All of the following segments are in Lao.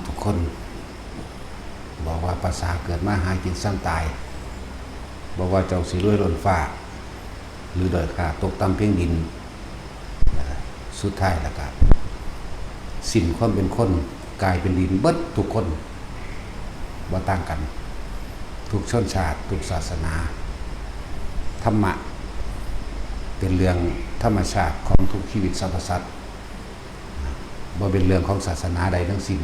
ທຸກຄົນ ບອກວ່າປະຊາເກີດມາຫາກິນສ່ຳຕາຍ, ບໍ່ວ່າເຈົ້າຊິລວຍລົ້ນຟ້າ ຫຼືດ້ອຍຄ່າຕົກຕ່ຳພຽງດິນ, ສຸດທ້າຍແລ້ວກະສິ້ນຄວາມເປັນຄົນ ກາຍເປັນດິນເບິດທຸກຄົນ ບໍ່ຕ່າງກັນ ທຸກຊົນຊາດ ທຸກສາສະໜາ. ທຳມະເປັນເລື່ອງທຳມະຊາດຂອງທຸກຊີວິດສັບພະສັດ ບໍ່ເປັນເລື່ອງຂອງສາສະໜາໃດທັງສິ້ນ,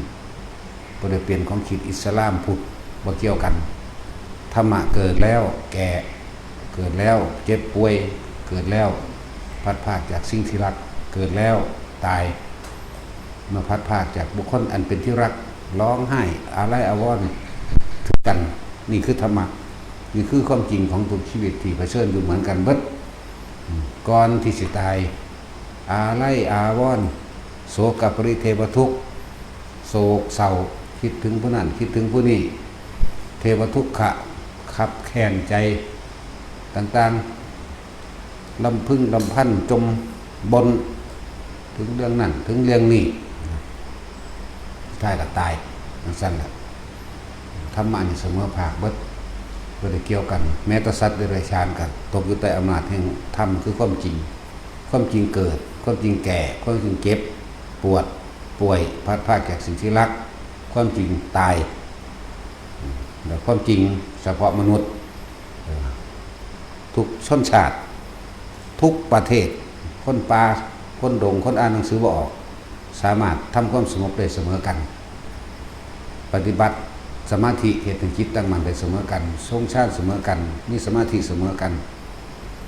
ບໍ່ໄດ້ເປັນຂອງຄຣິດ ອິດສະລາມ ພຸດ ບໍ່ກ່ຽວກັນ. ທຳມະເກີດແລ້ວແກ່, ເກີດແລ້ວເຈັບປ່ວຍ, ເກີດແລ້ວພັດພາກຈາກສິ່ງທີ່ຮັກ, ເກີດແລ້ວຕາຍ. ເມື່ອພັດພາກຈາກບຸກຄົນອັນເປັນທີ່ຮັກ, ຮ້ອງໄຫ້ອາໄລອາວອນຄືກັນ. ນີ້ຄືທຳມະ, ນີ້ຄືຄວາມຈິງຂອງທຸກຊີວິດທີ່ປະເຊີນຢູ່ເໝືອນກັນເບິດ. ກ່ອນທີ່ຊິຕາຍ, ອາໄລອາວອນ, ໂສກະປະລິເທວະທຸກ, ໂສກເສົ້າ, ຄິດເຖິງຜູ້ນັ້ນ, ຄິດເຖິງຜູ້ນີ້, ເທວະທຸກຂະ, ຄັບແຄ້ນໃຈຕ່າງໆ, ລຳພຶງລຳພັນ, ຈົມບົ່ນເຖິງເລື່ອງນັ້ນເຖິງເລື່ອງນີ້, ສຸດທ້າຍກໍຕາຍ. ຈັ່ງຊັ້ນລະ ທຳມະນີ້ສະເໝີພາກເບິດ, ບໍ່ໄດ້ກ່ຽວກັນ. ແມ້ແຕ່ສັດເດຍລະສານກໍຕົກຢູ່ໃຕ້ອຳນາດແຫ່ງທຳ ຄືຄວາມຈິງ. ຄວາມຈິງເກີດ, ຄວາມຈິງແກ່, ຄວາມຈິງເຈັບ, ປວດ, ປ່ວຍ, ພັດພາກຈາກສິ່ງທີ່ຮັກ, ຄວາມຈິງຕາຍ ແລະ ຄວາມຈິງສະເພາະມະນຸດ, ເອີ ທຸກຊົນຊາດ, ທຸກປະເທດ, ຄົນປ່າ, ຄົນດົງ, ຄົນອ່ານໜັງສືບໍ່ອອກ, ສາມາດທຳຄວາມສະຫງົບໄດ້ສະເໝີກັນ. ປະຕິບັດສະມາທິເຮັດໃຫ້ຈິດຕັ້ງໝັ້ນໄດ້ສະເໝີກັນ, ຊົງຊານສະເໝີກັນ, ມີສະມາທິສະເໝີກັນ,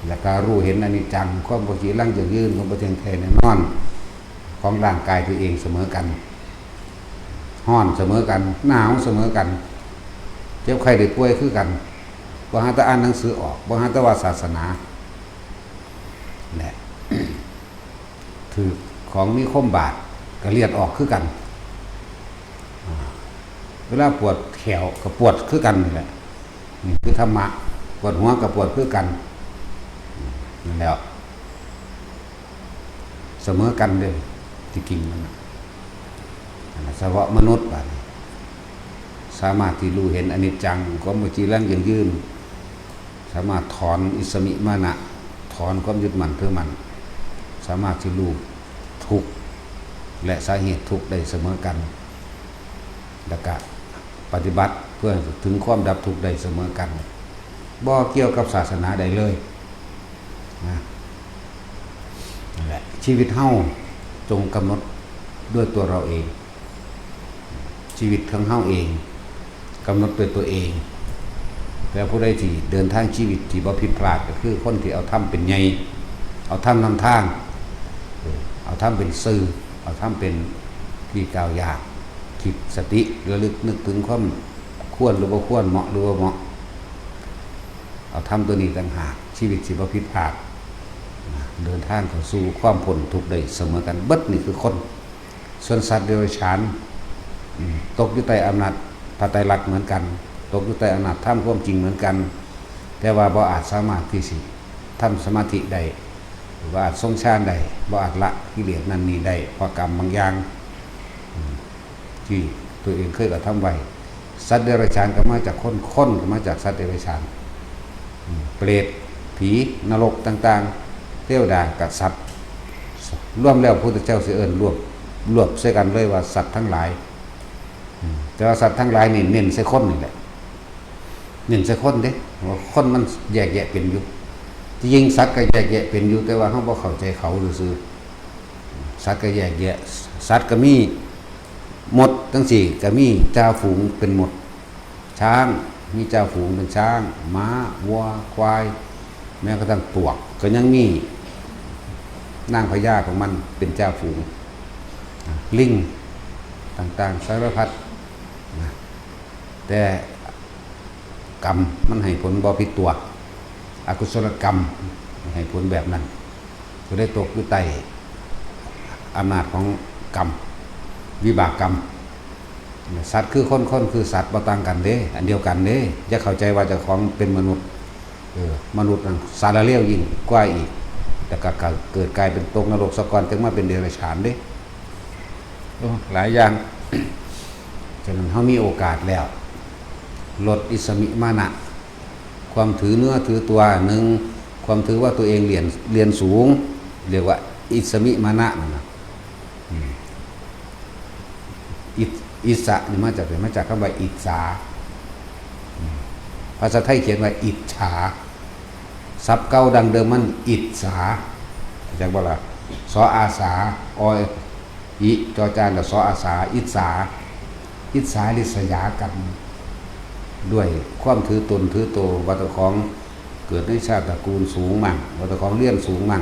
ແລ້ວກໍຮູ້ເຫັນອະນິດຈັງ, ຄວາມບໍ່ຈີລັງ, ຢັ້ງຢືນ, ຄວາມບໍ່ທ່ຽງແທ້ແນ່ນອນຂອງຮ່າງກາຍຕົວເອງສະເໝີກັນ, ຮ້ອນສະເໝີກັນ, ໜາວສະເໝີກັນ, ເຈັບໄຂ້ໄດ້ປ່ວຍຄືກັນ, ບໍ່ຫາແຕ່ອ່ານໜັງສືອອກ, ບໍ່ຫາແຕ່ວ່າສາສະໜາ ແລະ ຖືກຂອງມີຄົມບາດກໍເລືອດອອກຄືກັນ. ອາ ເວລາປວດແຂ້ວກໍປວດຄືກັນນີ້ແຫຼະ. ນີ້ຄືທຳມະ. ປວດຫົວກໍປວດຄືກັນ. ນັ້ນແຫຼະ ສະເໝີກັນເດ້ ທີ່ຈິງມັນນະ. ອັນນັ້ນສະເພາະມະນຸດບາດນີ້ ສາມາດທີ່ຮູ້ເຫັນອະນິດຈັງ, ຄວາມບໍ່ຈີລັງ, ຢັ້ງຢືນ, ສາມາດຖອນອິດສະມິມານະ, ຖອນຄວາມຍຶດໝັ້ນຖືໝັ້ນ, ສາມາດທີ່ຮູ້ທຸກ ແລະ ສາເຫດທຸກໄດ້ສະເໝີກັນ, ແລ້ວກະປະຕິບັດເພື່ອໃຫ້ເຖິງຄວາມດັບທຸກໄດ້ສະເໝີກັນ, ບໍ່ກ່ຽວກັບສາສະໜາໃດເລີຍນະ. ນັ້ນແຫຼະ ຊີວິດເຮົາຈົ່ງກຳນົດດ້ວຍຕົວເຮົາເອງ. ຊີວິດຂອງເຮົາເອງ ກຳນົດດ້ວຍຕົວເອງ. ແຕ່ຜູ້ໃດທີ່ເດີນທາງຊີວິດທີ່ບໍ່ຜິດພລາດ ກໍຄືຄົນທີ່ເອົາທຳເປັນໃຫຍ່, ເອົາທຳນຳທາງ, ເອົາທຳເປັນສື່, ເອົາທຳເປັນທີ່ກ່າວຢາກ, ຄິດສະຕິລະລຶກນຶກເຖິງຄວາມຄວນຫຼືບໍ່ຄວນ, ເໝາະຫຼືບໍ່ເໝາະ. ເອົາທຳຕົວນີ້ຕ່າງຫາກ, ຊີວິດຊິບໍ່ຜິດພາດ, ເດີນທາງເຂົ້າສູ່ຄວາມພົ້ນທຸກໄດ້ສະເໝີກັນເບິດ. ນີ້ຄືຄົນ. ສ່ວນສັດເດຍລະສານ ອືມ ຕົກຢູ່ໃຕ້ອຳນາດພະໄຕລັກເໝືອນກັນ, ຕົກຢູ່ໃຕ້ອຳນາດທຳຄວາມຈິງເໝືອນກັນ, ແຕ່ວ່າບໍ່ອາດສາມາດທີ່ຊິທຳສະມາທິໄດ້ ຫຼືວ່າອາດຊົງຊານໄດ້, ບໍ່ອາດລະກິເລດນັ້ນນີ້ໄດ້ ເພາະກຳບາງຢ່າງ ອືມ ທີ່ຕົວເອງເຄີຍກະທຳໄວ້. ສັດເດຍລະສານກໍມາຈາກຄົນ, ຄົນກໍມາຈາກສັດເດຍລະສານ. ເປຣດ, ຜີ, ນະລົກຕ່າງໆ, ເທວະດາ, ກະສັດ, ລວມແລ້ວ ພະພຸດທະເຈົ້າຊິເອີ້ນລວບ, ລວບໃສ່ກັນເລີຍວ່າສັດທັງຫຼາຍ. ແຕ່ວ່າສັດທັງຫຼາຍນີ້ເນັ້ນໃສ່ຄົນນີ້ແຫຼະ, ເນັ້ນໃສ່ຄົນເດ້, ວ່າຄົນມັນແຍກແຍະເປັນຢູ່. ທີ່ຈິງສັດກໍແຍກແຍະເປັນຢູ່, ແຕ່ວ່າເຮົາບໍ່ເຂົ້າໃຈເຂົາຊື່ໆ. ສັດກໍແຍກແຍະ, ສັດກໍມີ ມົດຈັ່ງຊີ້ກໍມີຈ່າຝູງເປັນມົດ, ຊ້າງມີຈ່າຝູງເປັນຊ້າງ, ມ້າ, ວັວ, ຄວາຍ, ແມ້ກະທັ້ງປວກກໍຍັງມີນາງພະຍາຂອງມັນເປັນຈ່າຝູງ, ລິງຕ່າງໆສາລະພັດນະ. ແຕ່ກຳມັນໃຫ້ຜົນບໍ່ຜິດຕົວ, ອະກຸສົລະກຳໃຫ້ຜົນແບບນັ້ນ. ກໍໄດ້ຕົກຢູ່ໃຕ້ອຳນາດຂອງກຳ, ວິບາກກຳ. ສັດຄືຄົນ, ຄົນຄືສັດ, ບໍ່ຕ່າງກັນເດ້, ອັນດຽວກັນເດ້. ຢ່າເຂົ້າໃຈວ່າເຈົ້າຂອງເປັນມະນຸດ, ເອີ, ມະນຸດນັ້ນສາລະເລວຍິ່ງກວ່າອີກ, ແລ້ວກໍເກີດກາຍເປັນຕົກນະລົກສາກ່ອນ ຈຶ່ງມາເປັນເດຍລະສານເດ້. ໂອ້, ຫຼາຍຢ່າງ. ສະນັ້ນເຮົາມີໂອກາດແລ້ວ ລົດອິດສະມິມານະ ຄວາມຖືເໜືອຖືຕົວ ໜຶ່ງ ຄວາມຖືວ່າຕົວເອງລຽນ ລຽນສູງ ເອີ້ນວ່າອິດສະມິມານະນັ້ນນະ ອືມ ອິດ ອິດສະນີ້ມາຈາກໃສ? ມາຈາກຄຳວ່າອິດສາ ອືມ ພາສາໄທຂຽນວ່າອິດສາ ສັບເກົ່າດັ້ງເດີມມັນອິດສາ ເຂົ້າໃຈບໍ່ລະ? ສອອາສາ ອ ອີ ຈໍຈານ ລະ ສອອາສາ ອິດສາ ອິດສາລິດສະຢາກັນ ດ້ວຍຄວາມຖືຕົນຖືໂຕ ວ່າເຈົ້າຂອງເກີດໃນຊາດຕະກູນສູງມັ້ງ ວ່າເຈົ້າຂອງລຽນສູງມັ້ງ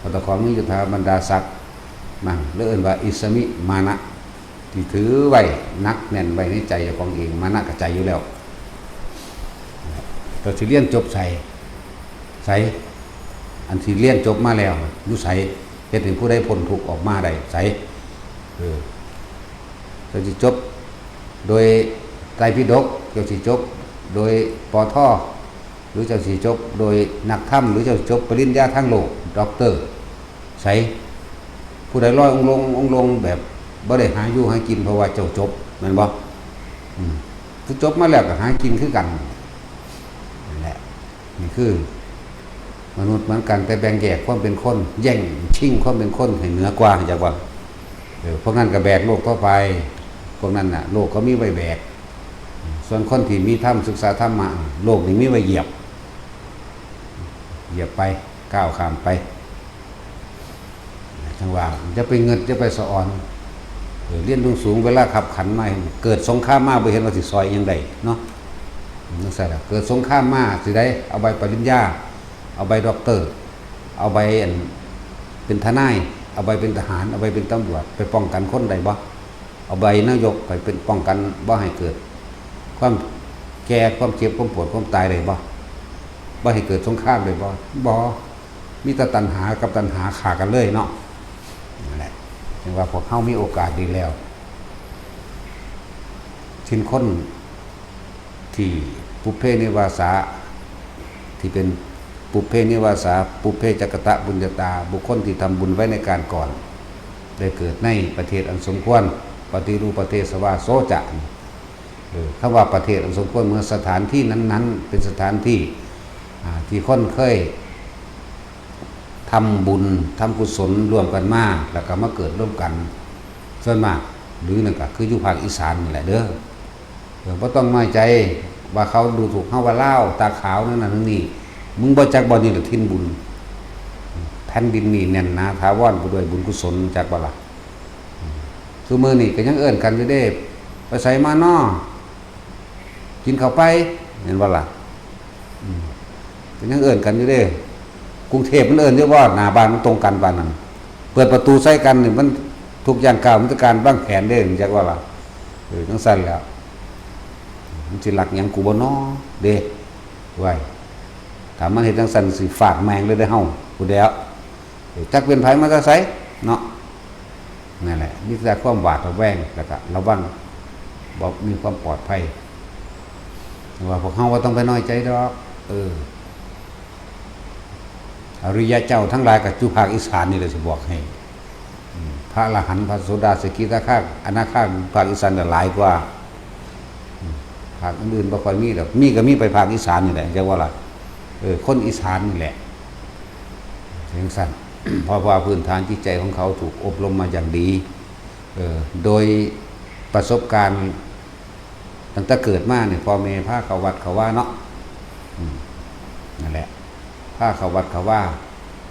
ວ່າເຈົ້າຂອງມີຍົດຖາບັນດາສັກມັ້ງ ຫຼືເອີ້ນວ່າອິດສະມິມານະ ທີ່ຖືໄວ້ໜັກແໜ້ນໄວ້ໃນໃຈເຈົ້າຂອງເອງ ມານະກະໃຈຢູ່ແລ້ວ ເຈົ້າຊິລຽນຈົບໃສ? ໃສ? ອັນທີ່ລຽນຈົບມາແລ້ວຢູ່ໃສ? ເຮັດໃຫ້ຜູ້ໃດພົ້ນທຸກອອກມາໄດ້ໃສ? ເອີ ເຈົ້າຊິຈົບໂດຍໄຕປິດົກ ເຈົ້າຊິຈົບໂດຍ ປທ ຫຼືເຈົ້າຊິຈົບໂດຍນັກທຳ ຫຼືເຈົ້າຊິຈົບປະລິນຍາທາງໂລກ ດັອກເຕີ ໃສ? ຜູ້ໃດລອຍອົງລົງ ອົງລົງແບບບໍ່ໄດ້ຫາຢູ່ຫາກິນ ເພາະວ່າເຈົ້າຈົບ ແມ່ນບໍ່? ອືມ ຄືຈົບມາແລ້ວກໍຫາກິນຄືກັນ ນັ້ນແຫຼະ ນີ້ຄືມະນຸດເໝືອນກັນ ແຕ່ແບ່ງແຍກຄວາມເປັນຄົນ ແຍ່ງຊິງຄວາມເປັນຄົນໃຫ້ເໜືອກວ່າ ຮູ້ຈັກບໍ່? ເອີ ພວກນັ້ນກໍແບກໂລກຕໍ່ໄປ ພວກນັ້ນນະ ໂລກເຂົາມີໄວ້ແບກ ສ່ວນຄົນທີ່ມີທຳ ສຶກສາທຳມະ ໂລກນີ້ມີໄວ້ຢຽບ ຢຽບໄປ ກ້າວຂ້າມໄປ ຈັ່ງວ່າ ຢ່າໄປງຶດ ຢ່າໄປສະອອນ ເອີ ລຽນສູງໆ ເວລາຄັບຂັນມາ ເກີດສົງຄາມມາ ບໍ່ເຫັນວ່າຊິຊ່ອຍຫຍັງໄດ້ເນາະ ຈັ່ງຊັ້ນລະ ເກີດສົງຄາມມາຊິໄດ້ເອົາໃບປະລິນຍາ ເອົາໃບດັອກເຕີ ເອົາໃບ ອັນ ເປັນທະນາຍ ເອົາໃບເປັນທະຫານ ເອົາໃບເປັນຕຳຫຼວດ ໄປປ້ອງກັນຄົນໄດ້ບໍ່? ເອົາໃບນາຍົກໄປເປັນປ້ອງກັນບໍ່ໃຫ້ເກີດຄວາມແກ່ ຄວາມເຈັບ ຄວາມປວດ ຄວາມຕາຍໄດ້ບໍ່? ບໍ່ໃຫ້ເກີດສົງຄາມໄດ້ບໍ່? ບໍ່ ມີແຕ່ຕັນຫາກັບຕັນຫາຂ້າກັນເລີຍເນາະ ນັ້ນແຫຼະ ຈຶ່ງວ່າພວກເຮົາມີໂອກາດດີແລ້ວ ເປັນຄົນ ທີ່ປຸບເພນິວາສາ ທີ່ເປັນປຸບເພນິວາສາ ປຸບເພຈະກະຕະປຸນຍະຕາ ບຸກຄົນທີ່ທຳບຸນໄວ້ໃນການກ່ອນ ໄດ້ເກີດໃນປະເທດອັນສົມຄວນ ປະຕິຮູປະເທສະວາໂສຈະ ເອີ ຄຳວ່າປະເທດອັນສົມຄວນ ເມື່ອສະຖານທີ່ນັ້ນໆ ເປັນສະຖານທີ່ ອາ ທີ່ຄົນເຄີຍທຳບຸນ ທຳກຸສົນຮ່ວມກັນມາ ແລ້ວກໍມາເກີດລວມກັນ ສ່ວນມາກ ຫຼື ນັ້ນກໍຄືຢູ່ພາກອີສານນີ້ແຫຼະເດີ. ເອີ ບໍ່ຕ້ອງນ້ອຍໃຈວ່າເຂົາດູຖູກເຮົາວ່າລາວ ຕາຂາວ ແນວນັ້ນແນວນີ້ ມຶງບໍ່ຈັກບໍ່ ນີ້ລະຖິ່ນບຸນ ແຜ່ນດິນນີ້ແໜ້ນໜາຖາວອນ ໄປດ້ວຍບຸນກຸສົນ ຈັກບໍ່ລະ? ອືມ ຊຸມື້ນີ້ກໍຍັງເອີ້ນກັນຢູ່ເດ້ ໄປໃສມານໍ? ກິນເຂົ້າໄປ ແມ່ນບໍ່ລະ? ອືມ ກໍຍັງເອີ້ນກັນຢູ່ເດ້ ກຸງເທບມັນເອີ້ນຢູ່ບໍ່? ໜ້າບ້ານມັນຕົງກັນປານນັ້ນ ເປີດປະຕູໃສ່ກັນນີ້ ມັນທຸກຢ່າງກ້າວ ມີແຕ່ການວາງແຜນເດ້ ຈັກວ່າລະ ເອີ ຈັ່ງຊັ້ນແຫຼະ ມັນຊິລັກຫຍັງກູບໍ່ນໍເດ້ ໄວ້ ຖ້າມັນເຮັດຈັ່ງຊັ້ນຊິຟາດແມ່ງເລີຍເດ້ເຮົາ ພຸ້ນແຫຼະ ເອີ ຈັກເປັນໃຜມາແຕ່ໃສເນາະ. ນັ້ນແຫຼະ ມີແຕ່ຄວາມຫວາດລະແວງ ແລ້ວກະລະວັງ ບໍ່ມີຄວາມປອດໄພ ແຕ່ວ່າພວກເຮົາບໍ່ຕ້ອງໄປນ້ອຍໃຈດອກ ເອີ ອະລິຍະເຈົ້າທັງຫຼາຍກໍຢູ່ພາກອີສານນີ້ແຫຼະ ຊິບອກໃຫ້ ອືມ ພະອະລະຫັນ ພະໂສດາ ສະກິດາຄາ ອະນາຄາ ພາກອີສານກໍຫຼາຍກວ່າ ອືມ ພາກອື່ນໆບໍ່ຄ່ອຍມີດອກ ມີກໍມີໄປພາກອີສານນີ້ແຫຼະ ຈັກວ່າລະ ເອີ ຄົນອີສານນີ້ແຫຼະ ຈັ່ງຊັ້ນ ເພາະວ່າພື້ນຖານຈິດໃຈຂອງເຂົາຖືກອົບຮົມມາຢ່າງດີ ເອີ ໂດຍປະສົບການ ຕັ້ງແຕ່ເກີດມານີ້ ພໍ່ແມ່ພາເຂົ້າວັດເຂົ້າວາເນາະ ອືມ ນັ້ນແຫຼະ ພາເຂົ້າວັດເຂົ້າວາ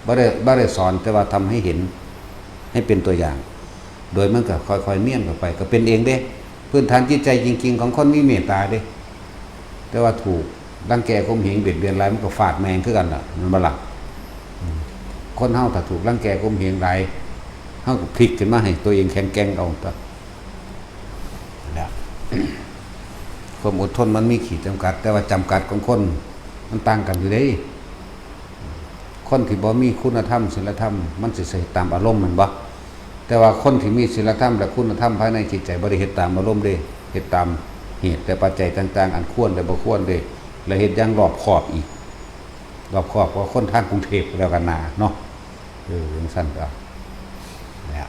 ບໍ່ໄດ້ ບໍ່ໄດ້ສອນ ແຕ່ວ່າທຳໃຫ້ເຫັນ ໃຫ້ເປັນຕົວຢ່າງ ໂດຍມັນກໍຄ່ອຍໆ ມ້ຽນເຂົ້າໄປ ກໍເປັນເອງເດ້ ພື້ນຖານຈິດໃຈຈິງໆ ຂອງຄົນມີເມດຕາເດ້ ແຕ່ວ່າຖືກລັງແກຂົ່ມເຫງບຽດບຽນຫຼາຍ ມັນກໍຟາດແມ່ງຄືກັນລະ ແມ່ນບໍ່ລະ? ອືມ ຄົນເຮົາຖ້າຖືກລັງແກຂົ່ມເຫງຫຼາຍ ເຮົາກໍພລິກຂຶ້ນມາໃຫ້ຕົວເອງແຂງແກ່ງເອົາຕົວະ ແລ້ວ ຄວາມອົດທົນມັນມີຂີດຈຳກັດ ແຕ່ວ່າຈຳກັດຂອງຄົນມັນຕ່າງກັນຢູ່ເດ້. ຄົນທີ່ບໍ່ມີຄຸນນະທຳ ສິນລະທຳ ມັນຊິເຮັດຕາມອາລົມແມ່ນບໍ່? ແຕ່ວ່າຄົນທີ່ມີສິນລະທຳ ແລະ ຄຸນນະທຳພາຍໃນຈິດໃຈ ບໍ່ໄດ້ເຮັດຕາມອາລົມເດ້ ເຮັດຕາມເຫດ ແລະ ປັດໄຈຕ່າງໆ ອັນຄວນ ແລະ ບໍ່ຄວນເດ້ ແລະ ເຮັດຢ່າງລອບຄອບອີກ ລອບຄອບກວ່າຄົນທາງກຸງເທບແລ້ວກັນນາເນາະ. ເອີ ຈັ່ງຊັ້ນກໍ ແລ້ວ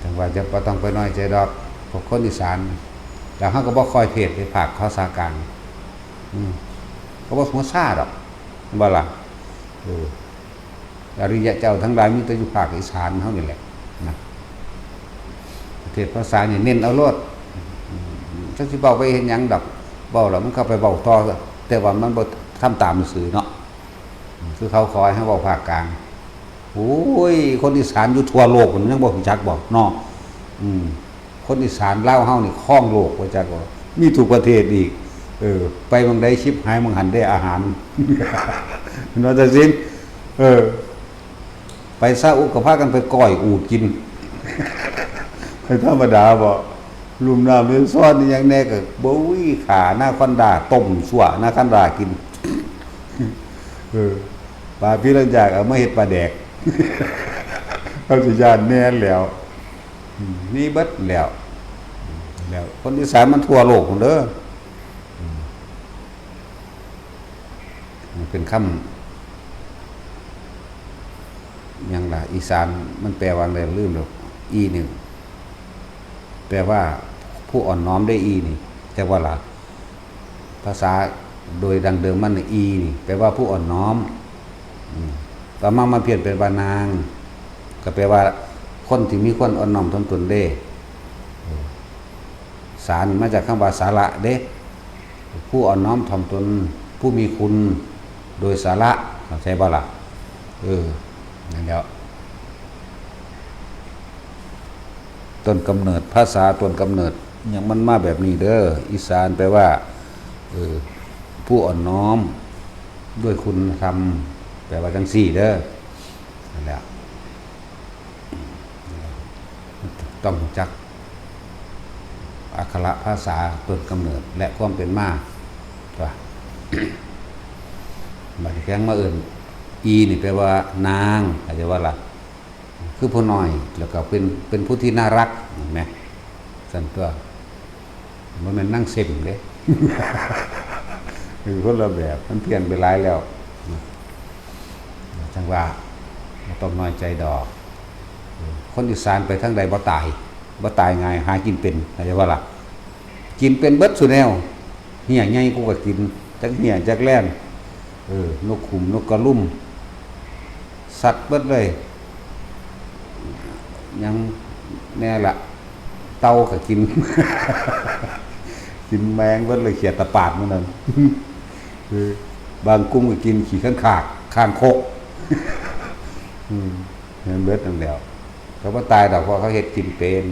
ຈັ່ງວ່າຈະບໍ່ຕ້ອງໄປນ້ອຍໃຈດອກ ພວກຄົນອີສານ ແລ້ວເຮົາກໍບໍ່ຄ່ອຍເທດໃນພາກພາສາກາງ ອືມ ກໍບໍ່ຫົວຊາດອກ ແມ່ນບໍ່ລະ? ເອີ ອະລິຍະເຈົ້າທັງຫຼາຍມີແຕ່ຢູ່ພາກອີສານເຮົານີ້ແຫຼະນະ ເທດພາສານີ້ເນັ້ນເອົາໂລດ ຈັກຊິເວົ້າໄປເຮັດຫຍັງດອກ ເວົ້າແລ້ວມັນກໍໄປເວົ້າຕໍ່ ແຕ່ວ່າມັນບໍ່ທຳຕາມຊື່ເນາະ ຄືເຂົາຂໍໃຫ້ເຮົາເວົ້າພາກກາງ ໂອ້ຍ ຄົນອີສານຢູ່ທົ່ວໂລກມັນຍັງບໍ່ຮູ້ຈັກບໍ່ເນາະ ອືມ ຄົນອີສານລາວເຮົານີ້ຄອງໂລກ ບໍ່ຈັກວ່າມີທຸກປະເທດອີກ ເອີ ໄປໝ່ອງໃດຊິບຫາຍໝ່ອງຫັ້ນເດ້ອາຫານ ເຫັນບໍ່ ຕາຊິນ? ເອີ ໄປຊາອຸກະພາກັນໄປກ້ອຍອູດກິນ ບໍ່ທຳມະດາບໍ່ ລຸ່ມນ້ຳແມຊອນອີ່ຫຍັງແດ່ກໍ ໂອ້ຍ ຂ້າອານາຄອນດາ ຕົ້ມຊົ່ວອານາຄອນດາກິນ ເອີ ປາປີລັນຈາກໍເອົາມາເຮັດປາແດກ ເຂົາຊິຢ້ານແນ່ແລ້ວ ອືມ ມີເບິດແລ້ວ ແລ້ວຄົນອີສານມັນທົ່ວໂລກພຸ້ນເດີ ອືມ ມັນເປັນຄຳຫຍັງລະ ອີສານມັນແປວ່າແນວໃດລືມແລ້ວ ອີ່ນີ້ ແປວ່າຜູ້ອ່ອນນ້ອມເດ້ ອີ່ນີ້ ແຕ່ວ່າລະ ພາສາໂດຍດັ້ງເດີມມັນ ອີ່ນີ້ ແປວ່າຜູ້ອ່ອນນ້ອມ ອືມ ຕໍ່ມາມາປ່ຽນເປັນວ່ານາງ ກໍແປວ່າຄົນທີ່ມີຄວາມອ່ອນນ້ອມຖ່ອມຕົນເດ້ ເອີ ສານີ້ມາຈາກຄຳວ່າສາລະເດ້ ຜູ້ອ່ອນນ້ອມຖ່ອມຕົນ ຜູ້ມີຄຸນໂດຍສາລະ ເຂົ້າໃຈບໍ່ລະ? ເອີ ນັ້ນແຫຼະ ຕົ້ນກຳເນີດພາສາ ຕົ້ນກຳເນີດຫຍັງມັນມາແບບນີ້ເດີ ອີສານແປວ່າ ເອີ ຜູ້ອ່ອນນ້ອມດ້ວຍຄຸນນະທຳ ແປວ່າຈັ່ງຊີ້ເດີ ນັ້ນແຫຼະ ຕ້ອງຮູ້ຈັກອັກຂະລະພາສາຕົ້ນກຳເນີດ ແລະ ຄວາມເປັນມາຕົວະ ບາດນີ້ແພງມາເອີ້ນ ອີ່ນີ້ແປວ່ານາງ ເຂົ້າໃຈບໍ່ລະ? ຄືຜູ້ນ້ອຍ ແລ້ວກໍເປັນ ເປັນຜູ້ທີ່ໜ້າຮັກ ເຫັນໄໝ? ຊັ້ນຕົວະ ບໍ່ແມ່ນນາງເຊັມເດ້ ເປັນຄົນລະແບບ ມັນພຽນໄປຫຼາຍແລ້ວ ຈັ່ງວ່າບໍ່ຕ້ອງນ້ອຍໃຈດອກ ຄົນອີສານໄປທາງໃດບໍ່ຕາຍ ບໍ່ຕາຍງ່າຍ ຫາກິນເປັນ ເຂົ້າໃຈບໍ່ລະ? ກິນເປັນເບິດສູ່ແນວ ເຫ້ຍໃຫຍ່ກູກໍກິນ ຈັກເຫ້ຍຈັກແລ່ນ ເອີ ນົກຂຸມນົກກະລຸມ ສັດເບິດເລີຍ ຫຍັງແດ່ລະ ເຕົ່າກໍກິນ ກິນແມງເບິດເລີຍ ຂຽດຕະປາດມື້ນັ້ນ ເອີ ບາງກຸ່ມກໍກິນຂີ້ຄັງຄາກ ຄາງຄົກ ອືມ ແມ່ນເບິດນັ້ນແຫຼ້ວ ກໍບໍ່ຕາຍດອກ ເພາະເຂົາເຮັດກິນເປັນ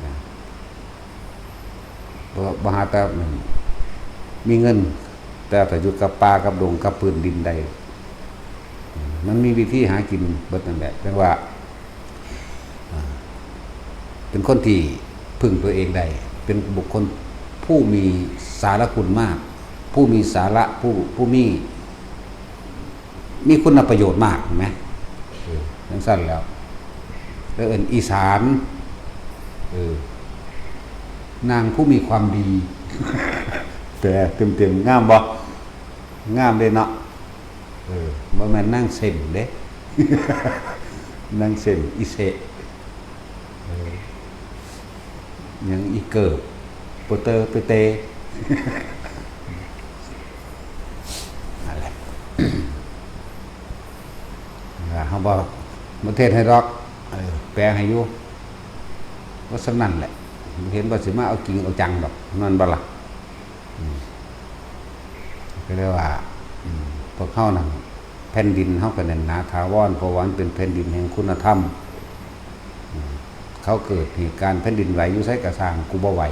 ນະ ບໍ່ ບໍ່ຫາແຕ່ ອືມ ມີເງິນ ແຕ່ຖ້າຢູ່ກັບປ່າກັບດົງກັບພື້ນດິນໄດ້ ມັນມີວິທີຫາກິນເບິດນັ້ນແຫຼະ ຈັ່ງວ່າ ອ່າ ເປັນຄົນທີ່ເພິ່ງຕົວເອງໄດ້ ເປັນບຸກຄົນຜູ້ມີສາລະຄຸນມາກ ຜູ້ມີສາລະ ຜູ້ ຜູ້ມີ ມີຄຸນນະປະໂຫຍດມາກ ເຫັນໄໝ? ເອີ ຈັ່ງຊັ້ນແລ້ວ ແລ້ວເອີ້ນອີສານ ເອີ ນາງຜູ້ມີຄວາມດີ ແປເຕັມໆ ງາມບໍ່? ງາມເດ້ເນາະ ເອີ ບໍ່ແມ່ນນາງເຊັມເດ້ ນາງເຊັມ ອີເຊະ ເອີ ຫຍັງອີເກີບ ໂປເຕີ ເປເຕ ນັ້ນແຫຼະ ເຮົາບໍ່ ບໍ່ເທດໃຫ້ດອກ ເອີ ແປໃຫ້ຢູ່ ວ່າສ່ຳນັ້ນແຫຼະ ບໍ່ເຫັນວ່າຊິມາເອົາຈິງເອົາຈັງດອກ ແມ່ນບໍ່ລະ? ອືມ ກໍເລີຍວ່າ ອືມ ພວກເຮົານັ້ນ ແຜ່ນດິນເຮົາກໍແໜ້ນໜາຖາວອນ ເພາະວ່າມັນເປັນແຜ່ນດິນແຫ່ງຄຸນນະທຳ ອືມ ເຂົາເກີດເຫດການແຜ່ນດິນໄຫວຢູ່ໃສກໍຊ່າງ ກູບໍ່ໄຫວ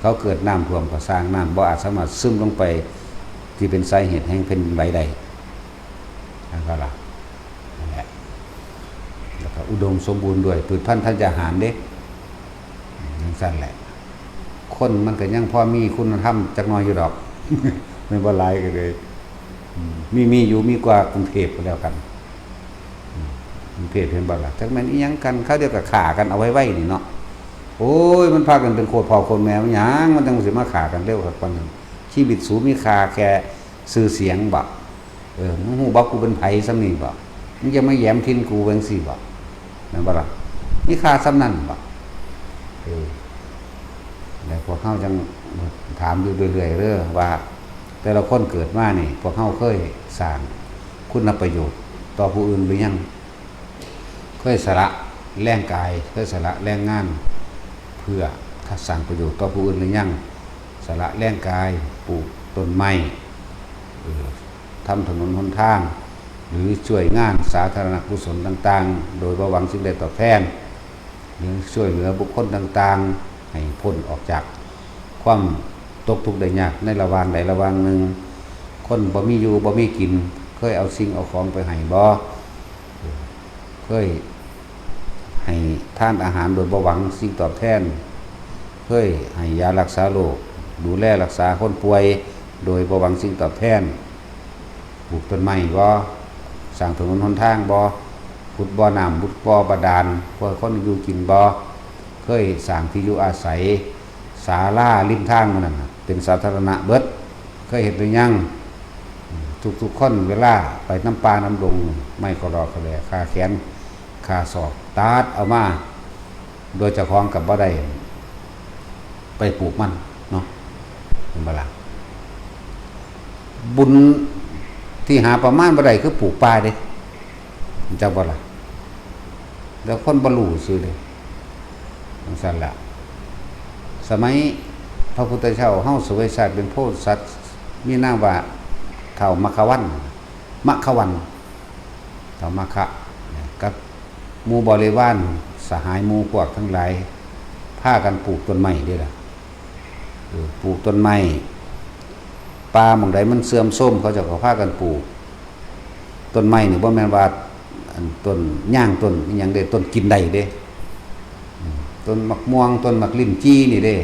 ເຂົາເກີດນ້ຳຖ້ວມກໍຊ່າງ ນ້ຳບໍ່ອາດສາມາດຊຶມລົງໄປ ທີ່ເປັນສາເຫດແຫ່ງແຜ່ນດິນໄຫວໄດ້ ນັ້ນກໍລະ ນັ້ນແຫຼະ ແລ້ວກໍອຸດົມສົມບູນດ້ວຍພືດພັນທັນຍາຫານເດ້ ຈັ່ງຊັ້ນແຫຼະ ຄົນມັນກໍຍັງພໍມີຄຸນນະທຳຈັກໜ້ອຍຢູ່ດອກ ແມ່ນບໍ່? ຫຼາຍກໍເລີຍ ອືມ ມີ ມີຢູ່ ມີກວ່າກຸງເທບກໍແລ້ວກັນ ອືມ ກຸງເທບເຫັນບໍ່ລະ? ຈັກແມ່ນອີ່ຫຍັງກັນ ຄາວດຽວກໍຂ້າກັນເອົາໄວໆນີ້ເນາະ ໂອ້ຍ ມັນພາກັນເປັນໂຄດພໍ່ໂຄດແມ່ ມັນຫຍັງ ມັນຈັ່ງຊິມາຂ້າກັນເລັວຄັກປານນັ້ນ ຊີວິດສູມີຄ່າແຄ່ຊື່ສຽງບໍ? ເອີ ມຶງຮູ້ບໍ ກູເປັນໃຜຊ່ຳນີ້ບໍ? ມຶງຈະມາແຫຍມຖິ່ນກູຈັ່ງຊີ້ບໍ? ແມ່ນບໍ່ລະ? ມີຄ່າຊ່ຳນັ້ນບໍ? ເອີ ແລ້ວພວກເຮົາຈັ່ງຖາມຢູ່ເລື້ອຍໆເດີວ່າ ແຕ່ລະຄົນເກີດມານີ້ ພວກເຮົາເຄີຍສ້າງຄຸນນະປະໂຫຍດຕໍ່ຜູ້ອື່ນຫຼືຍັງ? ເຄີຍສະຫຼະແຮງກາຍ ເຄີຍສະຫຼະແຮງງານ ເພື່ອສ້າງປະໂຫຍດຕໍ່ຜູ້ອື່ນຫຼືຍັງ? ສະຫຼະແຮງກາຍ ປູກຕົ້ນໄມ້ ເອີ ທຳຖະໜົນຫົນທາງ ຫຼືຊ່ວຍງານສາທາລະນະກຸສົນຕ່າງໆ ໂດຍບໍ່ຫວັງສິ່ງໃດຕອບແທນ ຫຼືຊ່ວຍເຫຼືອບຸກຄົນຕ່າງໆ ໃຫ້ພົ້ນອອກຈາກຄວາມຕົກທຸກໄດ້ຍາກໃນລະຫວ່າງໃດລະຫວ່າງໜຶ່ງ. ຄົນບໍ່ມີຢູ່ບໍ່ມີກິນ ເຄີຍເອົາສິ່ງເອົາຂອງໄປໃຫ້ບໍ່? ເຄີຍໃຫ້ທານອາຫານໂດຍບໍ່ຫວັງສິ່ງຕອບແທນ? ເຄີຍໃຫ້ຢາລັກສາໂລກ ດູແລຮັກສາຄົນປ່ວຍໂດຍບໍ່ຫວັງສິ່ງຕອບແທນ? ປູກຕົ້ນໄມ້ບໍ່? ສ້າງຖະໜົນຫົນທາງບໍ່? ຂຸດບໍ່ນ້ຳ ຂຸດບໍ່ບາດານ ເພື່ອໃຫ້ຄົນຢູ່ກິນບໍ່? ເຄີຍສ້າງທີ່ຢູ່ອາໄສ? ສາລາລິມທາງໝູ່ນັ້ນນະ ເປັນສາທາລະນະເບິດ ເຄີຍເຮັດຫຼືຍັງ? ທຸກໆຄົນເວລາໄປນຳປ່ານຳດົງ ໄມ້ກໍລອກກໍແຫຼ ຄາແຂນ ຄາສອກ ຕັດເອົາມາ ໂດຍເຈົ້າຂອງກໍບໍ່ໄດ້ໄປປູກມັນເນາະ ແມ່ນບໍ່ລະ? ບຸນທີ່ຫາປະມານບໍ່ໄດ້ຄືປູກປ່າເດ້ ຮູ້ຈັກບໍ່ລະ? ແລ້ວຄົນບໍ່ຮູ້ຊື່ເດ້ ຈັ່ງຊັ້ນລະ. ສະໄໝພະພຸດທະເຈົ້າເຮົາສະເວຍຊາດເປັນໂພທິສັດ ມີນາມວ່າທ້າວມັກຄະວັນ ມັກຄະວັນ ທ້າວມັກຄະ ກັບໝູ່ບໍລິວານ ສະຫາຍໝູ່ພວກທັງຫຼາຍ ພາກັນປູກຕົ້ນໄມ້ເດ້ລະ. ເອີ ປູກຕົ້ນໄມ້ ປ່າໝ່ອງໃດມັນເສື່ອມໂຊມ ເຂົາເຈົ້າກໍພາກັນປູກ. ຕົ້ນໄມ້ນີ້ບໍ່ແມ່ນວ່າ ອັນ ຕົ້ນຍາງ ຕົ້ນອີ່ຫຍັງເດ້ ຕົ້ນກິນໄດ້ເດ້. ອືມ ຕົ້ນໝາກມ່ວງ ຕົ້ນໝາກລິ້ນຈີ່ນີ້ເດ້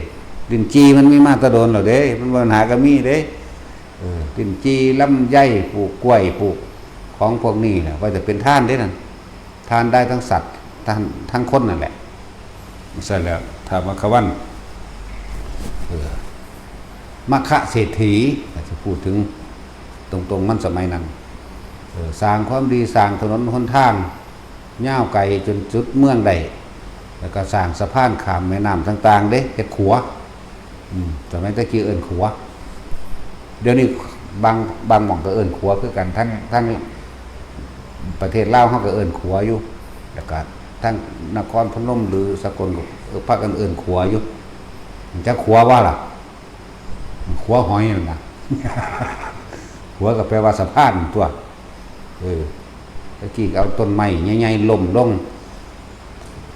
ລິ້ນຈີ່ມັນມີມາແຕ່ດົນແລ້ວເດ້ ມັນບໍ່ຫາກໍມີເດ້. ເອີ ລິ້ນຈີ່ ລຳໄຍ ປູກກ້ວຍ ປູກຂອງພວກນີ້ແຫຼະ ໄວ້ແຕ່ເປັນທານເດ້ນັ້ນ ທານໄດ້ທັງສັດ ທັງ ທັງຄົນນັ້ນແຫຼະ. ຊັ້ນແລ້ວ ທ້າວມັກຄະວັນ ເອີ ມັກຄະເສດຖີ ຖ້າຈະພູດເຖິງຕົງໆ ມັນສະໄໝນັ້ນ ເອີ ສ້າງຄວາມດີ ສ້າງຖະໜົນຫົນທາງຍາວໄກຈົນຈຸດເມືອງໄດ້ ແລ້ວກໍສ້າງສະພານຂ້າມແມ່ນ້ຳຕ່າງໆເດ້ ເຮັດຂົວ. ອືມ ສະໄໝແຕ່ກີ້ເອີ້ນຂົວ ດຽວນີ້ບາງ ບາງໝ່ອງກໍເອີ້ນຂົວຄືກັນ ທັງ ທັງປະເທດລາວເຮົາກໍເອີ້ນຂົວຢູ່ ແລ້ວກໍທັງນະຄອນພະນົມ ຫຼື ສະກົນກໍ ເອີ ພາກັນເອີ້ນຂົວຢູ່. ຈັກຂົວວ່າລະ? ຂົວຫອຍນັ້ນນະ ຂົວກໍແປວ່າສະພານຕົວະ. ເອີ ແຕ່ກີ້ກໍເອົາຕົ້ນໄມ້ໃຫຍ່ໆລົ້ມລົງ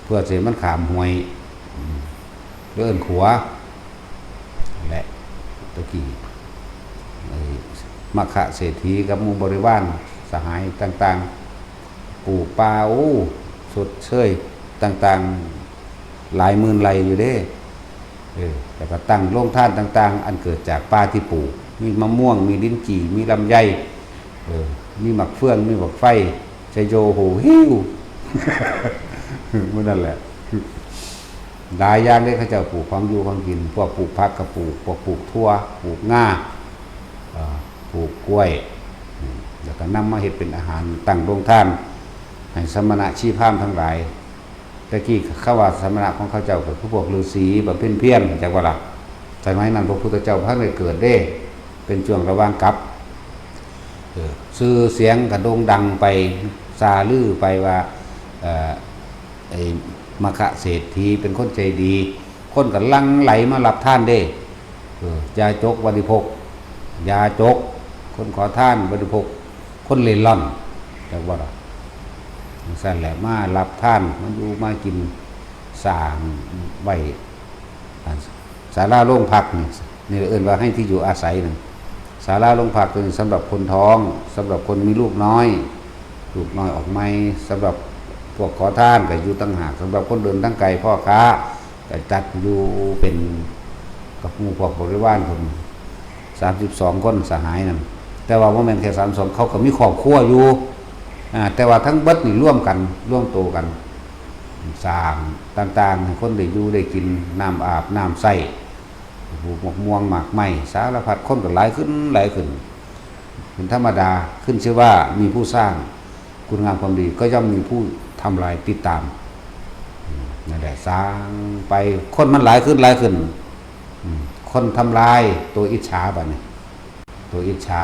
ເພື່ອຊິໃຫ້ມັນຂ້າມຫ້ວຍ ອືມ ເອີ້ນຂົວ ແລະ ຕະກີ້ ໄອ້ ມັກຄະເສດຖີກັບໝູ່ບໍລິວານສະຫາຍຕ່າງໆ ປູກປ່າ ໂອ້ ຊົດເຊີຍຕ່າງໆ ຫຼາຍໝື່ນໄຮ່ຢູ່ເດ້. ເອີ ແລ້ວກໍຕັ້ງໂຮງທານຕ່າງໆ ອັນເກີດຈາກປ່າທີ່ປູກ ມີມະມ່ວງ ມີລິ້ນຈີ່ ມີລຳໄຍ ເອີ ມີໝາກເຟືອງ ມີໝາກໄຟ ໄຊໂຍ ໂຫຫິວ ໝົດນັ້ນແຫຼະ. ຫຼາຍຢ່າງເດ້ ເຂົາເຈົ້າປູກຂອງຢູ່ຂອງກິນ ພວກປູກຜັກກໍປູກ ພວກປູກຖົ່ວ ປູກງາ ເອີ ປູກກ້ວຍ ອືມ ແລ້ວກໍນຳມາເຮັດເປັນອາຫານ ຕັ້ງໂຮງທານໃຫ້ສະມະນະຊີພາມທັງຫຼາຍ. ແຕ່ກີ້ຄຳວ່າສະມະນະຂອງເຂົາເຈົ້າກໍຄືພວກລືສີບຳເພັນພຽນ ຈັກວ່າລະ? ສະໄໝນັ້ນພະພຸດທະເຈົ້າບໍ່ທັນໄດ້ເກີດເດ້ ເປັນຊ່ວງລະຫວ່າງກັບ ເອີ ຊື່ສຽງກໍໂດ່ງດັງໄປ ຊາລືໄປວ່າ ເອີ ໄອ້ມັກຄະເສດຖີເປັນຄົນໃຈດີ ຄົນກໍຫຼັ່ງໄຫຼມາຮັບທານເດ້. ເອີ ຢາຈົກ ບໍລິໂພກຢາຈົກ ຄົນຂໍທານ ບໍລິໂພກ ຄົນເລ່ລ່ອນ ຈັກວ່າລະ? ຈັ່ງຊັ້ນແຫຼະ ມາຮັບທານ ມາຢູ່ມາກິນ ສ້າງໄວ້ ອາ ສາລາໂຮງພັກນີ້ ນີ້ເອີ້ນວ່າໃຫ້ທີ່ຢູ່ອາໄສນັ້ນ. ສາລາໂຮງພັກຕົວນີ້ສຳລັບຄົນທ້ອງ ສຳລັບຄົນມີລູກນ້ອຍ ລູກນ້ອຍອອກໃໝ່ ສຳລັບພວກຂໍທານກໍຢູ່ຕ່າງຫາກ ສຳລັບຄົນເດີນທາງໄກ ພໍ່ຄ້າກໍຈັດຢູ່ເປັນກັບໝູ່ພວກບໍລິວານພຸ້ນ ສາມສິບສອງຄົນສະຫາຍນັ້ນ. ແຕ່ວ່າບໍ່ແມ່ນແຄ່ສາມສິບສອງ ເຂົາກໍມີຄອບຄົວຢູ່ ອາ ແຕ່ວ່າທັງເບິດນີ້ລວມກັນ ລວມໂຕກັນ ສ້າງຕ່າງໆ ໃຫ້ຄົນໄດ້ຢູ່ໄດ້ກິນ ນ້ຳອາບນ້ຳໃຊ້ ປູກໝາກມ່ວງໝາກໄມ້ ສາລະພັດ ຄົນກໍຫຼາຍຂຶ້ນ ຫຼາຍຂຶ້ນ ເປັນທຳມະດາ. ຂຶ້ນຊື່ວ່າມີຜູ້ສ້າງ ຄຸນງາມຄວາມດີ ກໍຍ່ອມມີຜູ້ທຳລາຍຕິດຕາມ. ນັ້ນແຫຼະ ສ້າງໄປ ຄົນມັນຫຼາຍຂຶ້ນ ຫຼາຍຂຶ້ນ ອືມ ຄົນທຳລາຍ ໂຕອິດສາບາດນີ້ ໂຕອິດສາ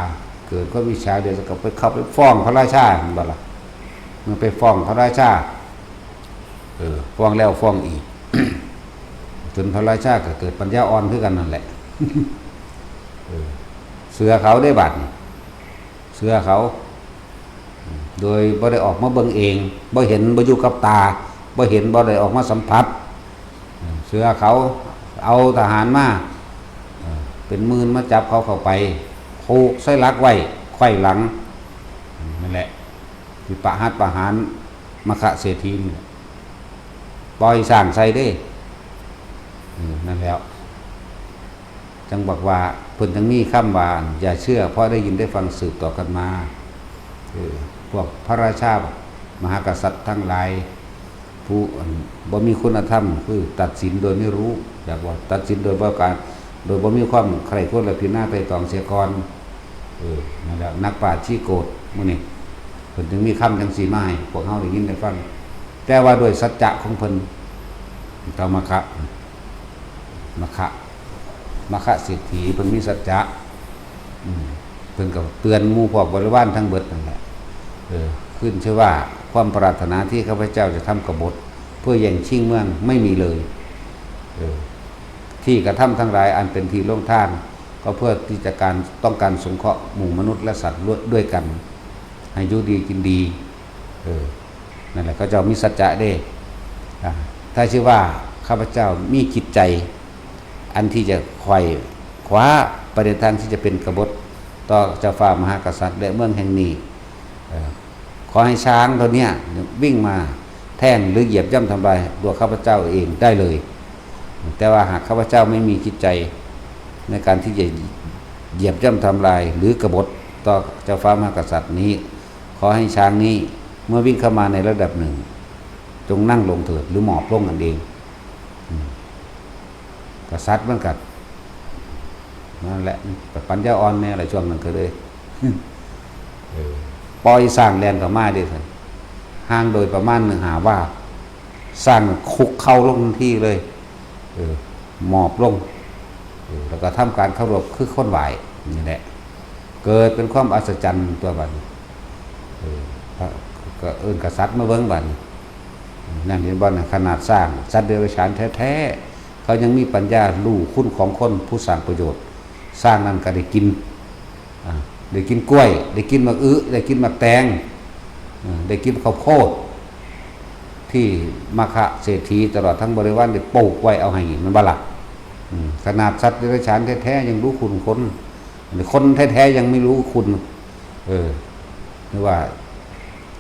ເກີດຄວາມອິດສາ ດຽວຈະກະໄປ ເຂົ້າໄປຟ້ອງພະລາຊາ ແມ່ນບໍ່ລະ? ມັນໄປຟ້ອງພະລາຊາ ເອີ ຟ້ອງແລ້ວຟ້ອງອີກ ຈົນພະລາຊາກະເກີດປັນຍາອ່ອນຄືກັນນັ້ນແຫຼະ ເອີ ເຊື່ອເຂົາເດ້ບາດນີ້ ເຊື່ອເຂົາ ໂດຍບໍ່ໄດ້ອອກມາເບິ່ງເອງ ບໍ່ເຫັນ ບໍ່ຢູ່ກັບຕາ ບໍ່ເຫັນ ບໍ່ໄດ້ອອກມາສຳຜັດ ເຊື່ອເຂົາ ເອົາທະຫານມາ ເປັນໝື່ນມາຈັບເຂົາເຂົ້າໄປ ຜູກໃສ່ຫຼັກໄວ້ ໄຂວ້ຫຼັງ ນັ້ນແຫຼະ ທີ່ປະຫັດປະຫານມະຄະເສດຖີນີ້ແຫຼະ ປ່ອຍຊ້າງໃສ່ເດ້ ເອີ ນັ້ນແຫຼະ ຈັ່ງບອກວ່າ ເພິ່ນຈັ່ງມີຄຳວ່າ ຢ່າເຊື່ອເພາະໄດ້ຍິນໄດ້ຟັງສືບຕໍ່ກັນມາ ເອີ ພວກພະລາຊາມະຫາກະສັດທັງຫຼາຍ ຜູ້ ອັນ ບໍ່ມີຄຸນນະທຳ ຄືຕັດສິນໂດຍໄມ່ຮູ້ ແບບວ່າຕັດສິນໂດຍບໍ່ການ ໂດຍບໍ່ມີຄວາມໃຄ່ຄວນ ແລະ ພິຈາລະນາໄຕ່ຕອງເສຍກ່ອນ ເອີ ນັ້ນແຫຼະ ນັກປາດຂີ້ໂກດມື້ນີ້ ເພິ່ນຈຶ່ງມີຄຳຈັ່ງຊີ້ມາໃຫ້ພວກເຮົາໄດ້ຍິນໄດ້ຟັງ ແຕ່ວ່າດ້ວຍສັດຈະຂອງເພິ່ນ ເຈົ້າມະຄະ ມະຄະ ມະຄະເສດຖີ ເພິ່ນມີສັດຈະ ອືມ ເພິ່ນກໍເຕືອນໝູ່ພວກບໍລິວານທັງເບິດນັ້ນແຫຼະ ເອີ ຂຶ້ນຊື່ວ່າຄວາມປາດຖະໜາທີ່ຂ້າພະເຈົ້າຈະທຳກະບົດ ເພື່ອແຍ່ງຊິງເມືອງໄມ່ມີເລີຍ ເອີ ທີ່ກະທຳທັງຫຼາຍອັນເປັນທີ່ໂລງທານ ກໍເພື່ອທີ່ຈະການ ຕ້ອງການສົງເຄາະໝູ່ມະນຸດ ແລະ ສັດດ້ວຍກັນ ໃຫ້ຢູ່ດີກິນດີ ເອີ ນັ້ນແຫຼະ ເຂົາເຈົ້າມີສັດຈະເດ້ ອາ ຖ້າຊິວ່າຂ້າພະເຈົ້າມີຈິດໃຈ ອັນທີ່ຈະໄຂວ້ຄວ້າໄປໃນທາງທີ່ຈະເປັນກະບົດຕໍ່ເຈົ້າຟ້າມະຫາກະສັດ ແລະ ເມືອງແຫ່ງນີ້ ເອີ ຂໍໃຫ້ຊ້າງໂຕເນີ້ຍວິ່ງມາແທງ ຫຼື ຢຽບຢ່ຳທຳລາຍຕົວຂ້າພະເຈົ້າເອງໄດ້ເລີຍ ແຕ່ວ່າຫາກຂ້າພະເຈົ້າໄມ່ມີຈິດໃຈໃນການທີ່ຈະຢຽບຢ່ຳທຳລາຍ ຫຼື ກະບົດຕໍ່ເຈົ້າຟ້າມະຫາກະສັດນີ້ ຂໍໃຫ້ຊ້າງນີ້ເມື່ອວິ່ງເຂົ້າມາໃນລະດັບໜຶ່ງ ຈົ່ງນັ່ງລົງເຖີດ ຫຼື ໝອບລົງຫັ້ນເອງ ອືມ ກະສັດມັນກະ ນັ້ນແຫຼະ ກະປັນຍາອ່ອນແດ່ລະ ຊ່ວງນັ້ນກະເລີຍ ເອີ ປ່ອຍຊ້າງແລ່ນເຂົ້າມາເດ້ຊັ້ນ ຫ່າງໂດຍປະມານໜຶ່ງຫ້າວາ ຊ້າງຄຸກເຂົ່າລົງທັນທີເລີຍ ເອີ ໝອບລົງ ເອີ ແລ້ວກໍທຳການເຄົາລົບຄືຄົນໄຫວ້ ນີ້ແຫຼະ ເກີດເປັນຄວາມອັດສະຈັນຕົວະບາດນີ້ ເອີ ກໍເອີ້ນກະສັດມາເບິ່ງບາດນີ້ ນັ້ນເຫັນບໍ່ນະ ຂະໜາດຊ້າງ ສັດເດຍລະສານແທ້ໆ ເຂົາຍັງມີປັນຍາຮູ້ຄຸນຂອງຄົນຜູ້ສ້າງປະໂຫຍດ ຊ້າງນັ້ນກໍໄດ້ກິນ ອາ ໄດ້ກິນກ້ວຍ ໄດ້ກິນໝາກອຶ ໄດ້ກິນໝາກແຕງ ເອີ ໄດ້ກິນເຂົ້າໂພດ ທີ່ມະຄະເສດຖີຕະຫຼອດທັງບໍລິວານໄດ້ປູກໄວ້ເອົາໃຫ້ ແມ່ນບໍ່ລະ? ອືມ ຂະໜາດສັດເດຍລະສານແທ້ໆຍັງຮູ້ຄຸນຄົນ ອັນນີ້ຄົນແທ້ໆຍັງໄມ່ຮູ້ຄຸນ ເອີ ຫຼືວ່າ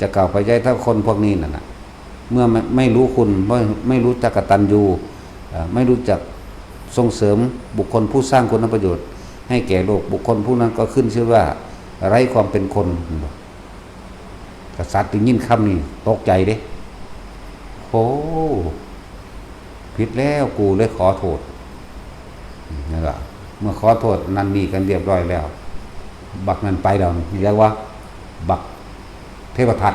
ຈະກ່າວໄປໃຫຍ່ ຖ້າຄົນພວກນີ້ນັ້ນນະ ເມື່ອໄມ່ ໄມ່ຮູ້ຄຸນ ບໍ່ ໄມ່ຮູ້ຈັກກະຕັນຍູ ເອີ ໄມ່ຮູ້ຈັກສົ່ງເສີມບຸກຄົນຜູ້ສ້າງຄຸນນະປະໂຫຍດໃຫ້ແກ່ໂລກ ບຸກຄົນຜູ້ນັ້ນກໍຂຶ້ນຊື່ວ່າໄຮ້ຄວາມເປັນຄົນ ເຫັນບໍ່? ກະສັດໄດ້ຍິນຄຳນີ້ຕົກໃຈເດ້ ໂອ້ ຜິດແລ້ວ ກູເລີຍຂໍໂທດ ນັ້ນລະ ເມື່ອຂໍໂທດນັ້ນນີ້ກັນລຽບຮ້ອຍແລ້ວ ບັກນັ້ນໄປແລ້ວ ຮຽກວ່າບັກເທວະທັດ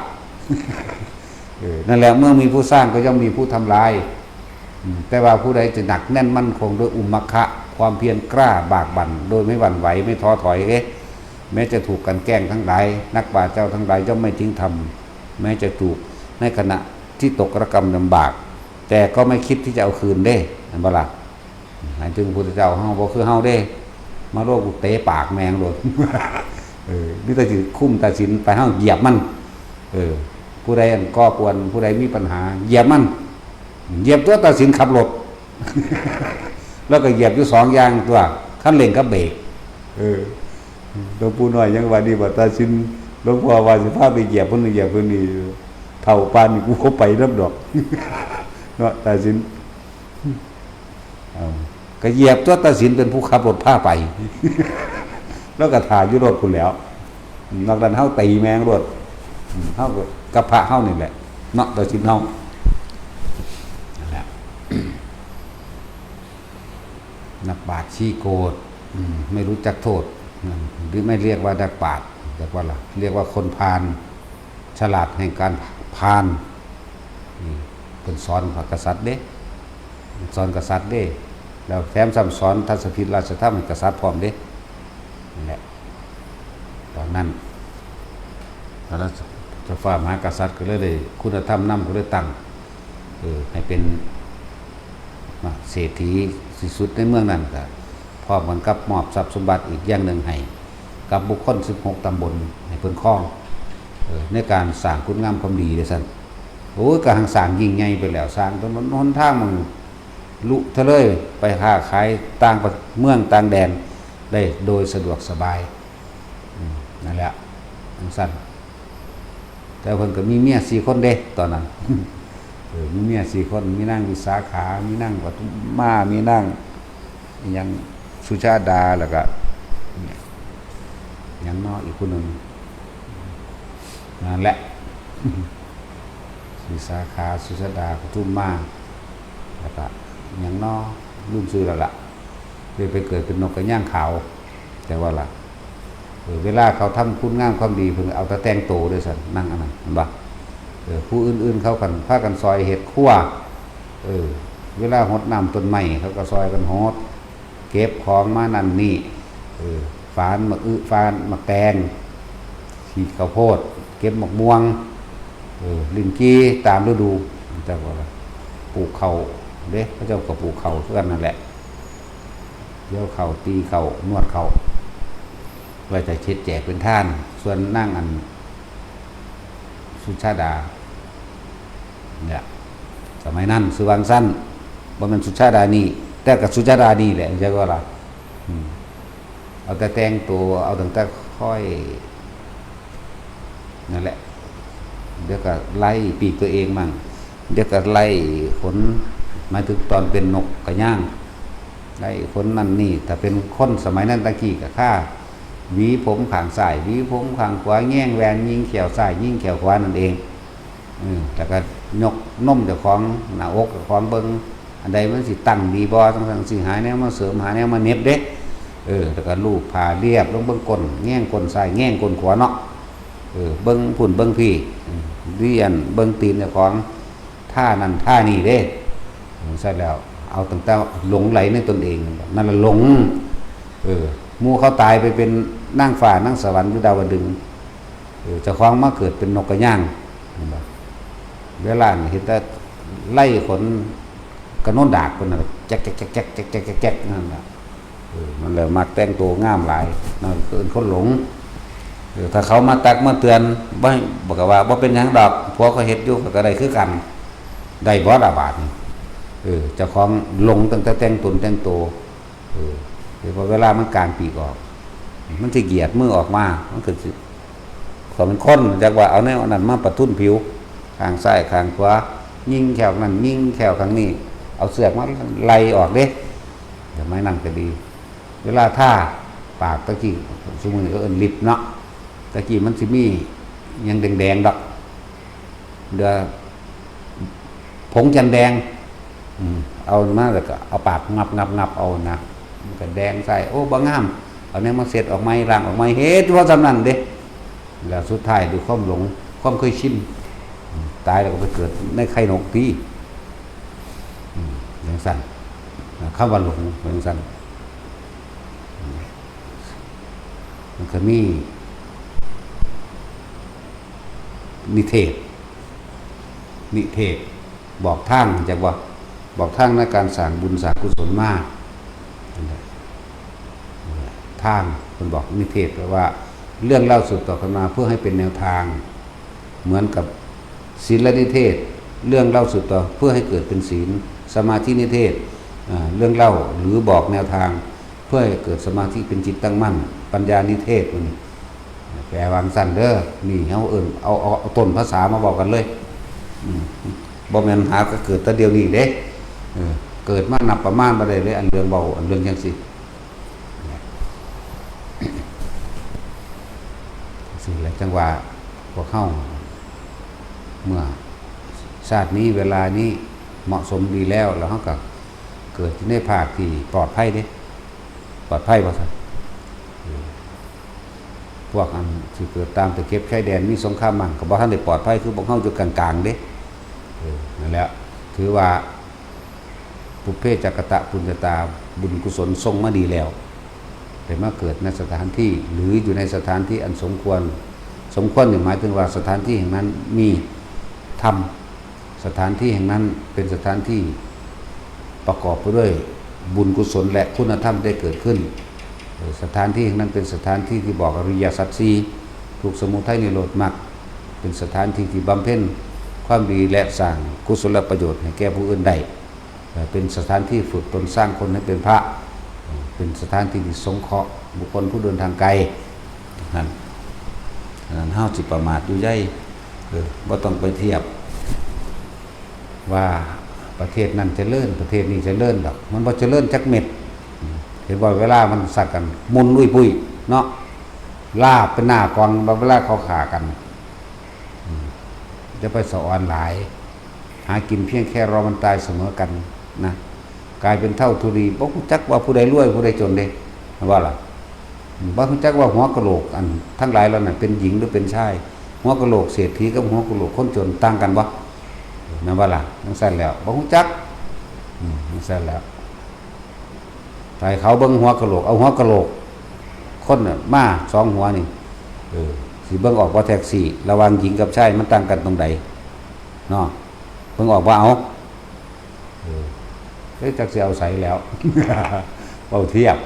ເອີ ນັ້ນແຫຼະ ເມື່ອມີຜູ້ສ້າງກໍຍ່ອມມີຜູ້ທຳລາຍ ອືມ ແຕ່ວ່າຜູ້ໃດຈະໜັກແໜ້ນໝັ້ນຄົງດ້ວຍອຸມມະຄະ ຄວາມພຽນກ້າບາກບັ່ນ ໂດຍໄມ່ຫວັ່ນໄຫວ ໄມ່ທໍ້ຖອຍເດ້ ແມ້ຈະຖືກກັນແກ້ງທັງຫຼາຍ ນັກປາດເຈົ້າທັງຫຼາຍຍ່ອມໄມ່ຖິ້ມທຳ ແມ້ຈະຖືກໃນຂະນະທີ່ຕົກລະກຳລຳບາກ ແຕ່ກໍໄມ່ຄິດທີ່ຈະເອົາຄືນເດ້ ແມ່ນບໍ່ລະ? ໝາຍເຖິງພຸດທະເຈົ້າເຮົາບໍ່ຄືເຮົາເດ້ ມາໂລດ ກູເຕະປາກແມ່ງໂລດ ເອີ ມີແຕ່ຊິຄຸມຕັດສິນໄປ ເຮົາຢຽບມັນ ເອີ ຜູ້ໃດອັນກໍ່ກວນ ຜູ້ໃດມີປັນຫາ ຢຽບມັນ ຢຽບຕົວະ ຕັດສິນຂັບລົດ ແລ້ວກໍຢຽບຢູ່ສອງຢ່າງຕົວະ ຄັນເລັ່ງກັບເບຣກ ເອີ ຫຼວງປູ່ນ້ອຍຍັງວ່ານີ້ບໍ່ ຕາຊິນ ຫຼວງພໍ່ວ່າຊິພາໄປຢຽບພຸ້ນຢຽບພຸ້ນນີ້ ເຖົ້າປານນີ້ກູບໍ່ໄປນຳດອກ ເນາະ ຕາຊິນ ເອົາ ກໍຢຽບຕົວະ ຕາຊິນເປັນຜູ້ຂັບລົດພາໄປ ແລ້ວກໍຖ້າຢູ່ລົດພຸ້ນແຫຼ້ວ ນອກນັ້ນເຮົາຕີແມ່ງໂລດ ເຮົາກໍກັບພະເຮົານີ້ແຫຼະ ເນາະ ຕາຊິນເຮົາ ນັ້ນແຫຼະ ນັກປາດຂີ້ໂກດ ອືມ ໄມ່ຮູ້ຈັກໂທດ ອືມ ຫຼື ໄມ່ຮຽກວ່ານັກປາດ ຮຽກວ່າລະ ຮຽກວ່າຄົນພານ ສະຫຼາດແຫ່ງການພານ ອືມ ເພິ່ນສອນພະກະສັດເດ້ ສອນກະສັດເດ້ ແລ້ວແຖມຊ້ຳສອນທັດສະພິດລາຊະທຳໃຫ້ກະສັດພ້ອມເດ້. ນັ້ນແຫຼະ ຕອນນັ້ນ ພະລາຊະຟ້າມະຫາກະສັດກໍເລີຍໄດ້ຄຸນນະທຳນຳ ກໍເລີຍຕັ້ງ ເອີ ໃຫ້ເປັນ ມາ ເສດຖີທີ່ສຸດໃນເມືອງນັ້ນ ກໍພ້ອມກັນກັບມອບຊັບສົມບັດອີກຢ່າງໜຶ່ງໃຫ້ກັບບຸກຄົນສິບຫົກຕຳບົນ ໃຫ້ເພິ່ນຄອງ ເອີ ໃນການສ້າງຄຸນງາມຄວາມດີວ່າຊັ້ນ. ໂອ້ຍ ກໍຮັ່ງສ້າງຍິ່ງໃຫຍ່ໄປແລ້ວ ສ້າງຖະໜົນຫົນທາງ ມັນລຸທະເລີຍໄປຄ້າຂາຍຕ່າງປະ ເມືອງຕ່າງແດນໄດ້ໂດຍສະດວກສະບາຍ. ອືມ ນັ້ນແຫຼະ ຈັ່ງຊັ້ນ. ແຕ່ເພິ່ນກໍມີເມຍສີ່ຄົນເດ້ຕອນນັ້ນ ເອີ ມີເມຍສີ່ຄົນ ມີນາງວິສາຂາ ມີນາງປະທຸມມາ ມີນາງອີຫຍັງ ສຸຊາດາ ແລ້ວກໍຫຍັງເນາະ ອີກຜູ້ໜຶ່ງ ນັ້ນແຫຼະ ວິສາຂາ ສຸຊາດາ ປະທຸມມາ ແລ້ວກໍຫຍັງເນາະ ລືມຊື່ແລ້ວລະ ໄດ້ໄປເກີດເປັນນົກກະຍາງຂາວ ແຕ່ວ່າລະ ເອີ ເວລາເຂົາທຳຄຸນງາມຄວາມດີ ເພິ່ນເອົາແຕ່ແຕ່ງໂຕເດ້ຊັ້ນ ນາງອັນນັ້ນ ເຫັນບໍ່? ເອີ ຜູ້ອື່ນໆເຂົາກັນ ພາກັນຊ່ອຍເຮັດຄົວ ເອີ ເວລາຫົດນ້ຳຕົ້ນໄມ້ ເຂົາກໍຊ່ອຍກັນຫົດ ເກັບຂອງມານັ້ນນີ້ ເອີ ຝານໝາກອຶ ຝານໝາກແຕງ ສີກເຂົ້າໂພດ ເກັບໝາກມ່ວງ ເອີ ລິ້ນຈີ່ ຕາມລະດູ ແຕ່ວ່າປູກເຂົ້າເດ້ ເຂົາເຈົ້າກໍປູກເຂົ້າຄືກັນນັ້ນແຫຼະ ກ່ຽວເຂົ້າ ຕີເຂົ້າ ນວດເຂົ້າ ໄວ້ຖ້າເຮັດແຈກເປັນທານ. ສ່ວນນາງອັນ ສຸຊາດາ ເນຍ ສະໄໝນັ້ນຊື່ວ່າຈັ່ງຊັ້ນ ບໍ່ແມ່ນສຸຊາດານີ້ ແຕ່ກໍສຸຊາດານີ້ແຫຼະ ເຫັນບໍ່ລະ? ອືມ ເອົາແຕ່ແຕ່ງໂຕ ເອົາຕັ້ງແຕ່ຄ່ອຍ ນັ້ນແຫຼະ ດຽວກໍໄລ່ປີກຕົວເອງໝັ້ງ ດຽວກໍໄລ່ຂົນ ໝາຍເຖິງຕອນເປັນນົກກະຍາງ ໄລ່ຂົນນັ້ນນີ້. ຖ້າເປັນຄົນສະໄໝນັ້ນຕະກີ້ກໍຄ່າ ຫວີຜົມຂ້າງຊ້າຍ ຫວີຜົມຂ້າງຂວາ ແຍງແວ່ນ ຍິງແຂ້ວຊ້າຍ ຍິງແຂ້ວຂວານັ້ນເອງ. ເອີ ແລ້ວກໍຍົກນົມເຈົ້າຂອງ ໜ້າອົກເຈົ້າຂອງເບິ່ງ ອັນໃດມັນຊິຕັ້ງດີບໍ່ ຈັ່ງຊັ້ນ ຊິຫາແນວມາເສີມ ຫາແນວມາເໜັບເດ້. ເອີ ແລ້ວກໍລູບຜ້າລຽບລົງເບິ່ງກົ້ນ ແຍງກົ້ນຊ້າຍ ແຍງກົ້ນຂວາເນາະ. ເອີ ເບິ່ງພຸ້ນເບິ່ງພີ້ ເອີ ລຽນເບິ່ງຕີນເຈົ້າຂອງ ທ່ານັ້ນທ່ານີ້ເດ້. ເອີ ຊັ້ນແລ້ວ ເອົາຕັ້ງແຕ່ຫຼົງໄຫຼໃນຕົນເອງ ນັ້ນລະຫຼົງ. ເອີ ໝູ່ເຂົາຕາຍໄປເປັນນາງຟ້ານາງສະຫວັນຢູ່ດາວະດຶງ ເອີ ເຈົ້າຂອງມາເກີດເປັນນົກກະຍາງ ເຫັນບໍ່? ເວລານີ້ເຫັນແຕ່ໄລ່ຂົນກະໂນນດາກພຸ້ນນະ ແຈກໆໆໆໆນັ້ນນະ. ເອີ ມັນແລ້ວມັກແຕ່ງໂຕງາມຫຼາຍ ນັ້ນເອີ້ນຄົນຫຼົງ. ເອີ ຖ້າເຂົາມາຕັກມາເຕືອນ ບໍ່ໃຫ້ ບໍ່ ກໍວ່າບໍ່ເປັນຫຍັງດອກ ພວກຂ້ອຍເຮັດຢູ່ ຂ້ອຍກໍໄດ້ຄືກັນ. ໄດ້ບໍ່ລະບາດນີ້? ເອີ ເຈົ້າຂອງຫຼົງຕັ້ງແຕ່ແຕ່ງຕົນແຕ່ງໂຕ. ເອີ ເວລາມັນກາງປີກອອກ ມັນຊິຫຍຽດມືອອກມາ ມັນກໍຊິ ເຂົາເປັນຄົນ ຈັກວ່າເອົາແນວອັນນັ້ນມາປະທຸນຜິວ ຂ້າງຊ້າຍຂ້າງຂວາ ຍິງແຂ້ວນັ້ນ ຍິງແຂ້ວຂ້າງນີ້ ເອົາເຊືອກມາໄລ່ອອກເດ້. ສະໄໝນັ້ນກໍດີ ເວລາທາປາກ ຕະກີ້ ຊຸມື້ນີ້ເຂົາເອີ້ນລິບເນາະ ຕະກີ້ມັນຊິມີຫຍັງແດງໆດອກ ເຫຼືອຜົງຈັນແດງ ອືມ ເອົາມາແລ້ວກໍເອົາປາກງັບໆໆເອົານະ ມັນກໍແດງໃສ່ ໂອ້ ບໍ່ງາມ ເອົາແນວມາເຊັດອອກໃໝ່ ລ້າງອອກໃໝ່ ເຮັດຢູ່ວ່າສ່ຳນັ້ນເດ້. ແລ້ວສຸດທ້າຍດ້ວຍຄວາມຫຼົງ ຄວາມເຄີຍຊິນ ອືມ ຕາຍແລ້ວກໍໄປເກີດໃນໄຂ່ນົກຕິ ອືມ ຈັ່ງຊັ້ນ ຄຳວ່າຫຼົງເປັນຈັ່ງຊັ້ນ. ມັນກໍມີນິເທດ ນິເທດບອກທາງ ຈັກວ່າບອກທາງໃນການສ້າງບຸນສ້າງກຸສົນມາ ທາງ ເພິ່ນບອກ ນິເທດ ແປວ່າເລື່ອງເລົ່າສືບຕໍ່ກັນມາເພື່ອໃຫ້ເປັນແນວທາງ ເໝືອນກັບສິນລະນິເທດ ເລື່ອງເລົ່າສືບຕໍ່ເພື່ອໃຫ້ເກີດເປັນສິນ ສະມາທິນິເທດ ເລື່ອງເລົ່າ ຫຼື ບອກແນວທາງເພື່ອໃຫ້ເກີດສະມາທິເປັນຈິດຕັ້ງໝັ້ນ ປັນຍານິເທດ ແປວ່າຈັ່ງຊັ້ນເດີ. ນີ້ເຮົາເອີ້ນ ເອົາ ເອົາ ເອົາຕົ້ນພາສາມາເວົ້າກັນເລີຍ ອືມ ບໍ່ແມ່ນຫາກໍເກີດແຕ່ດຽວນີ້ເດ້ ເອີ ເກີດມານັບປະມານບໍ່ໄດ້ເລີຍ ອັນເລື່ອງເວົ້າ ອັນເລື່ອງຈັ່ງຊີ້. ຊີ້ແຫຼະ ຈັ່ງວ່າພວກເຮົາ ເມື່ອຊາດນີ້ເວລານີ້ເໝາະສົມດີແລ້ວ ແລ້ວເຮົາກໍເກີດຢູ່ໃນພາກທີ່ປອດໄພເດ້ ປອດໄພວ່າຊັ້ນ. ເອີ ພວກອັນທີ່ເກີດຕາມຕະເຂັບຊາຍແດນ ມີສົງຄາມໝັ້ນ ກໍບໍ່ທັນໄດ້ປອດໄພ ຄືພວກເຮົາຢູ່ກາງໆເດ້. ເອີ ນັ້ນແຫຼະ ຖືວ່າ ປຸບເພຈະກະຕະປຸນຍະຕາ ບຸນກຸສົນສົ່ງມາດີແລ້ວ ໄດ້ມາເກີດໃນສະຖານທີ່ ຫຼື ຢູ່ໃນສະຖານທີ່ອັນສົມຄວນ. ສົມຄວນນີ້ໝາຍເຖິງວ່າສະຖານທີ່ແຫ່ງນັ້ນມີທຳ, ສະຖານທີ່ແຫ່ງນັ້ນເປັນສະຖານທີ່ປະກອບໄປດ້ວຍບຸນກຸສົນ ແລະ ຄຸນນະທຳໄດ້ເກີດຂຶ້ນ. ເອີ ສະຖານທີ່ແຫ່ງນັ້ນເປັນສະຖານທີ່ທີ່ບອກອະລິຍະສັດສີ່ ທຸກ ສະມຸໄທ ນິໂຣດ ມັກ, ເປັນສະຖານທີ່ທີ່ບຳເພັນຄວາມດີ ແລະ ສ້າງກຸສົລະປະໂຫຍດໃຫ້ແກ່ຜູ້ອື່ນໄດ້. ເອີ ເປັນສະຖານທີ່ຝຶກຕົນສ້າງຄົນໃຫ້ເປັນພະ, ເປັນສະຖານທີ່ທີ່ສົງເຄາະບຸກຄົນຜູ້ເດີນທາງໄກ. ນັ້ນ ອັນນັ້ນເຮົາຊິປະໝາດຢູ່ໃຍ ເອີ ບໍ່ຕ້ອງໄປທຽບວ່າປະເທດນັ້ນຈະເລີນ ປະເທດນີ້ຈະເລີນດອກ, ມັນບໍ່ຈະເລີນຈັກເມັດ. ເຫັນບໍ່ ເວລາມັນສັດກັນໝຸ່ນອຸ້ຍປຸ້ຍເນາະ, ລາບເປັນໜ້າກອງ ເວລາເຂົາຂ້າກັນ. ອືມ ຢ່າໄປສະອອນຫຼາຍ, ຫາກິນພຽງແຄ່ລໍມັນຕາຍສະເໝີກັນນະ. ກາຍເປັນເຖົ້າທຸລີ ບໍ່ຮູ້ຈັກວ່າຜູ້ໃດລວຍຜູ້ໃດຈົນເດ້ ແມ່ນບໍ່ລະ? ອືມ ບໍ່ຮູ້ຈັກວ່າຫົວກະໂຫຼກ ອັນທັງຫຼາຍເຫຼົ່ານັ້ນເປັນຍິງ ຫຼື ເປັນຊາຍ, ຫົວກະໂຫຼກເສດຖີກັບຫົວກະໂຫຼກຄົນຈົນຕ່າງກັນບໍ່? ແມ່ນບໍ່ລະ? ຈັ່ງຊັ້ນແລ້ວ ບໍ່ຮູ້ຈັກ. ອືມ ຈັ່ງຊັ້ນແລ້ວ ໃຫ້ເຂົາເບິ່ງຫົວກະໂຫຼກ ເອົາຫົວກະໂຫຼກຄົນນະມາສອງຫົວນີ້ ເອີ ຊິເບິ່ງອອກບໍ່ ແທັກຊີ ລະຫວ່າງຍິງກັບຊາຍມັນຕ່າງກັນຕົງໃດເນາະ? ເບິ່ງອອກບໍ່? ເອົາ ເອີ ເອີ ຈັກຊິເອົາໃສແລ້ວ ເວົ້າທຽບ.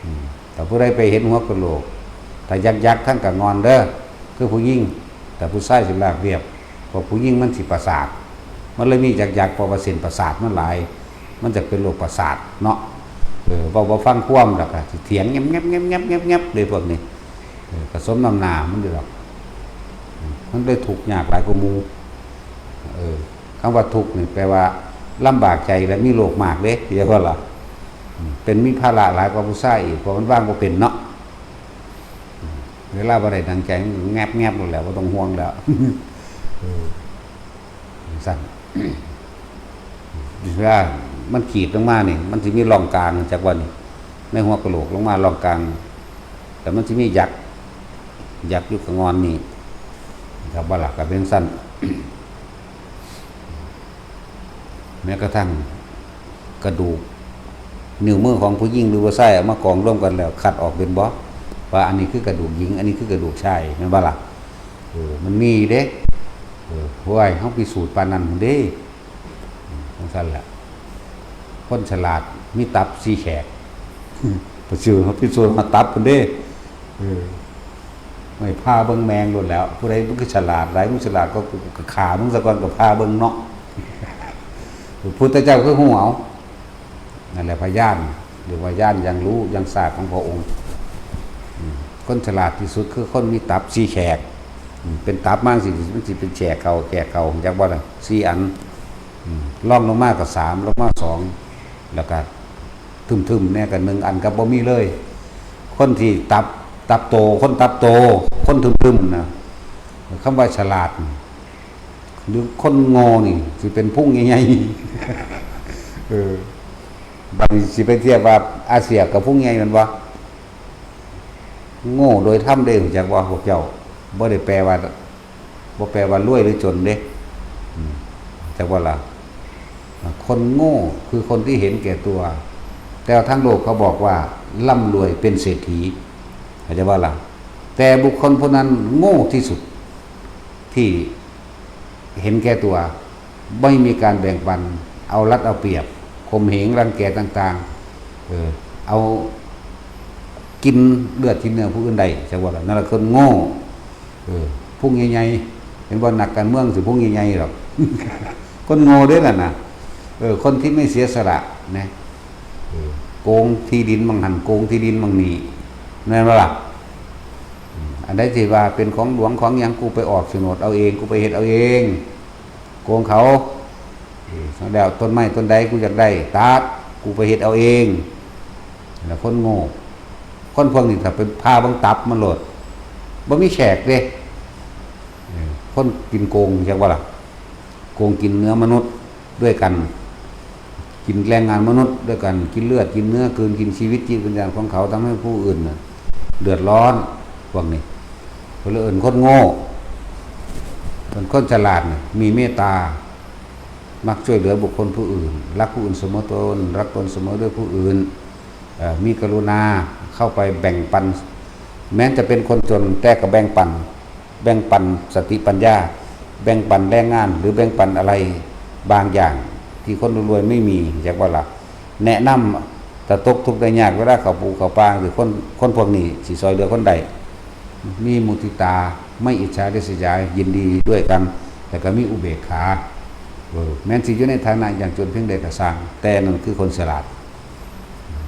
ອືມ ຖ້າຜູ້ໃດໄປເຫັນຫົວກະໂຫຼກ ຖ້າຢາກໆ ທັງກະງອນເດີ ຄືຜູ້ຍິງ, ແຕ່ຜູ້ຊາຍຊິລາບລຽບ. ພວກຜູ້ຍິງມັນຊິປະສາດ ມັນເລີຍມີຢາກໆ ເພາະວ່າເສັ້ນປະສາດມັນຫຼາຍ ມັນຈະເປັນໂລກປະສາດເນາະ. ເອີ ເວົ້າບໍ່ຟັງຄວາມ ແລ້ວກະຊິຖຽງແງບໆໆໆເດ້ພວກນີ້. ເອີ ກະສົມນ້ຳໜ້າມັນຢູ່ດອກ. ອືມ ມັນເລີຍທຸກຍາກຫຼາຍກວ່າໝູ່. ເອີ ຄຳວ່າທຸກນີ້ແປວ່າລຳບາກໃຈ ແລະ ມີໂລກມາກເດ້ ເຫັນບໍ່ລະ? ອືມ ເປັນມີພາລະຫຼາຍກວ່າຜູ້ຊາຍອີກ ເພາະມັນວາງບໍ່ເປັນເນາະ. ເວລາບໍ່ໄດ້ດັ່ງໃຈ ມັນແງບໆໂລດແລ້ວ ບໍ່ຕ້ອງຫ່ວງແລ້ວ. ເອີ ຈັ່ງຊັ້ນ ເວລາມັນຂີດລົງມານີ້ ມັນຊິມີຮ່ອງກາງ ຈັກວ່ານີ້ ໃນຫົວກະໂຫຼກລົງມາຮ່ອງກາງ ແລ້ວມັນຊິມີຫຍັກ ຫຍັກຢູ່ກະງອນນີ້ ຈັກບໍ່ລະ? ກະເປັນຊັ້ນ. ແມ້ກະທັ່ງກະດູກນິ້ວມືຂອງຜູ້ຍິງ ຫຼື ຜູ້ຊາຍ ເອົາມາກອງລວມກັນແລ້ວ ຄັດອອກເປັນບໍ່ ວ່າອັນນີ້ຄືກະດູກຍິງ ອັນນີ້ຄືກະດູກຊາຍ ແມ່ນບໍ່ລະ? ເອີ ມັນມີເດ້. ເອີ ໂອ້ຍ ເຮົາພິສູດປານນັ້ນພຸ້ນເດ້. ອືມ ຈັ່ງຊັ້ນແຫຼະ ຄົນສະຫຼາດມີຕັບສີ່ແຂກ ປະຊື່ເຮົາພິສູດຮອດຕັບພຸ້ນເດ້. ເອີ ໄມ່ ພາເບິ່ງແມ່ງໂລດແລ້ວ ຜູ້ໃດມັນຄືສະຫຼາດຫຼາຍ ມຶງສະຫຼາດກວ່າກູ ກະຂ້າມຶງສາກ່ອນ ກະພາເບິ່ງເນາະ. ພະພຸດທະເຈົ້າຄືຮູ້ເອົາ ນັ້ນແຫຼະພະຍານ ຫຼືວ່າຍານຍັງຮູ້ຍັງຊາບຂອງພະອົງ. ອືມ ຄົນສະຫຼາດທີ່ສຸດຄືຄົນມີຕັບສີ່ແຂກ. ອືມ ເປັນຕັບມາຈັ່ງຊີ້ ມັນຊິເປັນແຂກເຂົ້າ ແຂກເຂົ້າ ຮູ້ຈັກບໍ່ລະ? ສີ່ອັນ. ອືມ ລອງລົງມາກະສາມ ລົງມາສອງ ແລ້ວກະ ທຶ່ມໆແດ່ກະໜຶ່ງອັນກະບໍ່ມີເລີຍ. ຄົນທີ່ຕັບ ຕັບໂຕ ຄົນຕັບໂຕ ຄົນທຶ່ມໆນະ ຄຳວ່າສະຫຼາດ ຫຼື ຄົນໂງ່ນີ້ຊິເປັນພຸງໃຫຍ່ໆ. ເອີ ບາດນີ້ຊິໄປທຽບວ່າອາເຊຍກະພຸງໃຫຍ່ແມ່ນບໍ່? ໂງ່ໂດຍທຳເດ້ ຮູ້ຈັກບໍ່ພວກເຈົ້າ? ບໍ່ໄດ້ແປວ່າ ບໍ່ແປວ່າລວຍ ຫຼື ຈົນເດ້. ອືມ ຈັກວ່າລະ ຄົນໂງ່ຄືຄົນທີ່ເຫັນແກ່ຕົວ ແຕ່ວ່າທາງໂລກເຂົາບອກວ່າ ລ່ຳລວຍເປັນເສດຖີ ເຂົ້າໃຈບໍ່ລະ? ແຕ່ບຸກຄົນຜູ້ນັ້ນໂງ່ທີ່ສຸດ ທີ່ເຫັນແກ່ຕົວ ບໍ່ມີການແບ່ງປັນ ເອົາລັດເອົາປຽບ ຂົ່ມເຫງ ລັງແກຕ່າງໆ ເອີ ເອົາ ກິນເລືອດກິນເນື້ອຜູ້ອື່ນໄດ້ ຈັກວ່າລະ ນັ້ນລະຄົນໂງ່. ເອີ ພຸງໃຫຍ່ໆ ເຫັນບໍ່ ນັກການເມືອງຊິພຸງໃຫຍ່ໆດອກ ຄົນໂງ່ເດ້ນັ້ນນະ. ເອີ ຄົນທີ່ໄມ່ເສຍສະຫຼະນະ ເອີ ໂກງທີ່ດິນໝ່ອງຫັ້ນ ໂກງທີ່ດິນໝ່ອງນີ້ ແມ່ນບໍ່ລະ? ອືມ ອັນໃດທີ່ວ່າເປັນຂອງຫຼວງຂອງຫຍັງ ກູໄປອອກໂສນດເອົາເອງ ກູໄປເຮັດເອົາເອງ ໂກງເຂົາ. ເອີ ແລ້ວຕົ້ນໄມ້ຕົ້ນໃດກູຢາກໄດ້ຕັດ ກູໄປເຮັດເອົາເອງ. ແລ້ວຄົນໂງ່ ຄົນພວກນີ້ຖ້າໄປຜ່າເບິ່ງຕັບມັນໂລດ ບໍ່ມີແຂກເດ້. ເອີ ຄົນກິນໂກງ ຮູ້ຈັກບໍ່ລະ? ໂກງກິນເນື້ອມະນຸດດ້ວຍກັນ ກິນແຮງງານມະນຸດດ້ວຍກັນ ກິນເລືອດກິນເນື້ອ ກືນກິນຊີວິດຈິດວິນຍານຂອງເຂົາ ທຳໃຫ້ຜູ້ອື່ນນະເດືອດຮ້ອນ. ພວກນີ້ເພິ່ນເອີ້ນຄົນໂງ່. ສ່ວນຄົນສະຫຼາດນີ້ມີເມດຕາ ມັກຊ່ວຍເຫຼືອບຸກຄົນຜູ້ອື່ນ, ລັກຜູ້ອື່ນສະເໝີຕົນ, ລັກຕົນສະເໝີດ້ວຍຜູ້ອື່ນ, ເອີ ມີກະລຸນາເຂົ້າໄປແບ່ງປັນ, ແມ່ນຈະເປັນຄົນຈົນ ແຕ່ກໍແບ່ງປັນ, ແບ່ງປັນສະຕິປັນຍາ, ແບ່ງປັນແຮງງານ ຫຼື ແບ່ງປັນອະໄລບາງຢ່າງທີ່ຄົນລວຍໆໄມ່ມີ, ຈັ່ງວ່າລະ ແນະນຳ ຖ້າຕົກທຸກໄດ້ຍາກ ເວລາເຂົ້າປູເຂົ້າປາ ຄືຄົນ ຄົນພວກນີ້ຊິຊ່ອຍເຫຼືອຄົນໄດ້ ມີມຸທິຕາ ໄມ່ອິດສາລິສະຢາ ຍິນດີດ້ວຍກັນ ແລ້ວກໍມີອຸເບກຂາ. ເອີ ແມ່ນຊິຢູ່ໃນຖານະຍາກຈົນພຽງໃດກໍຊ່າງ, ແຕ່ນັ້ນຄືຄົນສະຫຼາດ.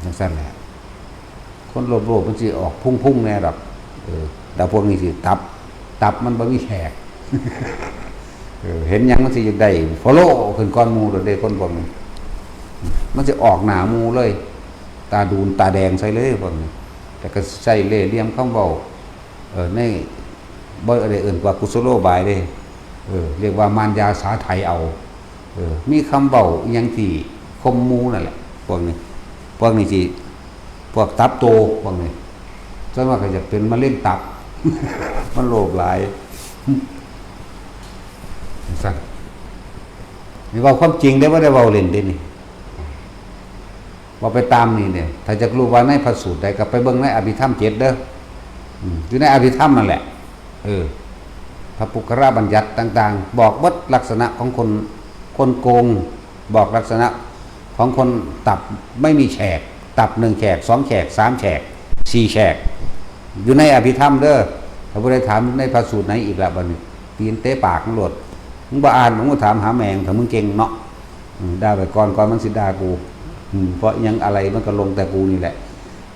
ຈັ່ງຊັ້ນແຫຼະ. ຄົນໂລບໆ ມັນຊິອອກພຸ້ງໆ ແດ່ດອກ. ເອີ ແລ້ວພວກນີ້ຊິຕັບ, ຕັບມັນບໍ່ມີແຂກ. ເອີ ເຫັນຫຍັງມັນຊິຢາກໄດ້ ໂຟໂລຂຶ້ນກ່ອນໝູ່ໂລດເດ້ ຄົນພວກນີ້. ມັນຊິອອກໜ້າໝູ່ເລີຍ, ຕາດູນຕາແດງໃສ່ເລີຍພວກນີ້. ແຕ່ກໍໃຊ້ເລ່ຫຼ່ຽມຄຳເວົ້າ ເອີ ໃນ ບໍ່ໄດ້ເອີ້ນວ່າກຸສະໂລບາຍເດ້. ເອີ ຮຽກວ່າມານຢາສາໄຖເອົາ. ເອີ ມີຄຳເວົ້າອີ່ຫຍັງທີ່ຂົ່ມໝູ່ນັ້ນແຫຼະ ພວກນີ້. ພວກນີ້ຊິ ພວກຕັບໂຕ ພວກນີ້ ສ່ວນມາກກໍຈະເປັນມະເຮັງຕັບ ມັນໂລບຫຼາຍ. ຈັ່ງຊັ້ນ ນີ້ເວົ້າຄວາມຈິງເດ້ ບໍ່ໄດ້ເວົ້າເລ່ນເດ້ນີ້. ເວົ້າໄປຕາມນີ້ເດ້. ຖ້າຢາກຮູ້ວ່າໃນພະສູດໃດ ກໍໄປເບິ່ງໃນອະພິທຳເຈັດເດີ້. ອືມ ຢູ່ໃນອະພິທຳນັ້ນແຫຼະ. ເອີ ພະປຸກຄະລະບັນຍັດຕ່າງໆ ບອກເບິດລັກສະນະຂອງຄົນ ຄົນໂກງ, ບອກລັກສະນະຂອງຄົນຕັບໄມ່ມີແຂກ, ຕັບໜຶ່ງແຂກ, ສອງແຂກ, ສາມແຂກ, ສີ່ແຂກ, ຢູ່ໃນອະພິທຳເດີ້. ຖ້າຜູ້ໃດຖາມໃນພະສູດໃນອີກລະ ບັດນີ້ຕີນເຕະປາກມັນໂລດ. ມຶງບໍ່ອ່ານ ມຶງມາຖາມຫາແມ່ງ ຖ້າມຶງເກັ່ງເນາະ. ອືມ ດ່າໄວ້ກ່ອນ ກ່ອນມັນຊິດ່າກູ. ອືມ ເພາະຫຍັງອະໄລມັນກໍລົງແຕ່ກູນີ້ແຫຼະ.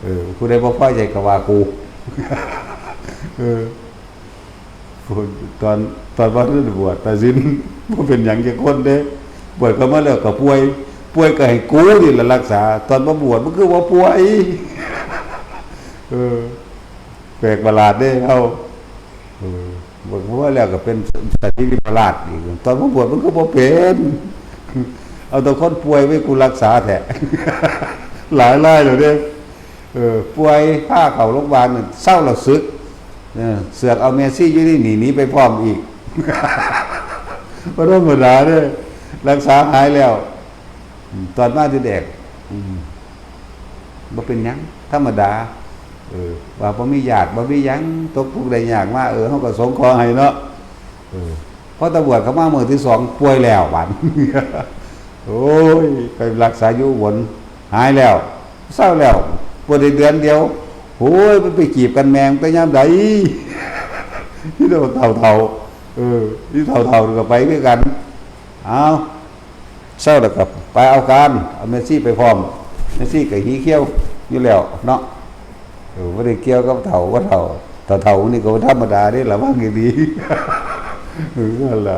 ເອີ ຜູ້ໃດບໍ່ພໍໃຈກໍວ່າກູ. ເອີ ຕອນ ຕອນວ່າທ່ານບວດ ຕາສິນ ບໍ່ເປັນຫຍັງຈັກຄົນເດ້. ບວດເຂົ້າມາແລ້ວກໍປ່ວຍ, ປ່ວຍກໍໃຫ້ກູນີ້ລະລັກສາ. ຕອນມາບວດ ມັນຄືບໍ່ປ່ວຍ. ເອີ ແປກປະຫຼາດເດ້ເຮົາ. ເອີ ບວດມາແລ້ວກໍເປັນສະຖິຕິພະລາດອີກ. ຕອນມາບວດມັນຄືບໍ່ເປັນ. ເອົາແຕ່ຄົນປ່ວຍໄວ້ກູລັກສາແທ້. ຫຼາຍລາຍແລ້ວເດ້. ເອີ ປ່ວຍພາເຂົ້າໂລງບານ ເຊົາແລ້ວສຶກ. ເອີ ເຊືອກເອົາແມ່ຊີຢູ່ໃນນີ້ໜີໄປພ້ອມອີກ. ບໍ່ທຳມະດາເດ້. ລັກສາຫາຍແລ້ວ. ອືມ ຕອນມາທີແລກ ອືມ ບໍ່ເປັນຫຍັງ ທຳມະດາ. ເອີ ວ່າບໍ່ມີຍາດ ບໍ່ມີຫຍັງ ຕົກທຸກໄດ້ຍາກມາ ເອີ ເຮົາກໍສົງເຄາະໃຫ້ເນາະ. ເອີ ພໍຕຳຫຼວດເຂົ້າມາມື້ທີສອງ ປ່ວຍແລ້ວບາດ. ໂອ້ຍ ໄປລັກສາຢູ່ອຸບົນ ຫາຍແລ້ວ ເຊົາແລ້ວ ປ່ວຍໄດ້ເດືອນດຽວ. ໂອ້ຍ ມັນໄປຈີບກັນແມ່ງແຕ່ຍາມໃດ. ມີແຕ່ເຖົ້າໆ ເອີ ມີເຖົ້າໆ ກໍໄປຄືກັນ. ເອົາ ເຊົາແລ້ວກໍໄປເອົາການ ເອົາແມ່ຊີໄປພ້ອມ. ແມ່ຊີກໍຫີຂຽວຢູ່ແລ້ວເນາະ. ເອີ ບໍ່ໄດ້ກ່ຽວກັບເຖົ້າບໍ່ເຖົ້າ. ເຖົ້າໆນີ້ກໍບໍ່ທຳມະດາເດ້ ລະວັງໃຫ້ດີ. ເອີ ນັ້ນລະ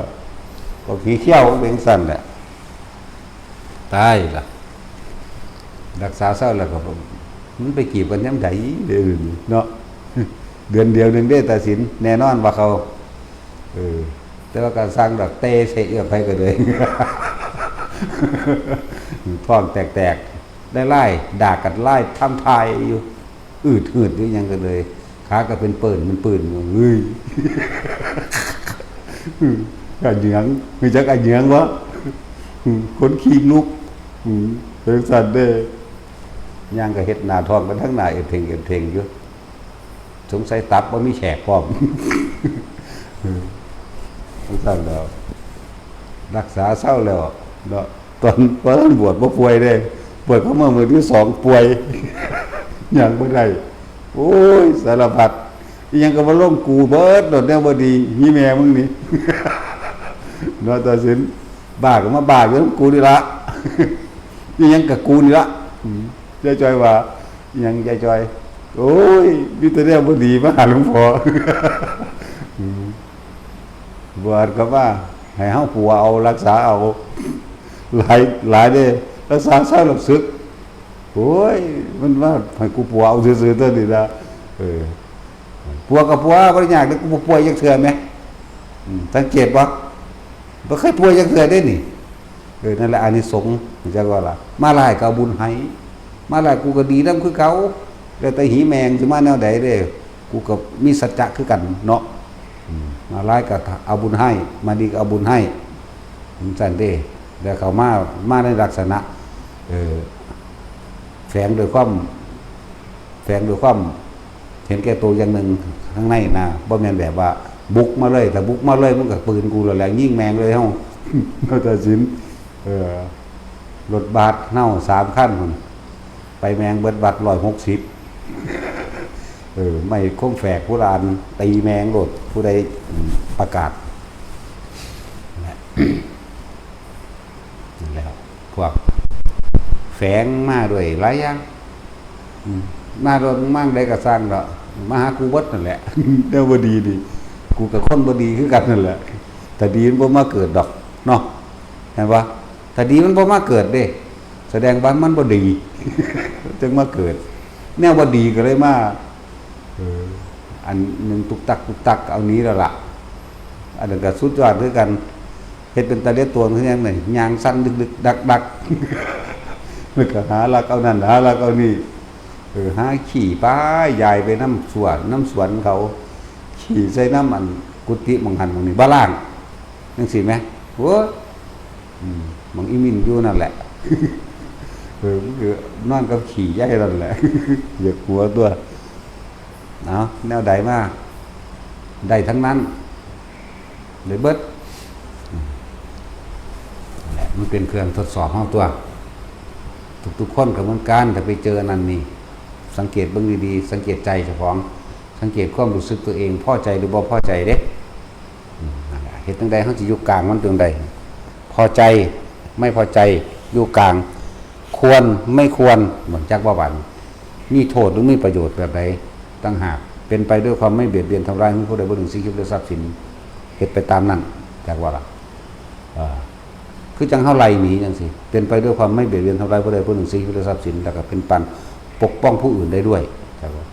ພວກຫີຂຽວມັນເປັນຈັ່ງຊັ້ນແຫຼະ. ຕາຍລະ ລັກສາເຊົາແລ້ວກໍ ມັນໄປຈີບກັນຍາມໃດເດ້ເນາະ. ເດືອນດຽວໜຶ່ງເດ້ ຕາສິນ ແນ່ນອນວ່າເຂົາ ເອີ ແຕ່ວ່າກໍຊ່າງດອກ ເຕະໃສ່ເອື້ອມໃຜກໍເລີຍ. ທ້ອງແຕກໆ ໄດ້ລາຍ ດາກັນລາຍ ທຳທ່າຢູ່ ອືດຫືດຢູ່ຫຍັງກໍເລີຍ. ຂາກໍເປັນເປີ້ນ ມັນປືນຢູ່. ເຮີ້ຍ ອາເຫຍື້ອງ ຮູ້ຈັກອາເຫຍື້ອງບໍ່? ຄົນຂີ້ລຸກ ເປັນຈັ່ງຊັ້ນເດ້. ຍ່າງກໍເຮັດໜ້າທ້ອງໄປທາງໜ້າ ເອັດເທັງເອັດເທັງຢູ່. ສົງໄສຕັບບໍ່ມີແຂກພ້ອມ. ຈັ່ງຊັ້ນແລ້ວ ລັກສາເຊົາແລ້ວເນາະ. ຕອນ ຕອນບວດບໍ່ປ່ວຍເດ້ ບວດເຂົ້າມາມື້ທີສອງປ່ວຍ ຍ່າງບໍ່ໄດ້. ໂອ້ຍ ສາລະພັດ ອີ່ຫຍັງກໍມາລົງກູເບິດໂລດ ແນວບໍ່ດີ ມີແມ່ມຶງນີ້ ເນາະ. ຕາສິນ ບ້າກໍມາບ້າຢູ່ນຳກູນີ້ລະ. ອີ່ຫຍັງກໍກູນີ້ລະ. ອືມ ຍາຍຈ້ອຍວ່າ ອີ່ຫຍັງຍາຍຈ້ອຍ? ໂອ້ຍ ມີແຕ່ແນວບໍ່ດີມາຫາຫຼວງພໍ່. ອືມ ບວດກໍວ່າໃຫ້ເຮົາປົວເອົາ ລັກສາເອົາ ຫຼາຍ ຫຼາຍເດ້. ລັກສາເຊົາແລ້ວສຶກ. ໂອ້ຍ ມັນວ່າໃຫ້ກູປົວເອົາຊື່ໆ ຕົວນີ້ນະ. ເອີ ປົວກໍປົວ ບໍ່ໄດ້ຍາກເດ້ ກູບໍ່ປ່ວຍຈັກເທື່ອແມ. ອືມ ສັງເກດບໍ່? ບໍ່ເຄີຍປ່ວຍຈັກເທື່ອເດ້ນີ້. ເອີ ນັ້ນແຫຼະອານິສົງ ຮູ້ຈັກບໍ່ລະ? ມາຫຼາຍກໍເອົາບຸນໃຫ້ ມາຫຼາຍກູກໍດີນຳຄືເກົ່າ. ແລ້ວແຕ່ຫີແມ່ງຊິມາແນວໃດເດ້ ກູກໍມີສັດຈະຄືກັນເນາະ. ອືມ ມາຫຼາຍກໍເອົາບຸນໃຫ້ ມາດີກໍເອົາບຸນໃຫ້ ຈັ່ງຊັ້ນເດ້. ແລ້ວເຂົາມາ ມາໃນລັກສະນະ ເອີ ແຝງດ້ວຍຄວາມ ແຝງດ້ວຍຄວາມເຫັນແກ່ໂຕຢ່າງໜຶ່ງຂ້າງໃນນະ. ບໍ່ແມ່ນແບບວ່າບຸກມາເລີຍ, ຖ້າບຸກມາເລີຍ ມັນກໍປືນກູແລ້ວແຫຼະ, ຍິງແມ່ງເລີຍເຮົາ ເຮົາຕັດສິນ. ເອີ ລົດບັສເຮົາສາມຄັນພຸ້ນ ໄປແມ່ງເບິດວັດຮ້ອຍຫົກສິບ. ເອີ ໄມ້ຄົມແຝກຜູ້ລະອັນ ຕີແມ່ງໂລດ ຜູ້ໃດ ອືມ ປະກາດ ນັ້ນແຫຼະ ພວກແຝງມາດ້ວຍຫຼາຍຢ່າງ. ອືມ ມາໂດນມາໃດກໍຊ່າງເນາະ ມາຫາກູເບິດນັ້ນແຫຼະ. ແນວບໍ່ດີນີ້ ກູກໍຄົນບໍ່ດີຄືກັນນັ້ນແຫຼະ. ຖ້າດີມັນບໍ່ມາເກີດດອກເນາະ ແມ່ນບໍ່? ຖ້າດີມັນບໍ່ມາເກີດເດ້ ສະແດງວ່າມັນບໍ່ດີ ຈຶ່ງມາເກີດ. ແນວບໍ່ດີກໍເລີຍມາ ເອີ ອັນໜຶ່ງຕຸກຕັກຕຸກຕັກ ເອົາໜີແລ້ວລະ. ອັນນັ້ນກໍສຸດຍອດຄືກັນ. ເຮັດເປັນຕາເລະຕົວຄືຫຍັງນີ້ ຍ່າງສັ່ນດຶກໆດັກໆ ແລ້ວກໍຫາລັກເອົານັ້ນ ຫາລັກເອົານີ້ ເອີ ຫາຂີ້ປາຍຢາຍໄປນຳສວນ ນຳສວນເຂົາ ຂີ້ໃສ່ນຳອັນກຸຕິໝ່ອງຫັ້ນໝ່ອງນີ້ ບໍ່ລ້າງ ຈັ່ງຊີ້ແໝ. ໂອ້ຍ ອືມ ບັກອີມິນຢູ່ນັ້ນແຫຼະ ເອີ ມັນກໍນອນກັບຂີ້ໃຫຍ່ນັ້ນແຫຼະ ຢາກຫົວຕົວະ. ເອົາ ແນວໃດມາໄດ້ທັງນັ້ນ ໄດ້ເບິດ. ນັ້ນແຫຼະ ມັນເປັນເຄື່ອງທົດສອບເຮົາຕົວະ. ທຸກໆຄົນກໍເໝືອນກັນ ຖ້າໄປເຈີອັນນັ້ນນີ້ ສັງເກດເບິ່ງດີໆ ສັງເກດໃຈເຈົ້າຂອງ ສັງເກດຄວາມຮູ້ສຶກຕົວເອງ ພໍໃຈຫຼືບໍ່ພໍໃຈເດ້. ອືມ ນັ້ນແຫຼະ ເຮັດຈັ່ງໃດເຮົາຊິຢູ່ກາງມັນຈັ່ງໃດ? ພໍໃຈ ໄມ່ພໍໃຈ ຢູ່ກາງ ຄວນ ໄມ່ຄວນ ເບິ່ງຈັກວ່າບາດນີ້ ມີໂທດຫຼືມີປະໂຫຍດແບບໃດຕ່າງຫາກ. ເປັນໄປດ້ວຍຄວາມໄມ່ບຽດບຽນທຳລາຍ ໃຫ້ຜູ້ໃດບໍ່ໜຶ່ງຊີວິດ ແລະ ຊັບສິນ ເຮັດໄປຕາມນັ້ນ ຈັກວ່າລະ. ເອີ ຄືຈັ່ງເຮົາໄລ່ໜີຈັ່ງຊີ້ ເປັນໄປດ້ວຍຄວາມໄມ່ບຽດບຽນທຳລາຍຜູ້ໃດຜູ້ໜຶ່ງຊີວິດ ແລະ ຊັບສິນ ແລ້ວກໍເປັນປານປົກປ້ອງຜູ້ອື່ນໄດ້ດ້ວຍ ຈັກວ່າ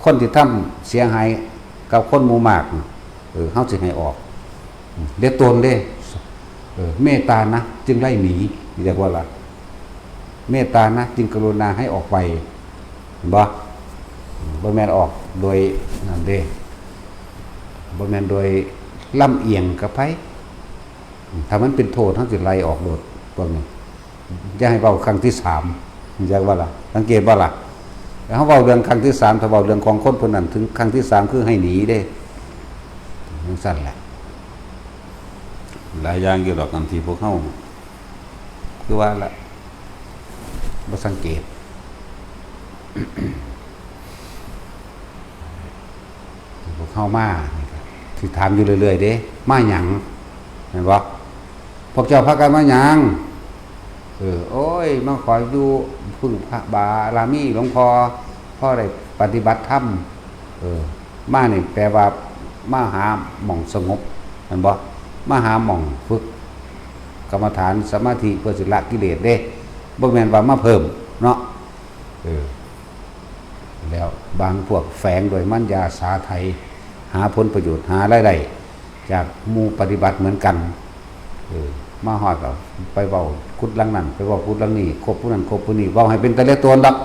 ຄົນທີ່ທຳເສຍຫາຍກັບຄົນໝູ່ມາກ ເອີ ເຮົາຊິໃຫ້ອອກ ເລະຕົນເດ້ ເອີ ເມດຕານະຈຶ່ງໄລ່ໜີ ເຫັນບໍ່ລະ? ເມດຕານະຈຶ່ງກະລຸນາໃຫ້ອອກໄປ ເຫັນບໍ່? ບໍ່ແມ່ນອອກໂດຍນັ້ນເດ້ ບໍ່ແມ່ນໂດຍລຳອຽງກັບໃຜ. ຖ້າມັນເປັນໂທດ ເຮົາຊິໄລ່ອອກໂລດພວກນີ້. ຢ່າໃຫ້ເວົ້າຄັ້ງທີສາມ ເຫັນບໍ່ລະ? ສັງເກດບໍ່ລະ? ແລ້ວເຮົາເວົ້າເລື່ອງຄັ້ງທີສາມ ຖ້າເວົ້າເລື່ອງຂອງຄົນຜູ້ນັ້ນ ເຖິງຄັ້ງທີສາມ ຄືໃຫ້ໜີເດ້ ຈັ່ງຊັ້ນແຫຼະ. ຫຼາຍຢ່າງຢູ່ດອກ ອັນທີ່ພວກເຮົາ ຄືວ່າລະ ບໍ່ສັງເກດ. ພວກເຮົາມານີ້ກໍຊິຖາມຢູ່ເລື້ອຍໆເດ້ ມາຫຍັງ? ແມ່ນບໍ່? ພວກເຈົ້າພາກັນມາຫຍັງ? ເອີ ໂອ້ຍ ມາຂໍຢູ່ ເພິ່ງພະບາລະມີຫຼວງພໍ່ ພໍໄດ້ປະຕິບັດທຳ. ເອີ ມານີ້ແປວ່າມາຫາໝ່ອງສະຫງົບ ແມ່ນບໍ່? ມາຫາໝ່ອງຝຶກກຳມະຖານສະມາທິ ເພື່ອຊິລະກິເລດເດ້ ບໍ່ແມ່ນວ່າມາເພີ່ມເນາະ. ເອີ ແລ້ວບາງພວກແຝງດ້ວຍມານຢາສາໄຖ ຫາຜົນປະໂຫຍດ ຫາລາຍໄດ້ຈາກໝູ່ປະຕິບັດເໝືອນກັນ. ເອີ ມາຮອດກໍໄປເວົ້າກຸດຫຼັງນັ້ນ ໄປເວົ້າກຸດຫຼັງນີ້ ຄົບຜູ້ນັ້ນຄົບຜູ້ນີ້ ເວົ້າໃຫ້ເປັນຕາເລະຕົນດອກ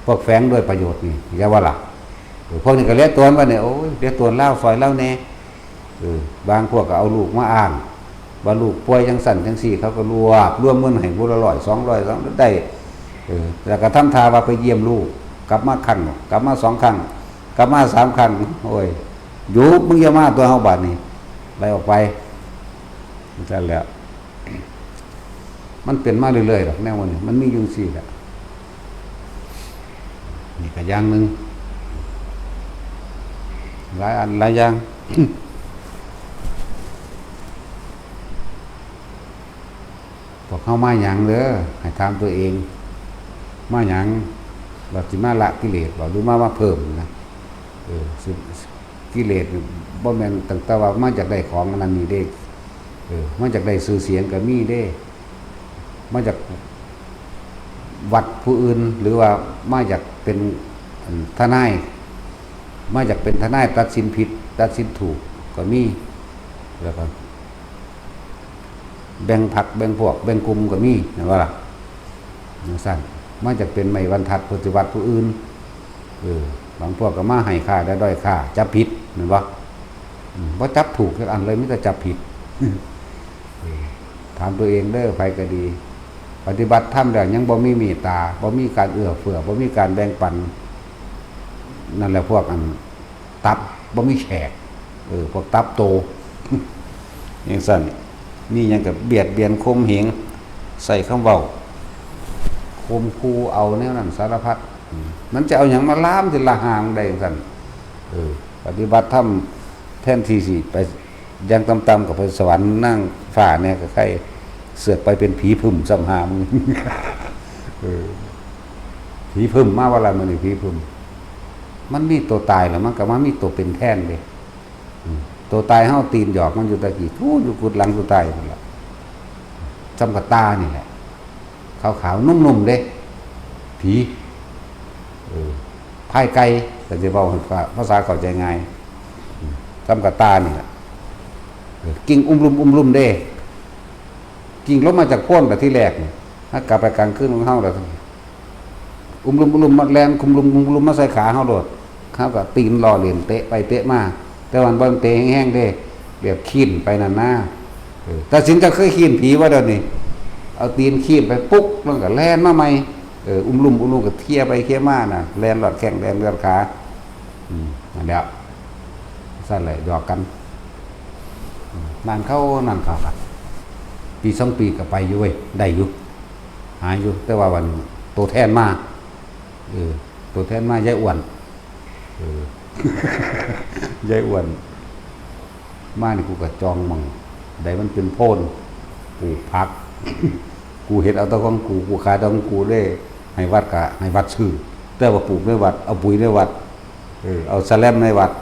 ພວກແຝງດ້ວຍປະໂຫຍດນີ້ ຢ່າວ່າລະ. ເອີ ພວກນີ້ກໍເລະຕົນວ່ານີ້ ໂອ້ຍ ເລະຕົນລາວ ຊ່ອຍລາວແດ່. ເອີ ບາງພວກກໍເອົາລູກມາອ້າງ ວ່າລູກປ່ວຍຈັ່ງຊັ້ນຈັ່ງຊີ້ ເຂົາກໍລວບລວມເງິນໃຫ້ຜູ້ລະຮ້ອຍ ສອງຮ້ອຍ ສາມຮ້ອຍ ໄດ້ ເອີ ແລ້ວກໍທຳທ່າວ່າໄປຢ້ຽມລູກ ກັບມາຄັ້ງ ກັບມາສອງຄັ້ງ ກັບມາສາມຄັ້ງ. ໂອ້ຍ ຢຸດ ມຶງຢ່າມາຕົວະເຮົາບາດນີ້ ໄລ່ອອກໄປ ຈັ່ງຊັ້ນແຫຼະ. ມັນເປັນມາເລື້ອຍໆດອກ ແນວນີ້ ມັນມີຢູ່ຈັ່ງຊີ້ແຫຼະ. ນີ້ກໍຢ່າງໜຶ່ງ ຫຼາຍອັນຫຼາຍຢ່າງ ພວກເຮົາມາຫຍັງເດີ ໃຫ້ຖາມຕົວເອງ ມາຫຍັງ? ວ່າຊິມາລະກິເລດບໍ ຫຼືມາ ມາເພີ່ມນະ? ເອີ ຊິ ກິເລດນີ້ບໍ່ແມ່ນຕັ້ງແຕ່ວ່າມາຈາກໄດ້ຂອງອັນນັ້ນນີ້ເດ້ ເອີ ມາຈາກໄດ້ຊື່ສຽງກໍມີເດ້ ມາຈາກວັດຜູ້ອື່ນ ຫຼືວ່າມາຈາກເປັນ ອັນ ທະນາຍ ມາຈາກເປັນທະນາຍຕັດສິນຜິດ ຕັດສິນຖືກກໍມີ ແລ້ວກໍ ແບ່ງພັກແບ່ງພວກແບ່ງກຸ່ມກໍມີ ແມ່ນບໍ່ລະ? ຈັ່ງຊັ້ນ ມັນຈະເປັນໄມ້ບັນທັດປະຕິວັດຜູ້ອື່ນ. ເອີ ບາງພວກກໍມາໃຫ້ຄ່າແຕ່ດ້ອຍຄ່າ ຈັບຜິດ ແມ່ນບໍ່? ອືມ ບໍ່ຈັບຖືກຈັກອັນເລີຍ ມີແຕ່ຈັບຜິດ. ເອີ ຖ ຖາມຕົວເອງເດີ້ ໃຜກໍດີ ປະຕິບັດທຳແລ້ວຍັງບໍ່ມີເມດຕາ ບໍ່ມີການເອື້ອເຟື້ອ ບໍ່ມີການແບ່ງປັນ ນັ້ນແຫຼະ ພວກອັນຕັບບໍ່ມີແຂກ ເອີ ພວກຕັບໂຕ ຈັ່ງຊັ້ນ ມີຫຍັງກໍບຽດບຽນຂົ່ມເຫງ ໃຊ້ຄຳເວົ້າຂົ່ມຂູ່ເອົາແນວນັ້ນສາລະພັດ ມັນຈະເອົາຫຍັງມາລາມທີ່ລະຫາງໄດ້ຈັ່ງຊັ້ນ ເອີ ປະຕິບັດທຳ ແທນທີ່ຊິໄປຢ່າງຕ່ຳໆກໍໄປສະຫວັນນາງຟ້າແດ່ກໍໄຄ ເສືອກໄປເປັນຜີຜຶ້ມຊ້ຳຫາມຶງ ເອີ ຜີຜຶ້ມມາວ່າລະມື້ນີ້ ຜີຜຶ້ມ ມັນມີໂຕຕາຍແລ້ວ ມັນກໍມາມີໂຕເປັນແທນເດ້ ອືມ ໂຕຕາຍເຮົາຕີນຫຍອກມັນຢູ່ຕະກີ້ ທູຢູ່ກຸດຫຼັງສຸດທ້າຍພຸ້ນລະ ສ່ຳກະຕ່ານີ້ແຫຼະ ຂາວໆ ນຸ່ມໆ ເດ້ ຜີ ເອີ ພາຍໄກ່ ກໍຊິເວົ້າໃຫ້ພາ ພາສາເຂົ້າໃຈງ່າຍ ອືມ ສ່ຳກະຕ່ານີ້ແຫຼະ ເອີ ກິ່ງອຸມລຸມອຸມລຸມເດ້ ກິ່ງລົງມາຈາກໂພນແຕ່ທີແລກນີ້ ຫາກັບໄປກາງຄືນຂອງເຮົາແລ້ວ ອຸມລຸມອຸມລຸມມາແລ່ນຄຸມລຸມຄຸມລຸມມາໃສ່ຂາເຮົາໂລດ ເຮົາກໍຕີນລໍ້ເລ່ນເຕະໄປເຕະມາ ແຕ່ວ່າມັນບໍ່ໄດ້ເຕະແຮງໆເດ້ ແບບຄີນໄປນັ້ນນາ ເອີ ຕາສິນເຈົ້າເຄີຍຄີນຜີບໍ່ດຽວນີ້ ເອົາຕີນຄີນໄປປຸກ ແລ້ວກໍແລ່ນມາໃໝ່ ເອີ ອຸມລຸມອຸມລຸມກໍເຄຍໄປເຄຍມານະ ແລ່ນລອດແຂ້ງແລ່ນລອດຂາ ອືມ ນັ້ນແຫຼະ ຊັ້ນແຫຼະ ຫຍອກກັນ ອືມ ນັ້ນເຂົາ ນັ້ນເຂົາ ປີສອງປີກໍໄປຢູ່ເວີຍ ໄດ້ຢູ່ ຫາຢູ່ ແຕ່ວ່າວັນໂຕແທນມາ ເອີ ໂຕແທນມາ ຍາຍອ້ວນ ເອີ ຍາຍອ້ວນ ມານີ້ ກູກໍຈອງໝ່ອງໃດມັນເປັນໂພນ ປູກຜັກ ກູເຮັດເອົາແຕ່ຂອງກູ ກູຂາຍແຕ່ຂອງກູເດ້ ໃຫ້ວັດກະໃຫ້ວັດຊື້ ແຕ່ວ່າປູກໃນວັດ ເອົາປຸ໋ຍໃນວັດ ເອີ ເອົາສະແລັມໃນວັດ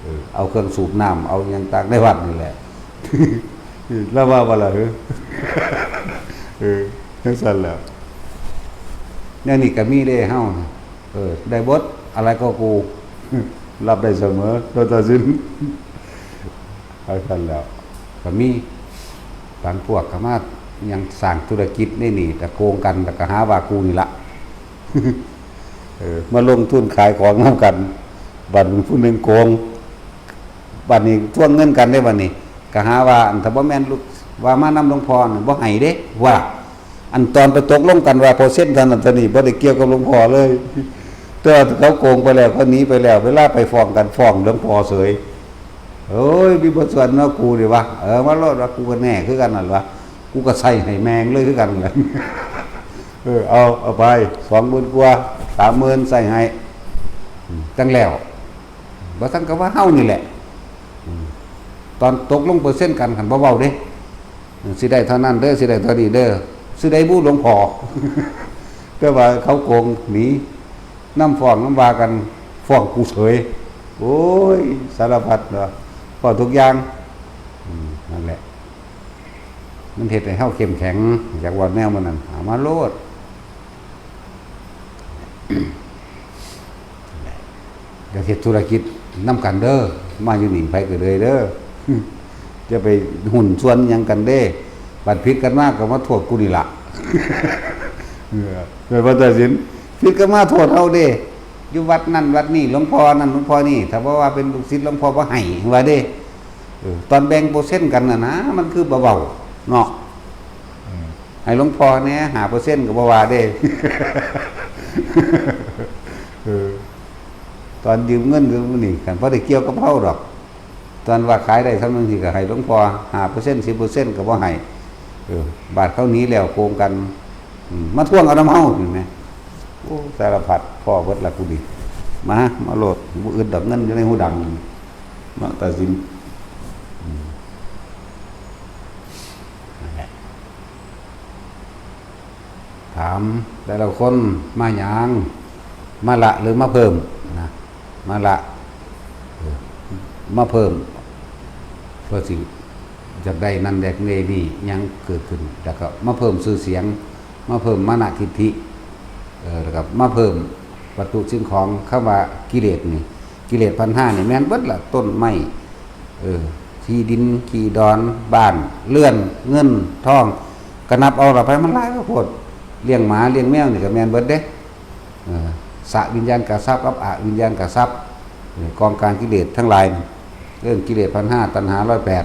ເອີ ເອົາເຄື່ອງສູບນ້ຳ ເອົາຫຍັງຕາກໃນວັດນີ້ແຫຼະ ລາວວ່າບໍ່ລະ ເອີ ເອີ ຈັ່ງຊັ້ນແຫຼະ ແນວນີ້ກໍມີເດ້ເຮົາ ເອີ ໄດ້ເບິດ ອະໄລກໍກູ ຮັບໄດ້ສະເໝີ ດອກເຕີສິນ ຈັ່ງຊັ້ນແຫຼະ ກໍມີບາງພວກກໍມາຫຍັງສ້າງທຸລະກິດໃນນີ້ ແຕ່ໂກງກັນ ແລ້ວກໍຫາວ່າກູນີ້ລະ ເອີ ມາລົງທຶນຂາຍຂອງນຳກັນ ບັດຜູ້ໜຶ່ງໂກງ ບັດນີ້ທວງເງິນກັນເດ້ ບັດນີ້ກໍຫາວ່າ ອັນ ຖ້າບໍ່ແມ່ນລູກ ວ່າມານຳຫຼວງພໍ່ນີ້ ບໍ່ໃຫ້ເດ້ ວ່າ ອັນຕອນໄປຕົກລົງກັນວ່າເປີເຊັນເທົ່ານັ້ນເທົ່ານີ້ ບໍ່ໄດ້ກ່ຽວກັບຫຼວງພໍ່ເລີຍ ແຕ່ວ່າເຂົາໂກງໄປແລ້ວ ເຂົາໜີໄປແລ້ວ ເວລາໄປຟ້ອງກັນ ຟ້ອງຫຼວງພໍ່ເສີຍ ໂອ້ຍ ມີບົດສວດເນາະ ກູນີ້ວະ ເອີ ມາໂລດວ່າ ກູກໍແນ່ຄືກັນນັ້ນວະ ກູກໍໃສ່ໃຫ້ແມ່ງເລີຍຄືກັນແຫຼະ ເອີ ເອົາ ເອົາໄປ ສອງໝື່ນກວ່າ ສາມໝື່ນ ໃສ່ໃຫ້ ອືມ ຈັ່ງແລ້ວ ບໍ່ຊັ້ນກໍວ່າເຮົານີ້ແຫຼະ ອືມ ຕອນຕົກລົງເປີເຊັນກັນ ຄັນບໍ່ເວົ້າເດ້ ຊິໄດ້ເທົ່ານັ້ນເດີ ຊິໄດ້ເທົ່ານີ້ເດີ ຊິໄດ້ບຸຫຼວງພໍ່ ແຕ່ວ່າເຂົາໂກງໜີ ນຳຟ້ອງນຳວ່າກັນ ຟ້ອງກູເສີຍ ໂອ້ຍ ສາລະພັດເນາະ ເວົ້າທຸກຢ່າງ ອືມ ນັ້ນແຫຼະ ມັນເຮັດໃຫ້ເຮົາເຂັ້ມແຂງ ຢາກເວົ້າແນວມັນນັ້ນ ເອົາມາໂລດ ຢາກເຮັດທຸລະກິດນຳກັນເດີ ມາຢູ່ນີ້ໃຜກໍເລີຍເດີ ຢ່າໄປຫຸ້ນສ່ວນຫຍັງກັນເດ້ ບັດຜິດກັນມາກໍມາໂທດກູນີ້ລະ ເອີ ແມ່ນບໍ່ຕາສິນ ຜິດກໍມາໂທດເຮົາເດ້ ຢູ່ວັດນັ້ນວັດນີ້ ຫຼວງພໍ່ນັ້ນຫຼວງພໍ່ນີ້ ຖ້າບໍ່ວ່າເປັນລູກສິດຫຼວງພໍ່ບໍ່ໃຫ້ວ່າເດ້ ເອີ ຕອນແບ່ງເປີເຊັນກັນຫັ້ນນະ ມັນຄືບໍ່ເວົ້າເນາະ ເອີ ໃຫ້ຫຼວງພໍ່ແດ່ ຫ້າເປີເຊັນກໍບໍ່ວ່າເດ້ ເອີ ຕອນຢືມເງິນກໍນີ້ ຄັນບໍ່ໄດ້ກ່ຽວກັບເຮົາດອກ ຕອນວ່າຂາຍໄດ້ສ່ຳນັ້ນຊິກໍໃຫ້ຫຼວງພໍ່ ຫ້າເປີເຊັນ ສິບເປີເຊັນກໍບໍ່ໃຫ້ ເອີ ບາດເຂົາໜີແລ້ວໂກງກັນ ອືມ ມາທວງເອົານຳເຮົາ ເຫັນໄໝ ໂອ້ ສາລະພັດ ພໍ້ເບິດລະກູນີ້ ມາ ມາໂລດ ບໍ່ອຶດດອກ ເງິນຢູ່ໃນຫູດັງ ເນາະ ຕາສິນ ອືມ ນັ້ນແຫຼະ ຖາມແຕ່ລະຄົນ ມາຫຍັງ? ມາລະ ຫຼື ມາເພີ່ມນະ? ມາລະ ເອີ ມາເພີ່ມ ເພື່ອຊິຢາກໄດ້ນັ້ນ ຢາກໄດ້ນີ້ ຫຍັງເກີດຂຶ້ນ ແລ້ວກໍມາເພີ່ມຊື່ສຽງ ມາເພີ່ມມານະທິດຖິ ເອີ ແລ້ວກໍມາເພີ່ມວັດຖຸສິ່ງຂອງ ຄຳວ່າກິເລດນີ້ ກິເລດພັນຫ້ານີ້ແມ່ນເບິດລະ ຕົ້ນໄມ້ ເອີ ທີ່ດິນທີ່ດອນ ບ້ານເຮືອນ ເງິນທອງ ກໍນັບເອົາລະໄປ ມັນຫຼາຍໂພດ ລ້ຽງໝາລ້ຽງແມວນີ້ກໍແມ່ນເບິດເດ້ ເອີ ສະວິນຍານກະຊັບກັບອະວິນຍານກະຊັບ ເອີ ກອງການກິເລດທັງຫຼາຍນີ້ ເລື່ອງກິເລດພັນຫ້າ ຕັນຫາຮ້ອຍແປດ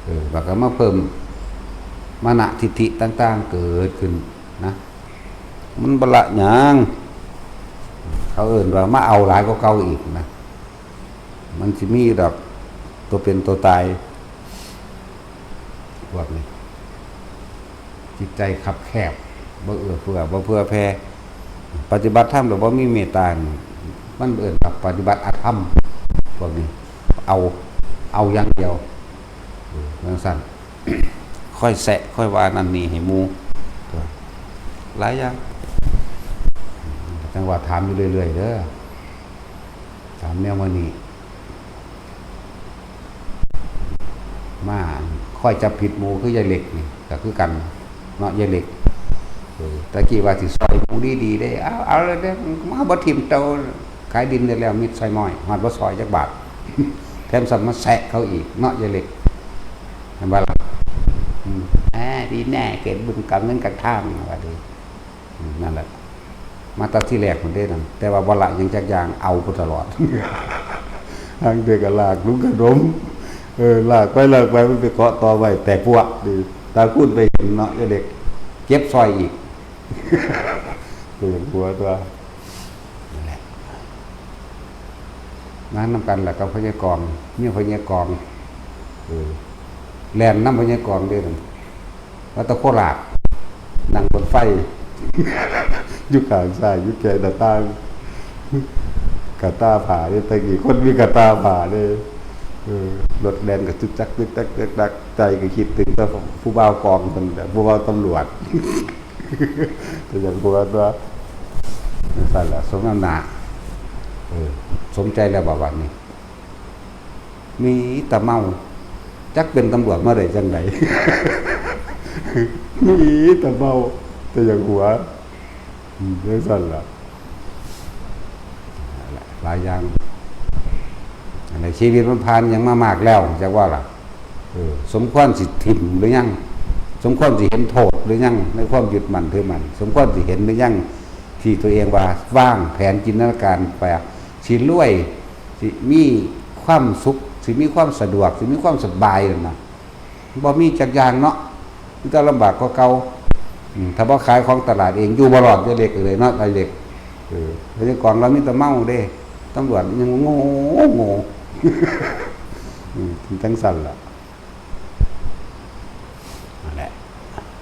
ເອີ ແລ້ວກໍມາເພີ່ມ ມານະທິດຖິຕ່າງໆເກີດຂຶ້ນນະ ມັນບໍ່ລະຫຍັງ ເຂົາເອີ້ນວ່າມາເອົາຫຼາຍກວ່າເກົ່າອີກນະ ມັນຊິມີດອກຕົວເປັນຕົວຕາຍ ພວກນີ້ ຈິດໃຈຄັບແຄບ ບໍ່ເອື້ອເຟື້ອ ບໍ່ເຜື່ອແຜ່ ປະຕິບັດທຳແລ້ວບໍ່ມີເມດຕາ ມັນເອີ້ນວ່າປະຕິບັດອະທຳ ພວກນີ້ ເອົາ ເອົາຢ່າງດຽວ ເອີ ຈັ່ງຊັ້ນ ຄ່ອຍແຊະ ຄ່ອຍວ່ານັ້ນນີ້ໃຫ້ໝູ່ ຫຼາຍຢ່າງ ຈັ່ງວ່າຖາມຢູ່ເລື້ອຍໆເດີ ຖາມແນວມື້ນີ້ ມາຄອຍຈັບຜິດໝູ່ຄືຍາຍເລັກນີ້ ກໍຄືກັນເນາະ ຍາຍເລັກ ເອີ ຕະກີ້ວ່າຊິຊ່ອຍໝູ່ດີໆເດ້ ເອົາ ເອົາເລີຍເດ້ ມາບໍ່ຖິ້ມໂຕ ຂາຍດິນໄດ້ແລ້ວມິດໃສ່ມ້ອຍ ຮອດບໍ່ຊ່ອຍຈັກບາດ ແຖມຊ້ຳມາແຊະເຂົາອີກເນາະ ຍາຍເລັກ ແມ່ນບໍ່ລະ? ອືມ ແອ ດີແນ່ ເກີດບຸນກັບເງິນກັບທອງ ວ່າດີ ອືມ ນັ້ນແຫຼະ ມາແຕ່ທີແລກພຸ້ນເດ້ນັ້ນ ແຕ່ວ່າບໍ່ລະຫຍັງຈັກຢ່າງ ເອົາໄປຕະຫຼອດ ລາງເທື່ອກໍລາກລຸງຂະໜົມ ເອີ ລາກໄປລາກໄປ ມັນໄປເກາະຕໍ່ໄວ້ ແຕກປົວະ ຕາຄູນໄປເຫັນເນາະ ຍາຍເລັກ ເກັບຊ່ອຍອີກ ໂຕຢ່າງຫົວຕົວະ ນັ້ນແຫຼະ ມານຳກັນແຫຼະກັບພະຍາກອງ ເມຍພະຍາກອງ ເອີ ແລ່ນນຳພະຍາກອງເດ້ນັ້ນ ມາແຕ່ໂຄລາດ ນັ່ງລົດໄຟ ຢູ່ຂ້າງຊ້າຍ ຢູ່ແກ້ໜ້າຕ່າງ ກະຕ່າຜ້າເດ້ ແຕ່ກີ້ຄົນມີກະຕ່າຜ້າເດ້ ເອີ ລົດແລ່ນກະຕຶກຕັກ ຕຶກຕັກ ຕຶກຕັກ ໃຈກໍຄິດເຖິງແຕ່ຜູ້ບ່າວກອງເພິ່ນແຫຼະ ຜູ້ບ່າວຕຳຫຼວດ ກໍຢາກຫົວຕົວະ ຈັ່ງຊັ້ນລະ ສົມນຳໜ້າ ເອີ ສົມໃຈແລ້ວບໍ່ບັດນີ້ ມີແຕ່ເມົາ ຈັກເປັນຕຳຫຼວດມາໄດ້ຈັ່ງໃດ ມີແຕ່ເມົາ ແຕ່ຢາກຫົວ ອືມ ຈັ່ງຊັ້ນລະ ຫຼາຍຢ່າງ ອັນໃດຊີວິດມັນຜ່ານຫຍັງມາມາກແລ້ວ ຈັກວ່າລະ ເອີ ສົມຄວນຊິຖິ້ມຫຼືຍັງ ສົມຄວນຊິເຫັນໂທດຫຼືຍັງ ໃນຄວາມຍຶດໝັ້ນຖືໝັ້ນ ສົມຄວນຊິເຫັນຫຼືຍັງ ທີ່ຕົວເອງວ່າວາງແຜນຈິນຕະນາການໄປ ຊິລວຍ ຊິມີຄວາມສຸກ ຊິມີຄວາມສະດວກ ຊິມີຄວາມສະບາຍນັ້ນນະ ບໍ່ມີຈັກຢ່າງເນາະ ມີແຕ່ລຳບາກກວ່າເກົ່າ ອືມ ຖ້າບໍ່ຂາຍຂອງຕະຫຼາດເອງ ຢູ່ບໍ່ລອດ ຍາຍເລັກເອີຍເນາະ ຍາຍເລັກ ເອີ ພະຍາກອງລາວມີແຕ່ເມົາເດ້ ຕຳຫຼວດຍັງໂງ່ ໂງ່ ອືມ ຈັ່ງຊັ້ນລະ ນັ້ນແຫຼະ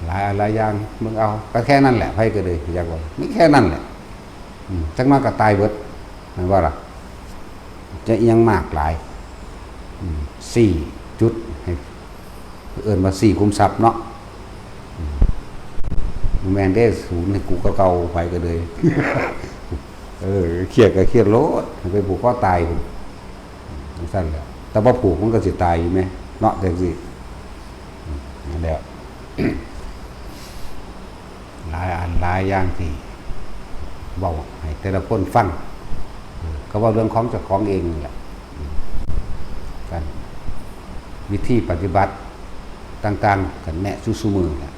ຫຼາຍອັນຫຼາຍຢ່າງ ເບິ່ງເອົາ ກໍແຄ່ນັ້ນແຫຼະ ໃຜກໍເລີຍຢາກເວົ້າ ມີແຄ່ນັ້ນແຫຼະ ອືມ ຈັກໜ້ອຍກໍຕາຍເບິດ ແມ່ນບໍ່ລະ? ຈະອີ່ຫຍັງມາກຫຼາຍ ອືມ ສີ່ຈຸດ ໃຫ້ ເອີ້ນວ່າສີ່ຂຸມຊັບເນາະ ອືມ ບໍ່ແມ່ນເດ້ ສູນໃຫ້ກູເກົ່າໆ ໃຜກໍເລີຍ ເອີ ຄຽດກໍຄຽດໂລດ ໃຫ້ໄປຜູກຄໍຕາຍພຸ້ນ ຈັ່ງຊັ້ນແຫຼະ ແຕ່ບໍ່ຜູກມັນກໍຊິຕາຍຢູ່ແມະເນາະ ຈັ່ງຊີ້ ອືມ ນັ້ນແຫຼະ ຫຼາຍອັນຫຼາຍຢ່າງທີ່ເວົ້າໃຫ້ແຕ່ລະຄົນຟັງ ເອີ ກໍເວົ້າເລື່ອງຂອງເຈົ້າຂອງເອງນີ້ແຫຼະ ການວິທີປະຕິບັດຕ່າງໆ ກັນແນະສູ່ຊຸມື້ແຫຼະ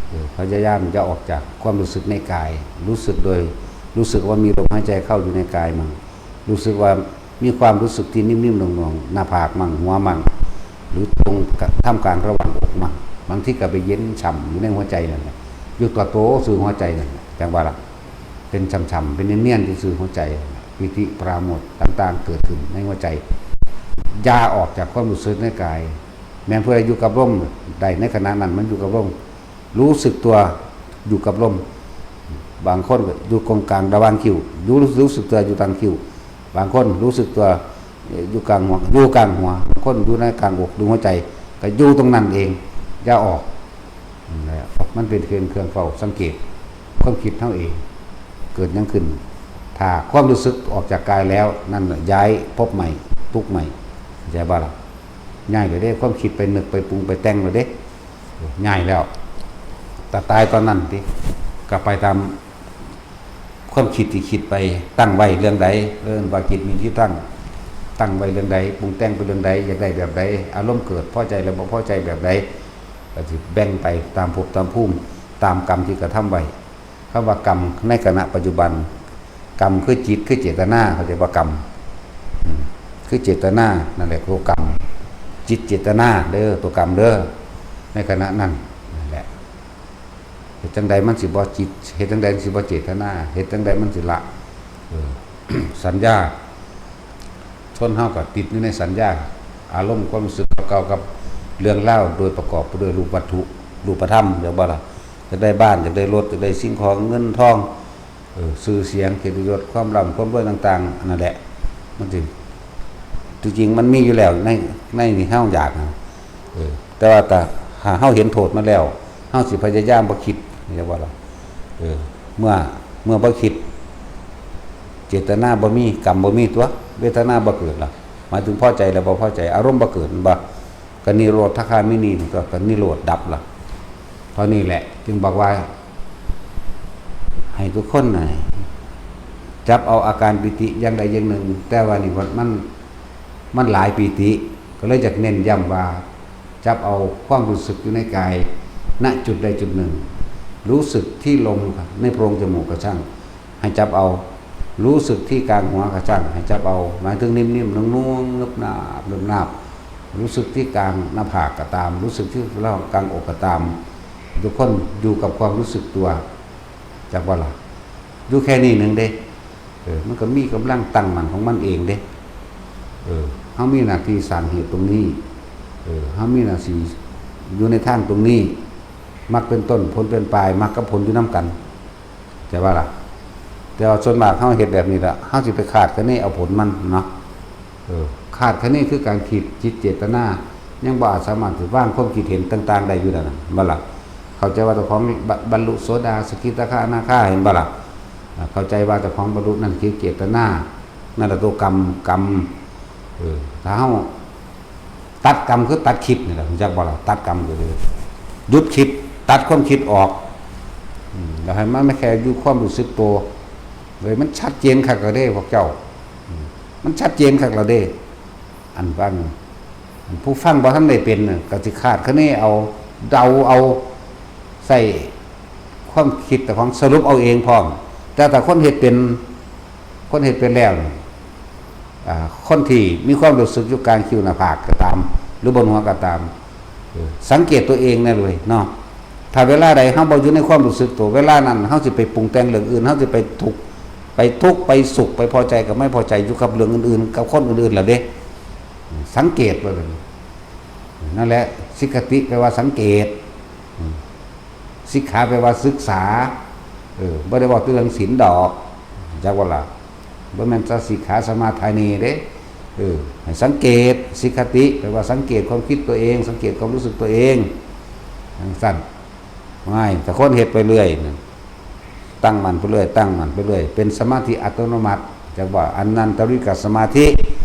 ເອີ ພະຍາຍາມຢ່າອອກຈາກຄວາມຮູ້ສຶກໃນກາຍ ຮູ້ສຶກໂດຍ ຮູ້ສຶກວ່າມີລົມຫາຍໃຈເຂົ້າຢູ່ໃນກາຍມັນ ຮູ້ສຶກວ່າ ມີຄວາມຮູ້ສຶກທີ່ນິ່ມໆໜ່ວງໆ ໜ້າຜາກມັ້ງ ຫົວມັ້ງ ຫຼືຕົງກະ ທ່າມກາງລະຫວ່າງອົກມັ້ງ ບາງທີກໍໄປເຢັນຊ່ຳຢູ່ໃນຫົວໃຈນັ້ນແຫຼະ ຢູ່ຕົວໂຕຊື່ຫົວໃຈນັ້ນແຫຼະ ຈັ່ງວ່າລະ ເປັນຊ່ຳໆ ເປັນນຽນໆ ຢູ່ຊື່ຫົວໃຈນັ້ນແຫຼະ ປີຕິປະລາໂມດຕ່າງໆ ເກີດຂຶ້ນໃນຫົວໃຈ ຢ່າອອກຈາກຄວາມຮູ້ສຶກໃນກາຍ ແມ່ນຜູ້ໃດຢູ່ກັບລົມໄດ້ໃນຂະນະນັ້ນ ມັນຢູ່ກັບລົມ ຮູ້ສຶກຕົວຢູ່ກັບລົມ ບາງຄົນກໍຢູ່ກົງກາງລະຫວ່າງຄິ້ວ ຢູ່ ຮູ້ສຶກຕົວຢູ່ກາງຄິ້ວ ບາງຄົນຮູ້ສຶກຕົວຢູ່ກາງຫົວ ຢູ່ກາງຫົວ ບາງຄົນຢູ່ໃນກາງອົກ ຢູ່ຫົວໃຈ ກໍຢູ່ຕົງນັ້ນເອງ ຢ່າອອກ ນັ້ນແຫຼະ ມັນເປັນເຄື່ອງ ເຄື່ອງເຝົ້າສັງເກດຄວາມຄິດເຮົາເອງ ເກີດຫຍັງຂຶ້ນ ຖ້າຄວາມຮູ້ສຶກອອກຈາກກາຍແລ້ວ ນັ້ນແຫຼະ ຍ້າຍພົບໃໝ່ ຕຸກໃໝ່ ເຂົ້າໃຈບໍ່ລະ? ຍ້າຍແລ້ວເດ້ ຄວາມຄິດໄປນຶກ ໄປປຸງ ໄປແຕ່ງແລ້ວເດ້ ຍ້າຍແລ້ວ ຕາ ຕາຍຕອນນັ້ນຕິ ກໍໄປຕາມຄວາມຄິດທີ່ຄິດໄປ ຕັ້ງໄວ້ເລື່ອງໃດ ເອີ້ນວ່າຈິດມີທີ່ຕັ້ງ ຕັ້ງໄວ້ເລື່ອງໃດ ປຸງແຕ່ງໄປເລື່ອງໃດ ຢາກໄດ້ແບບໃດ ອາລົມເກີດ ພໍໃຈ ແລະ ບໍ່ພໍໃຈແບບໃດ ກໍຊິແບ່ງໄປຕາມພົບຕາມພູມ ຕາມກຳທີ່ກະທຳໄວ້ ຄຳວ່າກຳໃນຂະນະປັດຈຸບັນ ກຳຄືຈິດ ຄືເຈດຕະນາ ເຂົາເອີ້ນວ່າກຳ ອືມ ຄືເຈດຕະນາ ນັ້ນແຫຼະ ໂຕກຳ ຈິດເຈດຕະນາເດີ ໂຕກຳເດີ ໃນຂະນະນັ້ນ ເຮັດຈັ່ງໃດມັນຊິບໍ່ຈິດ ເຮັດຈັ່ງໃດມັນຊິບໍ່ເຈດຕະນາ ເຮັດຈັ່ງໃດມັນຊິລະ ເອີ ສັນຍາ ຄົນເຮົາກໍຕິດຢູ່ໃນສັນຍາ ອາລົມຄວາມຮູ້ສຶກເກົ່າໆ ກັບເລື່ອງລາວໂດຍປະກອບດ້ວຍຮູບວັດຖຸ ຮູບປະທຳ ແມ່ນບໍ່ລະ? ຢາກໄດ້ບ້ານ ຢາກໄດ້ລົດ ຢາກໄດ້ສິ່ງຂອງເງິນທອງ ເອີ ຊື່ສຽງ ກຽດຕິຍົດ ຄວາມລ່ຳຄວາມລວຍຕ່າງໆ ອັນນັ້ນແຫຼະ ມັນຊິ ທີ່ຈິງມັນມີຢູ່ແລ້ວໃນ ໃນທີ່ເຮົາຢາກນະ ເອີ ແຕ່ວ່າຖ້າ ຖ້າເຮົາເຫັນໂທດມັນແລ້ວ ເຮົາຊິພະຍາຍາມບໍ່ຄິດ ເຫັນບໍ່ລະ? ເອີ ເມື່ອ ເມື່ອບໍ່ຄິດ ເຈດຕະນາບໍ່ມີ ກຳບໍ່ມີຕົວະ ເວທະນາບໍ່ເກີດລະ ໝາຍເຖິງພໍໃຈ ແລະ ບໍ່ພໍໃຈ ອາລົມບໍ່ເກີດ ແມ່ນບໍ່? ກໍນິໂຣທະຄາມິນີ ກໍ ກໍນິໂຣດດັບລະ ເທົ່ານີ້ແຫຼະ ຈຶ່ງບອກວ່າ ໃຫ້ທຸກຄົນນະ ຈັບເອົາອາການປີຕິຢ່າງໃດຢ່າງໜຶ່ງ ແຕ່ວ່ານີ້ມັນ ມັນ ມັນຫຼາຍປີຕິ ກໍເລີຍຢາກເນັ້ນຢ້ຳວ່າ ຈັບເອົາຄວາມຮູ້ສຶກຢູ່ໃນກາຍ ນະຈຸດໃດຈຸດໜຶ່ງ ຮູ້ສຶກທີ່ລົມໃນໂພງຈະມູກກໍຊ່າງ ໃຫ້ຈັບເອົາ ຮູ້ສຶກທີ່ກາງຫົວກໍຊ່າງ ໃຫ້ຈັບເອົາ ໝາຍເຖິງນິ້ມໆ ນວງໆ ເນີບໜາບ ເນີບໜາບ ຮູ້ສຶກທີ່ກາງໜ້າຜາກກໍຕາມ ຮູ້ສຶກທີ່ລະຫວ່າງກາງອົກກໍຕາມ ທຸກຄົນຢູ່ກັບຄວາມຮູ້ສຶກຕົວ ຈັກວ່າລະ ຢູ່ແຄ່ນີ້ໜຶ່ງເດ້ ເອີ ມັນກໍມີກຳລັງຕັ້ງໝັ້ນຂອງມັນເອງເດ້ ເອີ ເຮົາມີໜ້າທີ່ສ້າງເຫດຕົງນີ້ ເອີ ເຮົາມີໜ້າທີ່ຢູ່ໃນທາງຕົງນີ້ ມັກເປັນຕົ້ນ ຜົນເປັນປາຍ ມັກກັບຜົນຢູ່ນຳກັນ ເຂົ້າໃຈວ່າລະ? ແຕ່ວ່າສ່ວນມາກເຮົາເຮັດແບບນີ້ລະ ເຮົາຊິໄປຄາດຄະເນເອົາຜົນມັນເນາະ ເອີ ຄາດຄະເນຄືການຄິດ ຈິດເຈດຕະນາ ຍັງບໍ່ອາດສາມາດຊິວາງຄວາມຄິດເຫັນຕ່າງໆໄດ້ຢູ່ນັ້ນນະ ເຫັນບໍ່ລະ? ເຂົ້າໃຈວ່າເຈົ້າຂອງບັນ ບັນລຸໂສດາ ສະກິດາຄາ ອະນາຄາ ເຫັນບໍ່ລະ? ເຂົ້າໃຈວ່າເຈົ້າຂອງບັນລຸນັ້ນຄືເຈດຕະນາ ນັ້ນລະໂຕກຳ ກຳ ເອີ ຖ້າເຮົາຕັດກຳຄືຕັດຄິດນີ້ລະ ຮູ້ຈັກບໍ່ລະ? ຕັດກຳຄືຢຸດຄິດ ຕັດຄວາມຄິດອອກ ອືມ ແລ້ວໃຫ້ມັນມາແຄ່ຢູ່ຄວາມຮູ້ສຶກໂຕ ເອີຍ ມັນຊັດເຈນຄັກລະເດ້ພວກເຈົ້າ ອືມ ມັນຊັດເຈນຄັກລະເດ້ ອັນຟັງ ອັນຜູ້ຟັງບໍ່ທັນໄດ້ເປັນນະ ກໍຊິຄາດຄະເນເອົາ ເດົາເອົາ ໃສ່ຄວາມຄິດເຈົ້າຂອງ ສະຫຼຸບເອົາເອງພ້ອມ ແຕ່ຖ້າຄົນເຮັດເປັນ ຄົນເຮັດເປັນແລ້ວນີ້ ອາ ຄົນທີ່ມີຄວາມຮູ້ສຶກຢູ່ກາງຄິ້ວໜ້າຜາກກໍຕາມ ຫຼືບົນຫົວກໍຕາມ ເອີ ສັງເກດຕົວເອງແດ່ເວີຍເນາະ ຖ້າເວລາໃດເຮົາບໍ່ຢູ່ໃນຄວາມຮູ້ສຶກໂຕ ເວລານັ້ນເຮົາຊິໄປປຸງແຕ່ງເລື່ອງອື່ນ ເຮົາຊິໄປທຸກ ໄປທຸກ ໄປສຸກ ໄປພໍໃຈກັບໄມ່ພໍໃຈ ຢູ່ກັບເລື່ອງອື່ນໆ ກັບຄົນອື່ນໆລະເດ້ ສັງເກດເບິ່ງ ນັ້ນແຫຼະ ສິກຂະຕິແປວ່າສັງເກດ ອືມ ສິກຂາແປວ່າສຶກສາ ເອີ ບໍ່ໄດ້ເວົ້າແຕ່ເລື່ອງສິນດອກ ຈັກວ່າລະ? ບໍ່ແມ່ນສະສິກຂາສະມາທານີເດ້ ເອີ ໃຫ້ສັງເກດ ສິກຂະຕິ ແປວ່າສັງເກດຄວາມຄິດຕົວເອງ ສັງເກດຄວາມຮູ້ສຶກຕົວເອງ ຈັ່ງຊັ້ນ ງ່າຍ ຖ້າຄົນເຮັດໄປເລື້ອຍນັ້ນ ຕັ້ງໝັ້ນໄປເລື້ອຍ ຕັ້ງໝັ້ນໄປເລື້ອຍ ເປັນສະມາທິອັດຕະໂນມັດ ຈັກວ່າອະນັນຕະວິກະສະມາທິ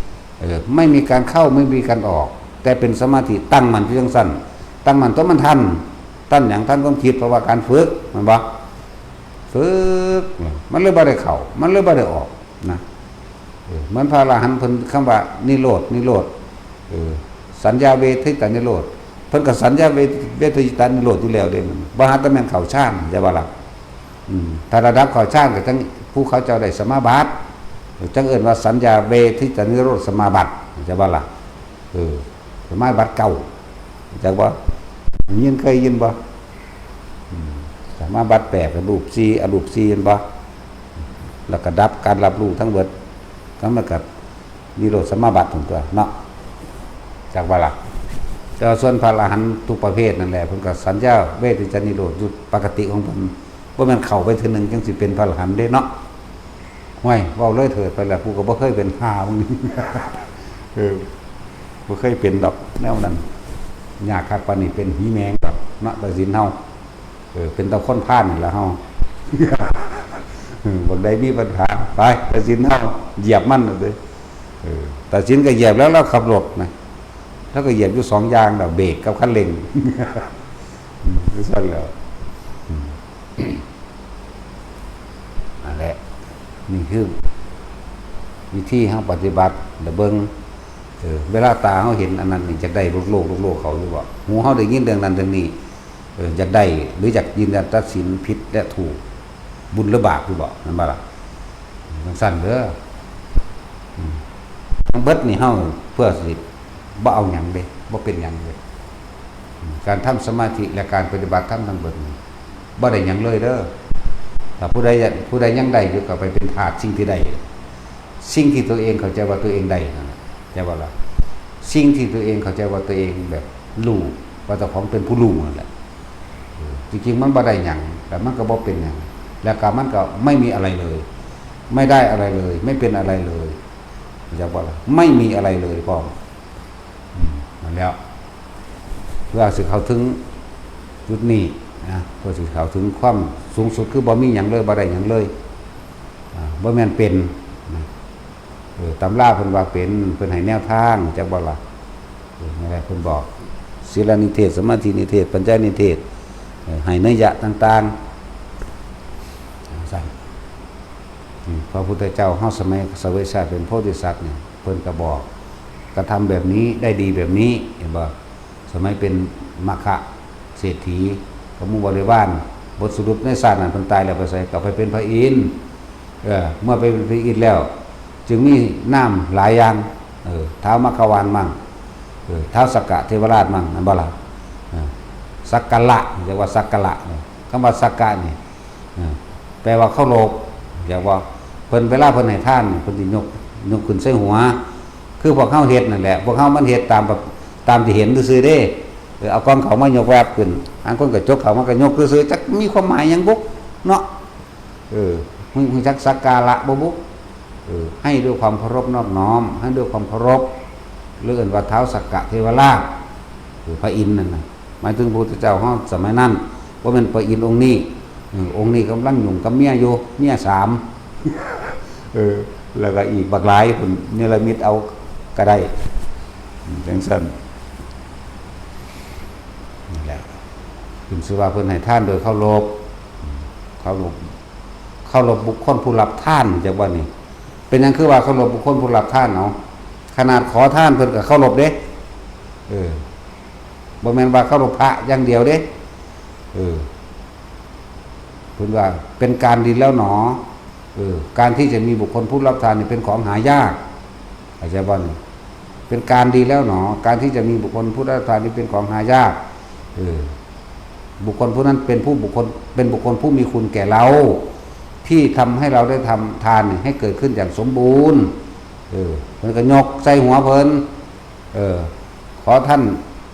ເອີ ໄມ່ມີການເຂົ້າ ໄມ່ມີການອອກ ແຕ່ເປັນສະມາທິຕັ້ງໝັ້ນຢູ່ຈັ່ງຊັ້ນ ຕັ້ງໝັ້ນຕົວະ ມັນທັນ ທັນຫຍັງ? ທັນຄວາມຄິດ ເພາະວ່າການຝຶກ ແມ່ນບໍ່? ຝຶກ ມັນເລີຍບໍ່ໄດ້ເຂົ້າ ມັນເລີຍບໍ່ໄດ້ອອກນະ ເອີ ເໝືອນພະອະລະຫັນເພິ່ນ ຄຳວ່ານິໂຣດ ນິໂຣດ ເອີ ສັນຍາເວທິຕານິໂຣດ ເພິ່ນກໍສັນຍາເວ ເວທິຕານິໂຣດຢູ່ແລ້ວເດ້ ບໍ່ຫາແຕ່ແມ່ນເຂົ້າฌານ ເຈົ້າວ່າລະ? ອືມ ຖ້າລະດັບເຂົ້າຊານກໍຈັ່ງ ຜູ້ເຂົາເຈົ້າໄດ້ສະມາບັດ ຈັ່ງເອີ້ນວ່າສັນຍາເວທິຕານິໂຣດສະມາບັດ ເຈົ້າວ່າລະ? ເອີ ສະມາບັດເກົ້າ ຮູ້ຈັກບໍ່? ໄດ້ຍິນ ເຄີຍໄດ້ຍິນບໍ່? ອືມ ສະມາບັດແປດ ອະຮູບສີ່ ອະຮູບສີ່ ເຫັນບໍ່? ແລ້ວກໍດັບການຮັບຮູ້ທັງເບິດ ກໍມັນກໍນິໂຣດສະມາບັດຫັ້ນຕົວະເນາະ ຈັກວ່າລະ? ແຕ່ວ່າສ່ວນພະອະລະຫັນທຸກປະເພດນັ້ນແຫຼະ ເພິ່ນກໍສັນຍາເວທິຕານິໂຣດຢູ່ປະກະຕິຂອງເພິ່ນ ບໍ່ແມ່ນເຂົ້າໄປເທື່ອໜຶ່ງຈຶ່ງຊິເປັນພະອະລະຫັນເດ້ເນາະ. ຫ້ວຍ ເວົ້າເລີຍເຖີດໄປແລ້ວ ກູກໍບໍ່ເຄີຍເປັນຫາມຶງ ເອີ ບໍ່ເຄີຍເປັນດອກແນວນັ້ນ ຍາກຄັກປານນີ້ ເປັນຫີແມງດອກເນາະ ຕາສິນເຮົາ ເອີ ເປັນແຕ່ຄົນພານນີ້ລະເຮົາ ເອີ ບັກໃດມີບັນຫາ ໄປ ຕາສິນເຮົາ ຢຽບມັນເດີ ເອີ ຕາສິນກໍຢຽບແລ້ວ ລາວຂັບລົດນະ ລາວກໍຢຽບຢູ່ສອງຢ່າງດອກ ເບຣກກັບຄັນເລັ່ງ ອືມ ຄືຊັ້ນແຫຼ້ວ ອືມ ນັ້ນແຫຼະ ນີ້ຄືວິທີເຮົາປະຕິບັດ ແລະ ເບິ່ງ ເອີ ເວລາຕາເຮົາເຫັນອັນນັ້ນນີ້ ຢາກໄດ້ໂລກໆ ໂລກໆເຂົ້າຢູ່ບໍ່? ຫູເຮົາໄດ້ຍິນເລື່ອງນັ້ນເລື່ອງນີ້ ເອີ ຢາກໄດ້ ຫຼື ຢາກຢືນຢັນຕັດສິນຜິດ ແລະ ຖືກ ບຸນ ຫຼື ບາບຢູ່ບໍ່? ແມ່ນບໍ່ລະ? ຈັ່ງຊັ້ນເດີ ອືມ ທັງເບິດນີ້ເຮົາເພື່ອຊິບໍ່ເອົາຫຍັງເດ້ ບໍ່ເປັນຫຍັງເດ້ ອືມ ການທຳສະມາທິ ແລະ ການປະຕິບັດທຳທັງເບິດນີ້ ບໍ່ໄດ້ຫຍັງເລີຍເດີ້. ຖ້າຜູ້ໃດ ຜູ້ໃດຍັງໄດ້ຢູ່ ກໍໄປເປັນທາດສິ່ງທີ່ໄດ້, ສິ່ງທີ່ຕົວເອງເຂົ້າໃຈວ່າຕົວເອງໄດ້ນັ້ນນະ, ເຈົ້າວ່າລະ? ສິ່ງທີ່ຕົວເອງເຂົ້າໃຈວ່າຕົວເອງແບບຮູ້ ວ່າເຈົ້າຂອງເປັນຜູ້ຮູ້ນັ້ນແຫຼະ. ເອີ ທີ່ຈິງມັນບໍ່ໄດ້ຫຍັງ ແລ້ວມັນກໍບໍ່ເປັນຫຍັງ ແລ້ວກໍມັນກໍໄມ່ມີອະໄລເລີຍ, ໄມ່ໄດ້ອະໄລເລີຍ, ໄມ່ເປັນອະໄລເລີຍ, ເຈົ້າວ່າລະ? ໄມ່ມີອະໄລເລີຍພ້ອມ. ອືມ ນັ້ນແຫຼະ ເພື່ອຊິເຂົ້າເຖິງຈຸດນີ້ນະ, ເພື່ອຊິເຂົ້າເຖິງຄວາມສູງສຸດ ຄືບໍ່ມີຫຍັງເລີຍ, ບໍ່ໄດ້ຫຍັງເລີຍ, ອາ ບໍ່ແມ່ນເປັນນະ. ເອີ ຕຳລາເພິ່ນວ່າເປັນ, ເພິ່ນໃຫ້ແນວທາງ, ຈັກບໍ່ລະ? ເອີ ນັ້ນແຫຼະ ເພິ່ນບອກ ສີລະນິເທດ, ສະມາທິນິເທດ, ປັນຍານິເທດ, ເອີ ໃຫ້ໄນຍະຕ່າງໆ ຈັ່ງຊັ້ນ. ອືມ ພະພຸດທະເຈົ້າເຮົາສະໄໝສະເວຍຊາດເປັນໂພທິສັດນີ້ ເພິ່ນກໍບອກ ກະທຳແບບນີ້ໄດ້ດີແບບນີ້ ເຫັນບໍ່? ສະໄໝເປັນມະຄະເສດຖີ ກັບໝູ່ບໍລິວານ ບົດສະຫຼຸບໃນຊາດນັ້ນ ເພິ່ນຕາຍແລ້ວໄປໃສ? ກໍໄປເປັນພະອິນ. ເອີ ເມື່ອໄປເປັນພະອິນແລ້ວ ຈຶ່ງມີນາມຫຼາຍຢ່າງ ເອີ ທ້າວມັກຂະວານມັ່ງ ເອີ ທ້າວສັກກະເທວະລາດມັ່ງ ແມ່ນບໍ່ລະ? ເອີ ສັກກະລະ ເອີ້ນວ່າສັກກະລະ. ເອີ ຄຳວ່າສັກກະນີ້ ເອີ ແປວ່າເຄົາລົບ ຢາກວ່າເພິ່ນ ເວລາເພິ່ນໃຫ້ທານນີ້ ເພິ່ນຊິຍົກ ຍົກຂຶ້ນໃສ່ຫົວ ຄືພວກເຮົາເຮັດນັ້ນແຫຼະ. ພວກເຮົາມັນເຮັດຕາມ ຕາມທີ່ເຫັນຊື່ໆເດ້. ເອີ ເອົາກ່ອງເຂົ້າມາຍົກແວບຂຶ້ນ ບາງຄົນກໍຈົກເຂົ້າມາກໍຍົກຊື່ໆ ຈັກມີຄວາມໝາຍຫຍັງບຸເນາະ. ເອີ ຮູ້ ຮູ້ຈັກສັກກາລະບໍ່ບຸ? ເອີ ໃຫ້ດ້ວຍຄວາມເຄົາລົບນອບນ້ອມ ໃຫ້ດ້ວຍຄວາມເຄົາລົບ ຫຼືເອີ້ນວ່າທ້າວສັກກະເທວະລາດ ເອີ ພະອິນນັ້ນນະ. ໝາຍເຖິງພະພຸດທະເຈົ້າເຮົາສະໄໝນັ້ນ ບໍ່ແມ່ນພະອິນອົງນີ້. ເອີ ອົງນີ້ກຳລັງຫຍຸ້ງກັບເມຍຢູ່ ເມຍສາມ. ເອີ ແລ້ວກໍອີກບັກຫຼາຍພຸ້ນ ເນລະມິດເອົາກໍໄດ້ ຈັ່ງຊັ້ນ. ນັ້ນແຫຼະ ຂຶ້ນຊື່ວ່າເພິ່ນໃຫ້ທານໂດຍເຄົາລົບ ເຄົາລົບ ເຄົາລົບບຸກຄົນຜູ້ຮັບທານ. ຈັກວ່ານີ້ ເປັນຫຍັງຄືວ່າເຄົາລົບບຸກຄົນຜູ້ຮັບທານ? ເອົາ ຂະໜາດຂໍທານເພິ່ນກໍເຄົາລົບເດ້. ເອີ ບໍ່ແມ່ນວ່າເຄົາລົບພະຢ່າງດຽວເດ້. ເອີ ເພິ່ນວ່າເປັນການດີແລ້ວໜໍ. ເອີ ການທີ່ຈະມີບຸກຄົນຜູ້ຮັບທານນີ້ເປັນຂອງຫາຍາກ ເຂົ້າໃຈບໍ່ນີ້? ເປັນການດີແລ້ວໜໍ ການທີ່ຈະມີບຸກຄົນຜູ້ຮັບທານນີ້ເປັນຂອງຫາຍາກ. ເອີ ບຸກຄົນຜູ້ນັ້ນເປັນຜູ້ ບຸກຄົນ ເປັນບຸກຄົນຜູ້ມີຄຸນແກ່ເຮົາ ທີ່ທຳໃຫ້ເຮົາໄດ້ທຳທານນີ້ໃຫ້ເກີດຂຶ້ນຢ່າງສົມບູນ. ເອີ ເພິ່ນກໍຍົກໃສ່ຫົວເພິ່ນ. ເອີ ຂໍທ່ານ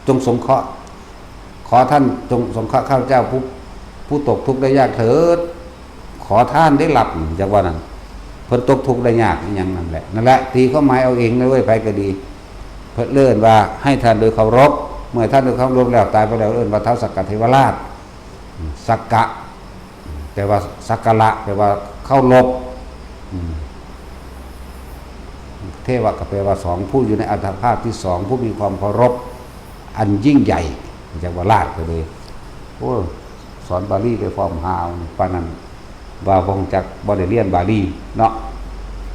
ຈົ່ງສົງເຄາະ ຂໍທ່ານຈົ່ງສົງເຄາະຂ້າພະເຈົ້າຜູ້ ຜູ້ຕົກທຸກໄດ້ຍາກເຖີດ. ຂໍທານໄດ້ຮັບ ຈັກວ່ານັ້ນ ເພິ່ນຕົກທຸກໄດ້ຍາກອີ່ຫຍັງນັ້ນແຫຼະ. ນັ້ນແຫຼະ ຕີຄວາມໝາຍເອົາເອງເລີຍ ໃຜກໍດີ. ເພິ່ນເອີ້ນວ່າໃຫ້ທານໂດຍເຄົາລົບ ເມື່ອໃຫ້ທານໂດຍເຄົາລົບແລ້ວ ຕາຍໄປແລ້ວເອີ້ນວ່າທ້າວສັກກະເທວະລາດ. ສັກກະ ແປວ່າສັກກາລະ ແປວ່າເຄົາລົບ. ເທວະກໍແປວ່າສອງ ຜູ້ຢູ່ໃນອັດຕະພາບທີສອງ ຜູ້ມີຄວາມເຄົາລົບອັນຍິ່ງໃຫຍ່ ຈັກວ່າລາດກໍເລີຍ. ໂອ້ຍ ສອນບາລີໄປພ້ອມຫາວປານນັ້ນ ວ່າບໍ່ຮູ້ຈັກ ບໍ່ໄດ້ລຽນບາລີເນາະ.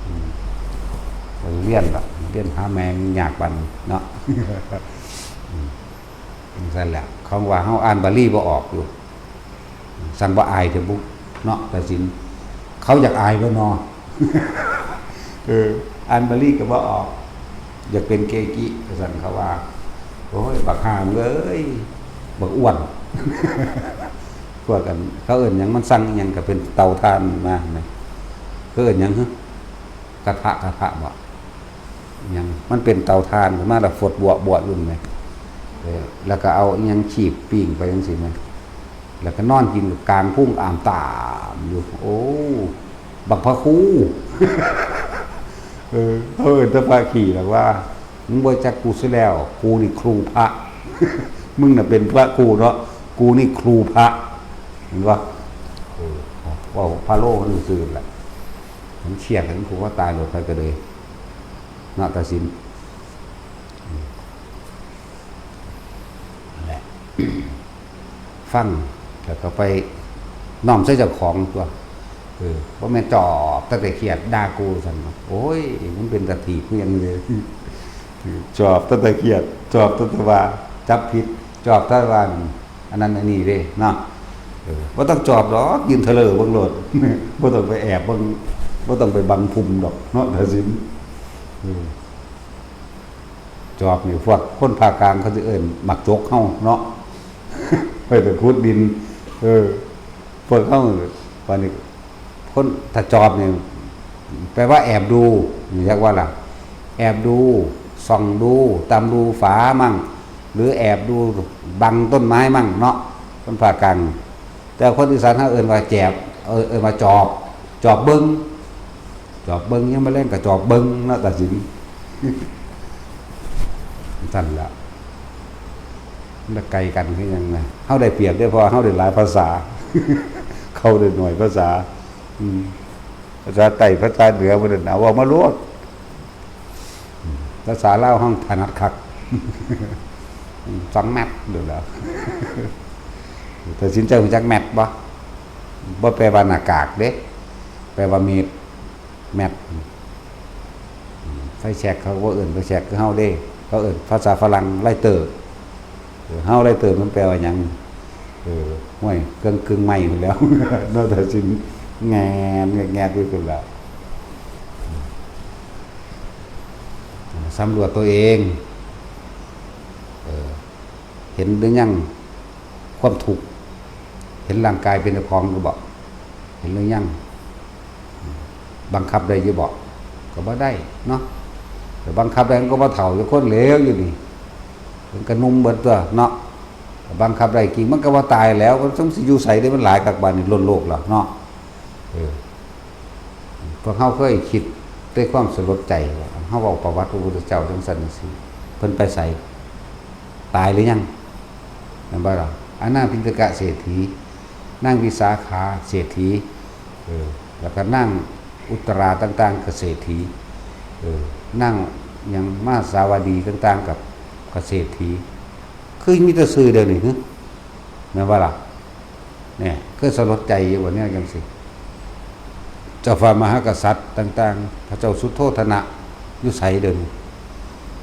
ອືມ ບໍ່ໄດ້ລຽນດອກ ລຽນຫາແມ່ງຍາກປານນີ້ເນາະ. ອືມ ຈັ່ງຊັ້ນແຫຼະ ເຂົາວ່າເຮົາອ່ານບາລີບໍ່ອອກຢູ່ ຊັ້ນບໍ່ອາຍແທ້ບຸເນາະ ຕາສິນ. ເຂົາຢາກອາຍບໍ່ນໍ? ເອີ ອ່ານບາລີກໍບໍ່ອອກ ຢາກເປັນເກຈິ ວ່າຊັ້ນເຂົາວ່າ. ໂອ້ຍ ບັກຫ່າເອີຍ ບັກອ້ວນ ພວກອັນ ເຂົາເອີ້ນຫຍັງ ມັນສັ່ງອີ່ຫຍັງກໍເປັນເຕົາຖ່ານມານະ. ເຂົາເອີ້ນຫຍັງຫື? ກະທະ ກະທະບໍ? ຫຍັງ ມັນເປັນເຕົາຖ່ານຂຶ້ນມາ ແລ້ວຟົດບົວໆຢູ່ຫັ້ນແມ. ເອີ ແລ້ວກໍເອົາອີ່ຫຍັງຄີບປີ້ງໄປຈັ່ງຊີ້ແມ ແລ້ວກໍນອນກິນກາງພຸງອາມຕາມຢູ່. ໂອ້ ບັກພະຄູ ເອີ ເຂົາເອີ້ນແຕ່ພະຂີ້ແລ້ວວ່າ ມຶງບໍ່ຈັກກູຊະແລ້ວ ກູນີ້ຄູພະ ມຶງນະເປັນພະຄູເນາະ ກູນີ້ຄູພະ ເຫັນບໍ່? ເອີ ເວົ້າພະໂລມັນຊື່ໆແຫຼະ. ມັນເຄຍດກັນ ຜູ້ວ່າຕາຍໂລດ ໃຜກໍເລີຍເນາະ ຕາສິນ. ອືມ ນັ້ນແຫຼະ ຟັງແລ້ວກໍໄປນ້ອມໃສ່ເຈົ້າຂອງຕົວະ. ເອີ ບໍ່ແມ່ນຈອບຕັ້ງແຕ່ຄຽດ ດ່າກູຊັ້ນ. ໂອ້ຍ ມັນເປັນຕາຖີບຄືຫຍັງເລີຍ ຈອບຕັ້ງແຕ່ຄຽດ ຈອບຕັ້ງແຕ່ວ່າຈັບຜິດ ຈອບຕັ້ງແຕ່ວ່າ ອັນນັ້ນອັນນີ້ເດ້ເນາະ. ເອີ ບໍ່ຕ້ອງຈອບດອກ ຢືນທະເລີເບິ່ງໂລດ ບໍ່ຕ້ອງໄປແອບເບິ່ງ ບໍ່ຕ້ອງໄປບັງພຸມດອກເນາະ ຕາສິນ. ເອີ ຈອບນີ້ພວກຄົນພາກກາງເຂົາຊິເອີ້ນໝາກຈົກເຮົາເນາະ ໄປແຕ່ຂຸດດິນ. ເອີ ພວກເຮົາ ບາດນີ້ ຄົນ ຖ້າຈອບນີ້ ແປວ່າແອບດູ ຮູ້ຈັກບໍ່ລະ? ແອບດູ ສ່ອງດູ ຕາມຮູຝາມັ້ງ ຫຼື ແອບດູບັງຕົ້ນໄມ້ມັ້ງເນາະ ຄົນພາກກາງ. ແຕ່ຄົນອີສານເຮົາເອີ້ນວ່າແຈບ ເອີ້ນ ເອີ້ນວ່າຈອບ ຈອບເບິ່ງ ຈອບເບິ່ງ ຍາມມະແລງກໍຈອບເບິ່ງເນາະ ຕາສິນ ຊັ້ນລະ. ມັນລະໄກກັນຄືຫຍັງນະ ເຮົາໄດ້ປຽບເດ້ ເພາະວ່າເຮົາໄດ້ຫຼາຍພາສາ ເຂົາໄດ້ໜ້ອຍພາສາ. ອືມ ພາສາໃຕ້ ພາສາເໜືອ ເພິ່ນນັ້ນ ເອົາເວົ້າມາໂລດ. ອືມ ພາສາລາວເຮົາຖະໜັດຄັກ ອືມ ສອງແມັດໂດດແລ້ວ. ຕາສິນ ເຈົ້າຮູ້ຈັກແມັດບໍ່? ບໍ່ແປວ່າໜ້າກາກເດ້ ແປວ່າເມັດ ແມັດ. ອືມ ໄຟແຊັກເຂົາບໍ່ເອີ້ນໄຟແຊັກຄືເຮົາເດ້ ເຂົາເອີ້ນພາສາຝຣັ່ງ ໄລເຕີ. ເອີ ເຮົາໄລເຕີມັນແປວ່າຫຍັງ? ເອີ ຫ້ວຍ ເຄື່ອງກຶ່ງໄມ້ພຸ້ນແລ້ວເນາະ ຕາສິນ ແງນແງດໆຢູ່ພຸ້ນແລ້ວ. ສຳຫຼວດຕົວເອງ ເອີ ເຫັນຫຼືຍັງຄວາມທຸກ? ເຫັນຮ່າງກາຍເປັນເຈົ້າຂອງຫຼືບໍ່? ເຫັນຫຼືຍັງ? ບັງຄັບໄດ້ຢູ່ບໍ່? ກໍບໍ່ໄດ້ເນາະ. ແຕ່ບັງຄັບໄດ້ມັນກໍບໍ່ເຖົ້າ ຢູ່ຄົນເຫຼວຢູ່ນີ້ ມັນກໍໜຸ່ມເບິດຕົວເນາະ. ບັງຄັບໄດ້ຈິງ ມັນກໍບໍ່ຕາຍແລ້ວ ມັນຈັກຊິຢູ່ໃສເດ້? ມັນຫຼາຍຄັກບາດນີ້ ລົ້ນໂລກແລ້ວເນາະ. ເອີ ພວກເຮົາເຄີຍຄິດດ້ວຍຄວາມສະຫຼົດໃຈວ່າ ເຮົາເວົ້າປະຫວັດພະພຸດທະເຈົ້າຈັ່ງຊັ້ນຈັ່ງຊີ້ ເພິ່ນໄປໃສ? ຕາຍຫຼືຍັງ? ແມ່ນບໍ່ລະ? ອານາພິນດະກະເສດຖີ, ນາງວິສາຂາເສດຖີ, ເອີ ແລ້ວກໍນາງອຸດຕະລາຕ່າງໆກໍເສດຖີ, ເອີ ນາງຫຍັງມາສາວະດີຕ່າງໆກໍ ກໍເສດຖີ. ຄືມີແຕ່ຊື່ດຽວນີ້ ຫຶ ແມ່ນບໍ່ລະ? ແນ່ ເຄີຍສະຫຼົດໃຈຢູ່ບໍ່ແນວຈັ່ງຊີ້? ເຈົ້າຟ້າມະຫາກະສັດຕ່າງໆ ພະເຈົ້າສຸໂທທະນະຢູ່ໃສດຽວນີ້?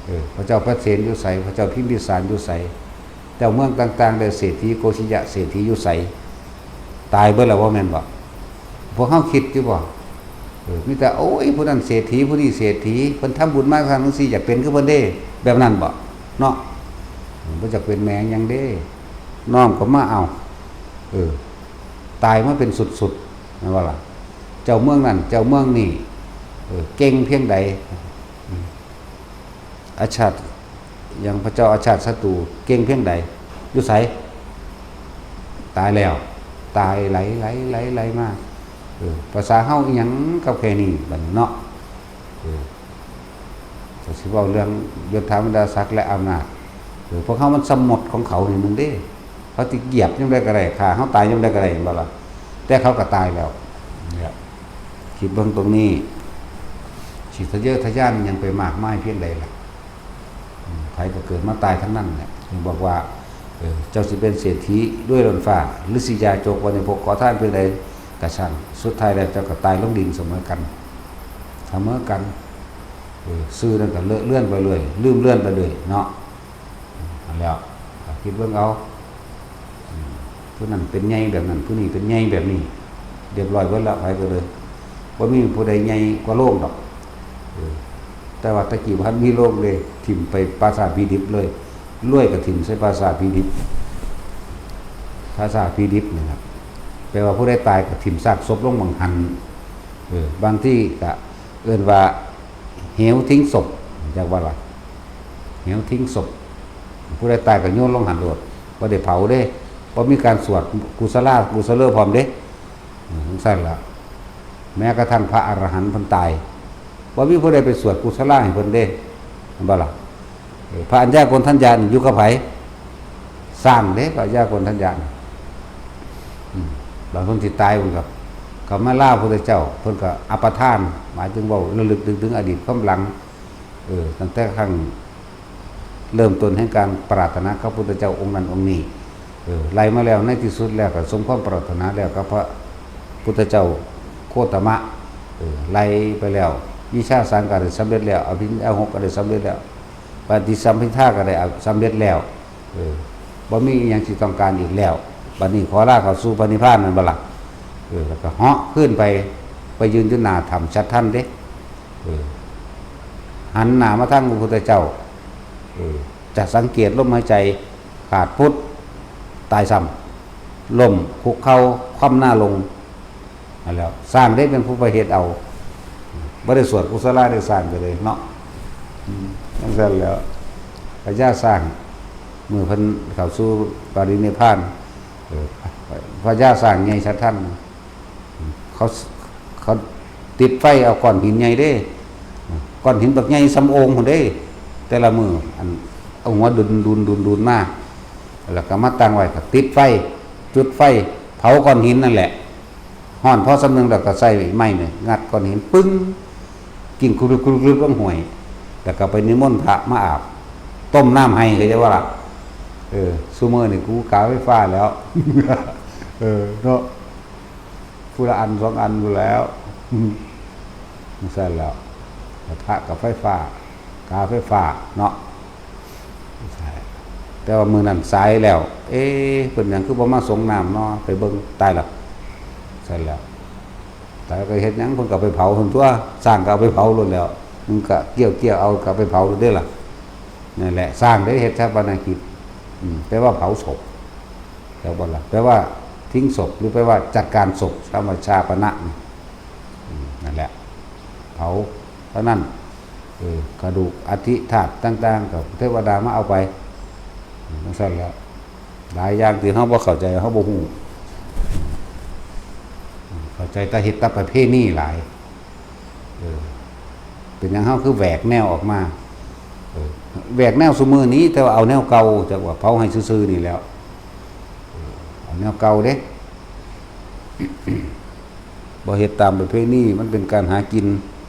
ເອີ ພະເຈົ້າປະເສນຢູ່ໃສ? ພະເຈົ້າພິມພິສານຢູ່ໃສ? ເຈົ້າເມືອງຕ່າງໆ ແລະ ເສດຖີໂກສິຍະເສດຖີຢູ່ໃສ? ຕາຍເບິດແລ້ວບໍ່ແມ່ນບໍ່? ພວກເຮົາຄິດຢູ່ບໍ່? ເອີ ມີແຕ່ ໂອ້ຍ ຜູ້ນັ້ນເສດຖີ ຜູ້ນີ້ເສດຖີ ເພິ່ນທຳບຸນມາທາງຈັ່ງຊີ້ ຢາກເປັນຄືເພິ່ນເດ້ ແບບນັ້ນບໍ່? ເນາະ ບໍ່ຢາກເປັນແມ່ນຫຍັງເດ້ ນ້ອມເຂົ້າມາເອົາ. ເອີ ຕາຍມາເປັນຊຸດໆ ແມ່ນບໍ່ລະ? ເຈົ້າເມືອງນັ້ນ ເຈົ້າເມືອງນີ້ ເອີ ເກັ່ງພຽງໃດ ອາຊາດ ຫຍັງ ພະເຈົ້າອາຊາດສັດຕູເກັ່ງພຽງໃດ? ຢູ່ໃສ? ຕາຍແລ້ວ ຕາຍໄຫຼ ໄຫຼ ໄຫຼ ໄຫຼມາ. ເອີ ພາສາເຮົາອີ່ຫຍັງກັບແຄ່ນີ້ບາດນີ້ເນາະ? ເອີ ກໍຊິເວົ້າເລື່ອງຍົດຖາບັນດາສັກ ແລະ ອຳນາດ. ເອີ ພວກເຮົາມັນສະໝົດຂອງເຂົານີ້ໜຶ່ງເດ້. ເຂົາຊິກຽບຍາມໃດກໍໄດ້ ຂ້າເຮົາຕາຍຍາມໃດກໍໄດ້ ແມ່ນບໍ່ລະ? ແຕ່ເຂົາກໍຕາຍແລ້ວ. ຄິດເບິ່ງຕົງນີ້ ຊິທະເຍີະທະຍານຫຍັງໄປມາກມາຍພຽງໃດລະ? ອືມ ໃຜກໍເກີດມາຕາຍທັງນັ້ນແຫຼະ. ຈຶ່ງບອກວ່າ ເອີ ເຈົ້າຊິເປັນເສດຖີລວຍລົ້ນຟ້າ ຫຼືຊິຢາຈົກ ວັນຍະພົກ ຂໍທານພຽງໃດກໍຊ່າງ ສຸດທ້າຍແລ້ວເຈົ້າກໍຕາຍລົງດິນສະເໝີກັນ ສະເໝີກັນ. ເອີ ຊື່ນັ້ນກໍເລອະເລືອນໄປເລື້ອຍ ລືມເລືອນໄປເລື້ອຍເນາະ. ອືມ ຫັ້ນແຫຼ້ວ ຄິດເບິ່ງເອົາ. ອືມ ຜູ້ນັ້ນເປັນໃຫຍ່ແບບນັ້ນ ຜູ້ນີ້ເປັນໃຫຍ່ແບບນີ້ ລຽບຮ້ອຍເບິດແລ້ວ. ໃຜກໍເລີຍ ບໍ່ມີຜູ້ໃດໃຫຍ່ກວ່າໂລງດອກ. ເອີ ແຕ່ວ່າແຕ່ກີ້ບໍ່ທັນມີໂລງເດ້ ຖິ້ມໄປປາສາດຜີດິບເລີຍ. ລວຍກໍຖິ້ມໃສ່ປາສາດຜີດິບ ປາສາດຜີດິບນີ້ນະ ແປວ່າຜູ້ໃດຕາຍກໍຖິ້ມຊາກສົບລົງໝ່ອງຫັ້ນ. ເອີ ບາງທີກໍເອີ້ນວ່າ ເຫວຖິ້ງສົບ ຮູ້ຈັກບໍ່ລະ? ເຫວຖິ້ງສົບ ຜູ້ໃດຕາຍກໍໂຍນລົງຫັ້ນໂລດ ບໍ່ໄດ້ເຜົາເດ້ ບໍ່ມີການສວດກຸສະລາກຸສະເລີພ້ອມເດ້. ຈັ່ງຊັ້ນລະ ແມ້ກະທັ່ງພະອະລະຫັນເພິ່ນຕາຍ ບໍ່ມີຜູ້ໃດໄປສວດກຸສະລາໃຫ້ເພິ່ນເດ້ ແມ່ນບໍ່ລະ? ເອີ ພະອັນຍາໂກນທັນຍະນີ້ຢູ່ກັບໃຜ? ຊ້າງເດ້ ພະອັນຍາໂກນທັນຍະນີ້. ອືມ ບາດເພິ່ນຊິຕາຍ ເພິ່ນກໍ ກໍມາລາພະພຸດທະເຈົ້າ ເພິ່ນກໍອັບປະທານ ໝາຍເຖິງເວົ້າລະລຶກນຶກເຖິງອະດີດຄວາມຫຼັງ. ເອີ ຕັ້ງແຕ່ຄັ້ງເລີ່ມຕົ້ນແຫ່ງການປາດຖະໜາກັບພະພຸດທະເຈົ້າອົງນັ້ນອົງນີ້ ເອີ ໄລ່ມາແລ້ວ ໃນທີ່ສຸດແລ້ວກໍສົມຄວາມປາດຖະໜາແລ້ວກັບພະພຸດທະເຈົ້າໂຄຕະມະ. ເອີ ໄລ່ໄປແລ້ວ ວິຊາສາມກໍໄດ້ສຳເລັດແລ້ວ ອະພິນຍາຫົກກໍໄດ້ສຳເລັດແລ້ວ ປະຕິສຳພິທາກໍໄດ້ສຳເລັດແລ້ວ. ເອີ ບໍ່ມີອີ່ຫຍັງທີ່ຕ້ອງການອີກແລ້ວ ບັດນີ້ຂໍລາເຂົ້າສູ່ພະນິບພານ ແມ່ນບໍ່ລະ? ເອີ ແລ້ວກໍເຫາະຂຶ້ນໄປ ໄປຢືນຢູ່ໜ້າຖ້ຳສັດທັນເດ້. ເອີ ຫັນໜ້າມາທາງພະພຸດທະເຈົ້າ ເອີ ຈະສັງເກດລົມຫາຍໃຈຂາດພຸດ ຕາຍຊ້ຳ. ລົ້ມຄຸກເຂົ່າຄວ່ຳໜ້າລົງ. ນັ້ນແຫຼະ ຊ້າງເດ້ເປັນຜູ້ໄປເຮັດເອົາ, ບໍ່ໄດ້ສວດກຸສະລາເດ້ ຊ້າງກໍເລີຍເນາະ. ອືມ ຈັ່ງຊັ້ນແຫຼະ ພະຍາຊ້າງ ເມື່ອເພິ່ນເຂົ້າສູ່ປະລິນິບພານ ເອີ ພະຍາຊ້າງໃຫຍ່ສັດທັນ ເຂົາ ເຂົາຕິດໄຟເອົາກ້ອນຫີນໃຫຍ່ເດ້, ກ້ອນຫີນບັກໃຫຍ່ສ່ຳໂອ່ງພຸ້ນເດ້, ແຕ່ລະມື້ ອັນ ເອົາຫົວດຸນໆໆໆມາ ແລ້ວກໍມາຕັ້ງໄວ້ ກໍຕິດໄຟ ຈຸດໄຟເຜົາກ້ອນຫີນນັ້ນແຫຼະ. ຮ້ອນພໍສ່ຳໜຶ່ງແລ້ວກໍໃຊ້ໄມ້ນີ້ງັດກ້ອນຫີນປຶ້ງ ກິ້ງຄຸບໆໆລົງຫ້ວຍ ແລ້ວກໍໄປນິມົນພະມາອາບ ຕົ້ມນ້ຳໃຫ້ ເຂົ້າໃຈບໍ່ລະ? ເອີ ຊຸມື້ນີ້ກູກາໄຟຟ້າແລ້ວ ເອີ ເນາະ ຜູ້ລະອັນສອງອັນພຸ້ນແລ້ວ ຈັ່ງຊັ້ນແຫຼະ ກະທະກັບໄຟຟ້າ ກາໄຟຟ້າເນາະ. ແຕ່ວ່າມື້ນັ້ນສາຍແລ້ວ ເອ ເປັນຫຍັງຄືບໍ່ມາສົງນ້ຳເນາະ ໄປເບິ່ງ ຕາຍລະ ຊັ້ນແຫຼະ ຕາຍກໍເຮັດຫຍັງ ເພິ່ນກໍເອົາໄປເຜົາພຸ້ນຕົວະ ຊ້າງກໍເອົາໄປເຜົາໂລດແລ້ວ ມັນກໍກ່ຽວໆເອົາ ກໍເອົາໄປເຜົາໂລດເດ້ລະ. ນັ້ນແຫຼະ ຊ້າງໄດ້ເຮັດຊາປະນະກິດ ອືມ ແປວ່າເຜົາສົບ ແປວ່າ ແປວ່າຖິ້ມສົບ ຫຼື ແປວ່າຈັດການສົບ ຄຳວ່າຊາປະນະນີ້ ອືມ ນັ້ນແຫຼະ ເຜົາເທົ່ານັ້ນ ເອີ ກະດູກອັດຖິທາດຕ່າງໆ ກໍເທວະດາມາເອົາໄປ ອືມ ຈັ່ງຊັ້ນແຫຼະ. ຫຼາຍຢ່າງທີ່ເຮົາບໍ່ເຂົ້າໃຈ ເຮົາບໍ່ຮູ້ ເຂົ້າໃຈແຕ່ເຮັດຕາມປະເພນີຫຼາຍ ເອີ ເປັນຫຍັງເຮົາຄືແຫວກແນວອອກມາ ເອີ ແຫວກແນວຊຸມື້ນີ້ ແຕ່ວ່າເອົາແນວເກົ່າ ຈັກວ່າເຜົາໃຫ້ຊື່ໆນີ້ແຫຼ້ວ ເອີ ເອົາແນວເກົ່າເດ້ ບໍ່ເຮັດຕາມປະເພນີ ມັນເປັນການຫາກິນ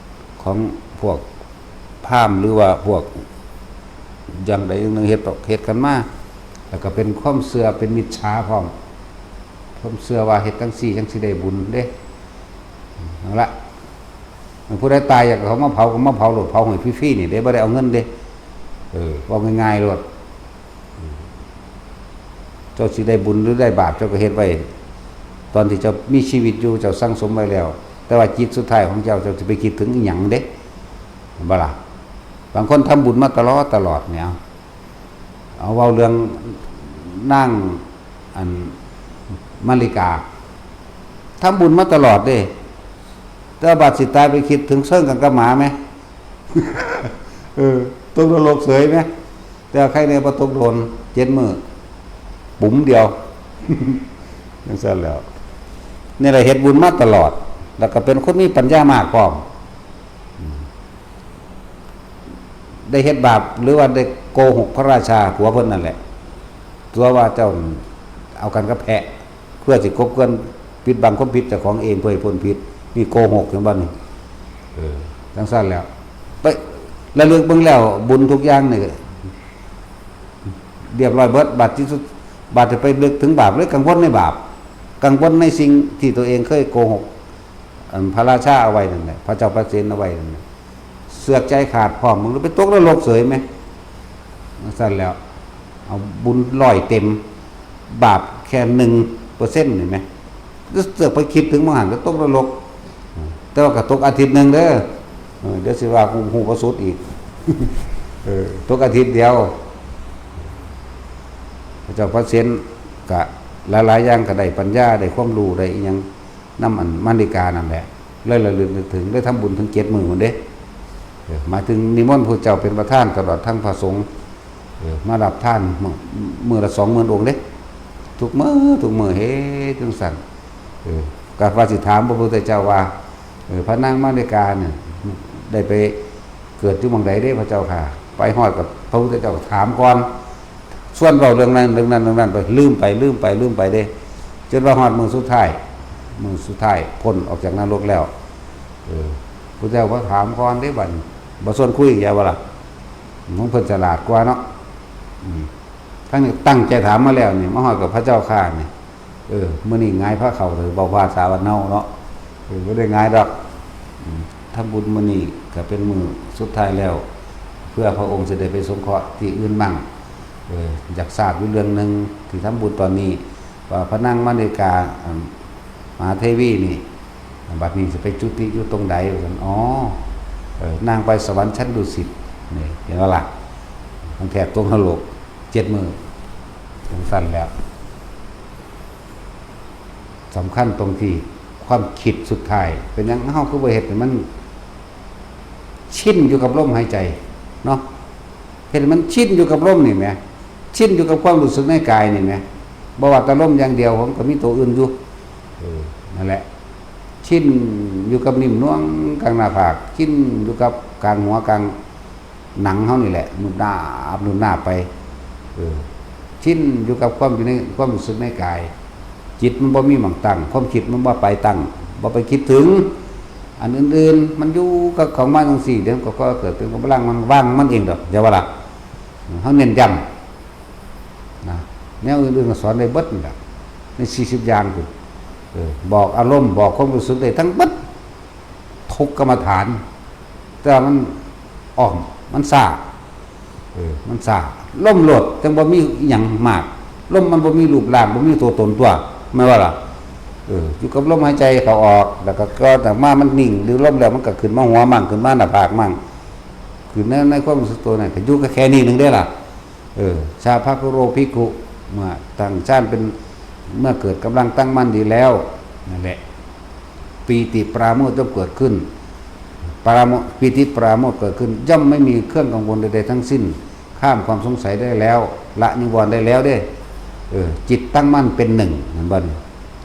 ຂອງພວກພາມ ຫຼືວ່າພວກຢ່າງໃດຢ່າງໜຶ່ງເຮັດ ເຮັດກັນມາ ແລ້ວກໍເປັນຄວາມເຊື່ອ ເປັນມິດສາພ້ອມ ຄວາມເຊື່ອວ່າເຮັດຈັ່ງຊີ້ຈັ່ງຊິໄດ້ບຸນເດ້. ນັ້ນລະ ຜູ້ໃດຕາຍຢາກເອົາມາເຜົາກໍມາເຜົາໂລດ ເຜົາໃຫ້ຟຣີໆນີ້ເດ້ ບໍ່ໄດ້ເອົາເງິນເດ້ ເອີ ເວົ້າງ່າຍໆໂລດ. ເຈົ້າຊິໄດ້ບຸນຫຼືໄດ້ບາບ ເຈົ້າກໍເຮັດໄວ້ ຕອນທີ່ເຈົ້າມີຊີວິດຢູ່ ເຈົ້າສັ່ງສົມໄວ້ແລ້ວ ແຕ່ວ່າຈິດສຸດທ້າຍຂອງເຈົ້າ ເຈົ້າຊິໄປຄິດເຖິງອີ່ຫຍັງເດ້ ແມ່ນບໍ່ລະ? ບາງຄົນທຳບຸນມາຕະຫຼອດຕະຫຼອດນີ້ ເອົາ ເວົ້າເລື່ອງນາງ ອັນ ມາລິກາ ທຳບຸນມາຕະຫຼອດເດ້ ແຕ່ວ່າບາດຊິຕາຍໄປຄິດເຖິງເຊີງກັນກັບໝາແມ ເອີ ຕົກນະລົກເສີຍແມ. ແຕ່ວ່າໃຄແນ່ບໍ່ຕົກໂດນ ເຈັດມື້ ປຸ້ມດຽວ ຈັ່ງຊັ້ນແຫຼ້ວ. ນີ້ແຫຼະເຮັດບຸນມາຕະຫຼອດ ແລ້ວກໍເປັນຄົນມີປັນຍາມາກພ້ອມ ອືມ ໄດ້ເຮັດບາບ ຫຼືວ່າໄດ້ໂກຫົກພະລາຊາ ຜົວເພິ່ນນັ້ນແຫຼະ ຕົວະວ່າເຈົ້າເອົາກັນກັບແພະ ເພື່ອຊິກົບເກື່ອນປິດບັງຄວາມຜິດເຈົ້າຂອງເອງ ເພື່ອໃຫ້ພົ້ນຜິດ ນີ້ໂກຫົກ ເຫັນບໍ່ນີ້? ເອີ ຈັ່ງຊັ້ນແຫຼ້ວ ໄປລະລຶກເບິ່ງແລ້ວ ບຸນທຸກຢ່າງນີ້ລຽບຮ້ອຍເບິດ ບາດທີ່ສຸດ ບາດຈະໄປນຶກເຖິງບາບ ເລີຍກັງວົນໃນບາບ ກັງວົນໃນສິ່ງທີ່ຕົວເອງເຄີຍໂກຫົກ ອັນພະລາຊາເອົາໄວ້ນັ້ນແຫຼະ ພະເຈົ້າພະເສນເອົາໄວ້ນັ້ນແຫຼະ ເຊືອກໃຈຂາດພ້ອມ ມຶງໄປຕົກນະລົກເສີຍແມ. ຈັ່ງຊັ້ນແຫຼ້ວ ເອົາບຸນຮ້ອຍເຕັມ ບາບແຄ່ໜຶ່ງເປີເຊັນນີ້ແມ ເສືອກໄປຄິດເຖິງໝ່ອງຫັ້ນກໍຕົກນະລົກ ແຕ່ວ່າກໍຕົກອາທິດໜຶ່ງເດີ ເອີ ດຽວຊິວ່າຮູ້ບໍ່ສຸດອີກ ເອີ ຕົກອາທິດດຽວ ພະເຈົ້າພະເສນກະຫຼາຍໆຢ່າງ ກະໄດ້ປັນຍາ ໄດ້ຄວາມຮູ້ ໄດ້ອີ່ຫຍັງນຳອັນມາລິການັ້ນແຫຼະ ເລີຍລະລຶກນຶກເຖິງ ໄດ້ທຳບຸນເຖິງເຈັດມື້ພຸ້ນເດ້ ເອີ ໝາຍເຖິງນິມົນພະເຈົ້າເປັນປະທານ ຕະຫຼອດທັງພະສົງ ເອີ ມາຮັບທານມື້ ມື້ລະສອງໝື່ນອົງເດ້ ທຸກມື້ ທຸກມື້ເຮັດຈັ່ງຊັ້ນ ເອີ ກໍວ່າຊິຖາມພະພຸດທະເຈົ້າວ່າ ເອີ ພະນາງມາລິການີ້ໄດ້ໄປເກີດຢູ່ໝ່ອງໃດເດ້ພະເຈົ້າຂ້າ ໄປຮອດກໍພະພຸດທະເຈົ້າກໍຖາມກ່ອນ ຊວນເວົ້າເລື່ອງນັ້ນເລື່ອງນັ້ນເລື່ອງນັ້ນໄປ ລືມໄປ ລືມໄປ ລືມໄປເດ້ ຈົນວ່າຮອດມື້ສຸດທ້າຍ ມື້ສຸດທ້າຍພົ້ນອອກຈາກນະລົກແລ້ວ ເອີ ພະເຈົ້າກໍຖາມກ່ອນເດ້ ບັດນີ້ບໍ່ຊວນຄຸຍ ຢ່າວ່າລະ ຂອງເພິ່ນສະຫຼາດກວ່າເນາະ ອືມ ທັງນີ້ຕັ້ງໃຈຖາມມາແລ້ວນີ້ ມາຮອດກັບພະເຈົ້າຂ້ານີ້ ເອີ ມື້ນີ້ຫງາຍພາເຂົ້າເດີ້ ເວົ້າພາສາບ້ານເຮົາເນາະ ເອີ ບໍ່ໄດ້ຫງາຍດອກ ອືມ ທຳບຸນມື້ນີ້ກໍເປັນມື້ສຸດທ້າຍແລ້ວ ເພື່ອພະອົງຊິໄດ້ໄປສົງເຄາະທີ່ອື່ນໝັ່ງ ເອີ ຢາກຊາບຢູ່ເລື່ອງໜຶ່ງທີ່ທຳບຸນຕອນນີ້ ວ່າພະນາງມະເນກາ ອັນ ມະຫາເທວີນີ້ ບັດນີ້ຊິໄປຈຸຕິຢູ່ຕົງໃດ ວ່າຊັ້ນ. ອໍ ເອີ ນາງໄປສະຫວັນຊັ້ນດຸສິດ ນີ້ ເຫັນບໍ່ລະ? ຂອງແທ້ຕົກນະລົກເຈັດມື້ ຈັ່ງຊັ້ນແຫຼ້ວ. ສຳຄັນຕົງທີ່ຄວາມຄິດສຸດທ້າຍ ເປັນຫຍັງເຮົາຄືບໍ່ເຮັດໃຫ້ມັນຊິນຢູ່ກັບລົມຫາຍໃຈເນາະ? ເຮັດໃຫ້ມັນຊິນຢູ່ກັບລົມນີ້ແໝ ຊິນຢູ່ກັບຄວາມຮູ້ສຶກໃນກາຍນີ້ແໝ. ບໍ່ວ່າແຕ່ລົມຢ່າງດຽວ ມັນກໍມີໂຕອື່ນຢູ່. ເອີ ນັ້ນແຫຼະ ຊິນຢູ່ກັບນິ້ມນວງກາງໜ້າຜາກ ຊິນຢູ່ກັບກາງຫົວກາງ ໜັງເຮົານີ້ແຫຼະ ນຸບໜາບ ນຸບໜາບໄປ. ເອີ ຊິນຢູ່ກັບຄວາມຢູ່ໃນຄວາມຮູ້ສຶກໃນກາຍ. ຈິດມັນບໍ່ມີໝ່ອງຕັ້ງ, ຄວາມຄິດມັນບໍ່ໄປຕັ້ງ, ບໍ່ໄປຄິດເຖິງອັນອື່ນໆ, ມັນຢູ່ກັບຂອງມັນຈັ່ງຊີ້. ດຽວມັນກໍເກີດເປັນກຳລັງມັນ ວາງມັນເອງດອກ, ຢ່າວ່າລະ. ເຮົາເນັ້ນຢ້ຳນະ, ແນວອື່ນໆກໍສອນໄດ້ເບິດນັ້ນແຫຼະ ໃນສີ່ສິບຢ່າງພຸ້ນ. ເອີ ບອກອາລົມ, ບອກຄວາມຮູ້ສຶກໄດ້ທັງເບິດ. ທຸກກຳມະຖານ ແຕ່ວ່າມັນອ້ອມ ມັນຊ້າ. ເອີ ມັນຊ້າ. ລົມໂລດ ຈັ່ງບໍ່ມີອີ່ຫຍັງມາກ. ລົມມັນບໍ່ມີຮູບຮ່າງ ບໍ່ມີຕົວຕົນຕົວະ ແມ່ນບໍ່ລະ? ເອີ ຢູ່ກັບລົມຫາຍໃຈເຂົ້າອອກ ແລ້ວກໍ ກໍອອກມາມັນນິ່ງ ຫຼືລົມແລ້ວມັນກໍຂຶ້ນມາຫົວມັ້ງ ຂຶ້ນມາໜ້າຜາກມັ້ງ ຂຶ້ນໃນ ໃນຄວາມຮູ້ສຶກຕົວນັ້ນ ກໍຢູ່ກັບແຄ່ນີ້ໜຶ່ງເດ້ລະ. ເອີ ຊາພະຄຸໂຣພິກຂຸ ເມື່ອຕັ້ງຊັ້ນເປັນ ເມື່ອເກີດກຳລັງຕັ້ງໝັ້ນດີແລ້ວ ນັ້ນແຫຼະ ປີຕິປະລາໂມດຍ່ອມເກີດຂຶ້ນ. ປະລາໂມດ ປີຕິປະລາໂມດເກີດຂຶ້ນ ຍ່ອມໄມ່ມີເຄື່ອງກັງວົນໃດໆທັງສິ້ນ, ຂ້າມຄວາມສົງໄສໄດ້ແລ້ວ, ລະນິວອນໄດ້ແລ້ວເດ້. ເອີ ຈິດຕັ້ງໝັ້ນເປັນໜຶ່ງ ເຫັນບໍ່ນີ້?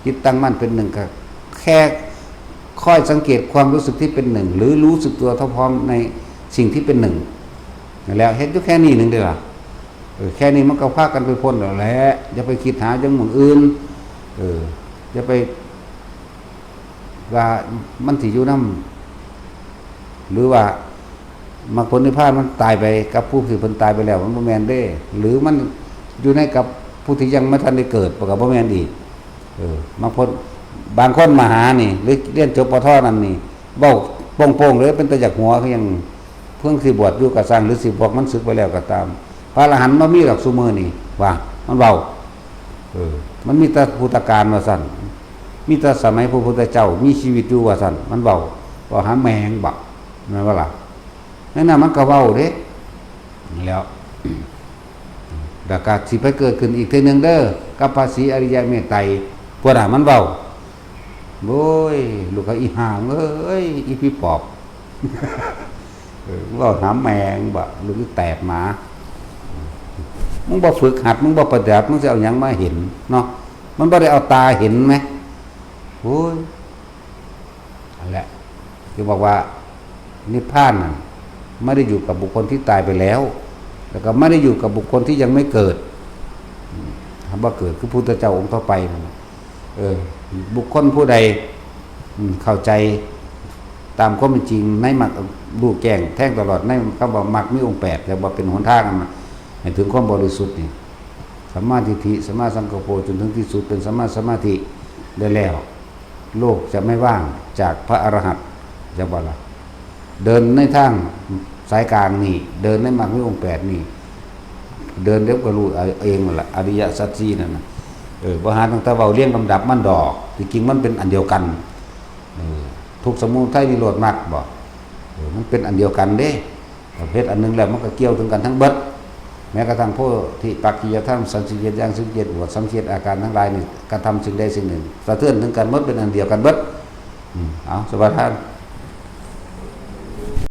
ຈິດຕັ້ງໝັ້ນເປັນໜຶ່ງ ກໍແຄ່ຄອຍສັງເກດຄວາມຮູ້ສຶກທີ່ເປັນໜຶ່ງ ຫຼື ຮູ້ສຶກຕົວເທົ່າພ້ອມໃນສິ່ງທີ່ເປັນໜຶ່ງ. ນັ້ນແຫຼະ ເຮັດຢູ່ແຄ່ນີ້ໜຶ່ງເດ້ລະ. ເອີ ແຄ່ນີ້ມັນກໍພາກັນໄປພົ້ນແລ້ວແຫຼະ. ຢ່າໄປຄິດຫາຢ່າງໝ່ອງອື່ນ. ເອີ ຢ່າໄປວ່າມັນຊິຢູ່ນຳ ຫຼືວ່າມັກຜົນນິບພານມັນຕາຍໄປກັບຜູ້ທີ່ເພິ່ນຕາຍໄປແລ້ວ, ມັນບໍ່ແມ່ນເດ້. ຫຼືມັນຢູ່ໃນກັບຜູ້ທີ່ຍັງບໍ່ທັນໄດ້ເກີດ ກໍບໍ່ແມ່ນອີກ. ເອີ ບາງຄົນ ບາງຄົນມະຫານີ້ ຫຼື ຮຽນຈົບ ປ.ທ. ນັ້ນນີ້ ເວົ້າໂປ່ງໆເລີຍ ເປັນຕາຢາກຫົວ ຄືຫຍັງ. ເພິ່ງຊິບວດຢູ່ກໍຊ່າງ ຫຼື ຊິບວກມັນສຶກໄປແລ້ວກໍຕາມ, ພະອະລະຫັນບໍ່ມີດອກຊຸມື້ນີ້ ວ່າມັນເວົ້າ. ເອີ ມັນມີແຕ່ພຸດທະການວ່າຊັ້ນ, ມີແຕ່ສະໄໝພະພຸດທະເຈົ້າມີຊີວິດຢູ່ວ່າຊັ້ນ, ມັນເວົ້າ. ເວົ້າຫາແມ່ງບະ ແມ່ນບໍ່ລະ? ນັ້ນນະ ມັນກໍເວົ້າເດ້. ແລ້ວ ແລ້ວກໍຊິໄປເກີດຂຶ້ນອີກເທື່ອໜຶ່ງເດີ ກັບພະສີອະລິຍະເມດໄຕ ພວກນັ້ນມັນເວົ້າ. ໂອ້ຍ ລູກເຂົາ ອີຫ່າເອີຍ ອີຜີປອບ ເອີ ເວົ້າຫາແມ່ງບະ ລູກອີແຕກໝາ. ມຶງບໍ່ຝຶກຫັດ ມຶງບໍ່ປະຕິບັດ ມຶງຊິເອົາຫຍັງມາເຫັນເນາະ? ມັນບໍ່ໄດ້ເອົາຕາເຫັນແມ. ໂອ້ຍ ນັ້ນແຫຼະ ຄືບອກວ່ານິບພານນັ້ນ ໄມ່ໄດ້ຢູ່ກັບບຸກຄົນທີ່ຕາຍໄປແລ້ວ ແລ້ວກໍໄມ່ໄດ້ຢູ່ກັບບຸກຄົນທີ່ຍັງໄມ່ເກີດ. ອືມ ຄຳວ່າເກີດ ຄືພຸດທະເຈົ້າອົງຕໍ່ໄປນັ້ນນະ. ເອີ ບຸກຄົນຜູ້ໃດ ອືມ ເຂົ້າໃຈຕາມຄວາມເປັນຈິງໃນມັກ ຮູ້ແຈ້ງແທງຕະຫຼອດໃນຄຳວ່າມັກມີອົງແປດ ແລ້ວວ່າເປັນຫົນທາງນັ້ນນະ ໃຫ້ເຖິງຄວາມບໍລິສຸດນີ້ ສຳມາທິດຖິ ສຳມາສັງກັບໂປ ຈົນເຖິງທີ່ສຸດເປັນສຳມາສະມາທິໄດ້ແລ້ວ. ໂລກຈະໄມ່ວ່າງຈາກພະອະລະຫັນ ຈະບໍ່ລະ? ເດີນໃນທາງສາຍກາງນີ້ ເດີນໃນມັກມີອົງແປດນີ້ ເດີນດຽວກໍຮູ້ເອົາເອງນັ້ນລະ ອະລິຍະສັດສີ່ນັ້ນນະ. ເອີ ບໍ່ຫາຕັ້ງແຕ່ເວົ້າລຽງລຳດັບມັນດອກ ທີ່ຈິງມັນເປັນອັນດຽວກັນ. ເອີ ທຸກ ສະມຸໄທ ນິໂຣດ ມັກບໍ? ເອີ ມັນເປັນອັນດຽວກັນເດ້. ເຮັດອັນໜຶ່ງແລ້ວມັນກໍກ່ຽວເຖິງກັນທັງເບິດ ແມ້ກະທັ່ງໂພທິປັກກິຍະທຳ ສາມສິບເຈັດຢ່າງ ສິບເຈັດບວດ ສາມສິບເຈັດອາການທັງຫຼາຍນີ້ ກະທຳສິ່ງໃດສິ່ງໜຶ່ງ ສະເທືອນເຖິງກັນໝົດ ເປັນອັນດຽວກັນເບິດ. ອືມ ເອົາ ສະປະທານ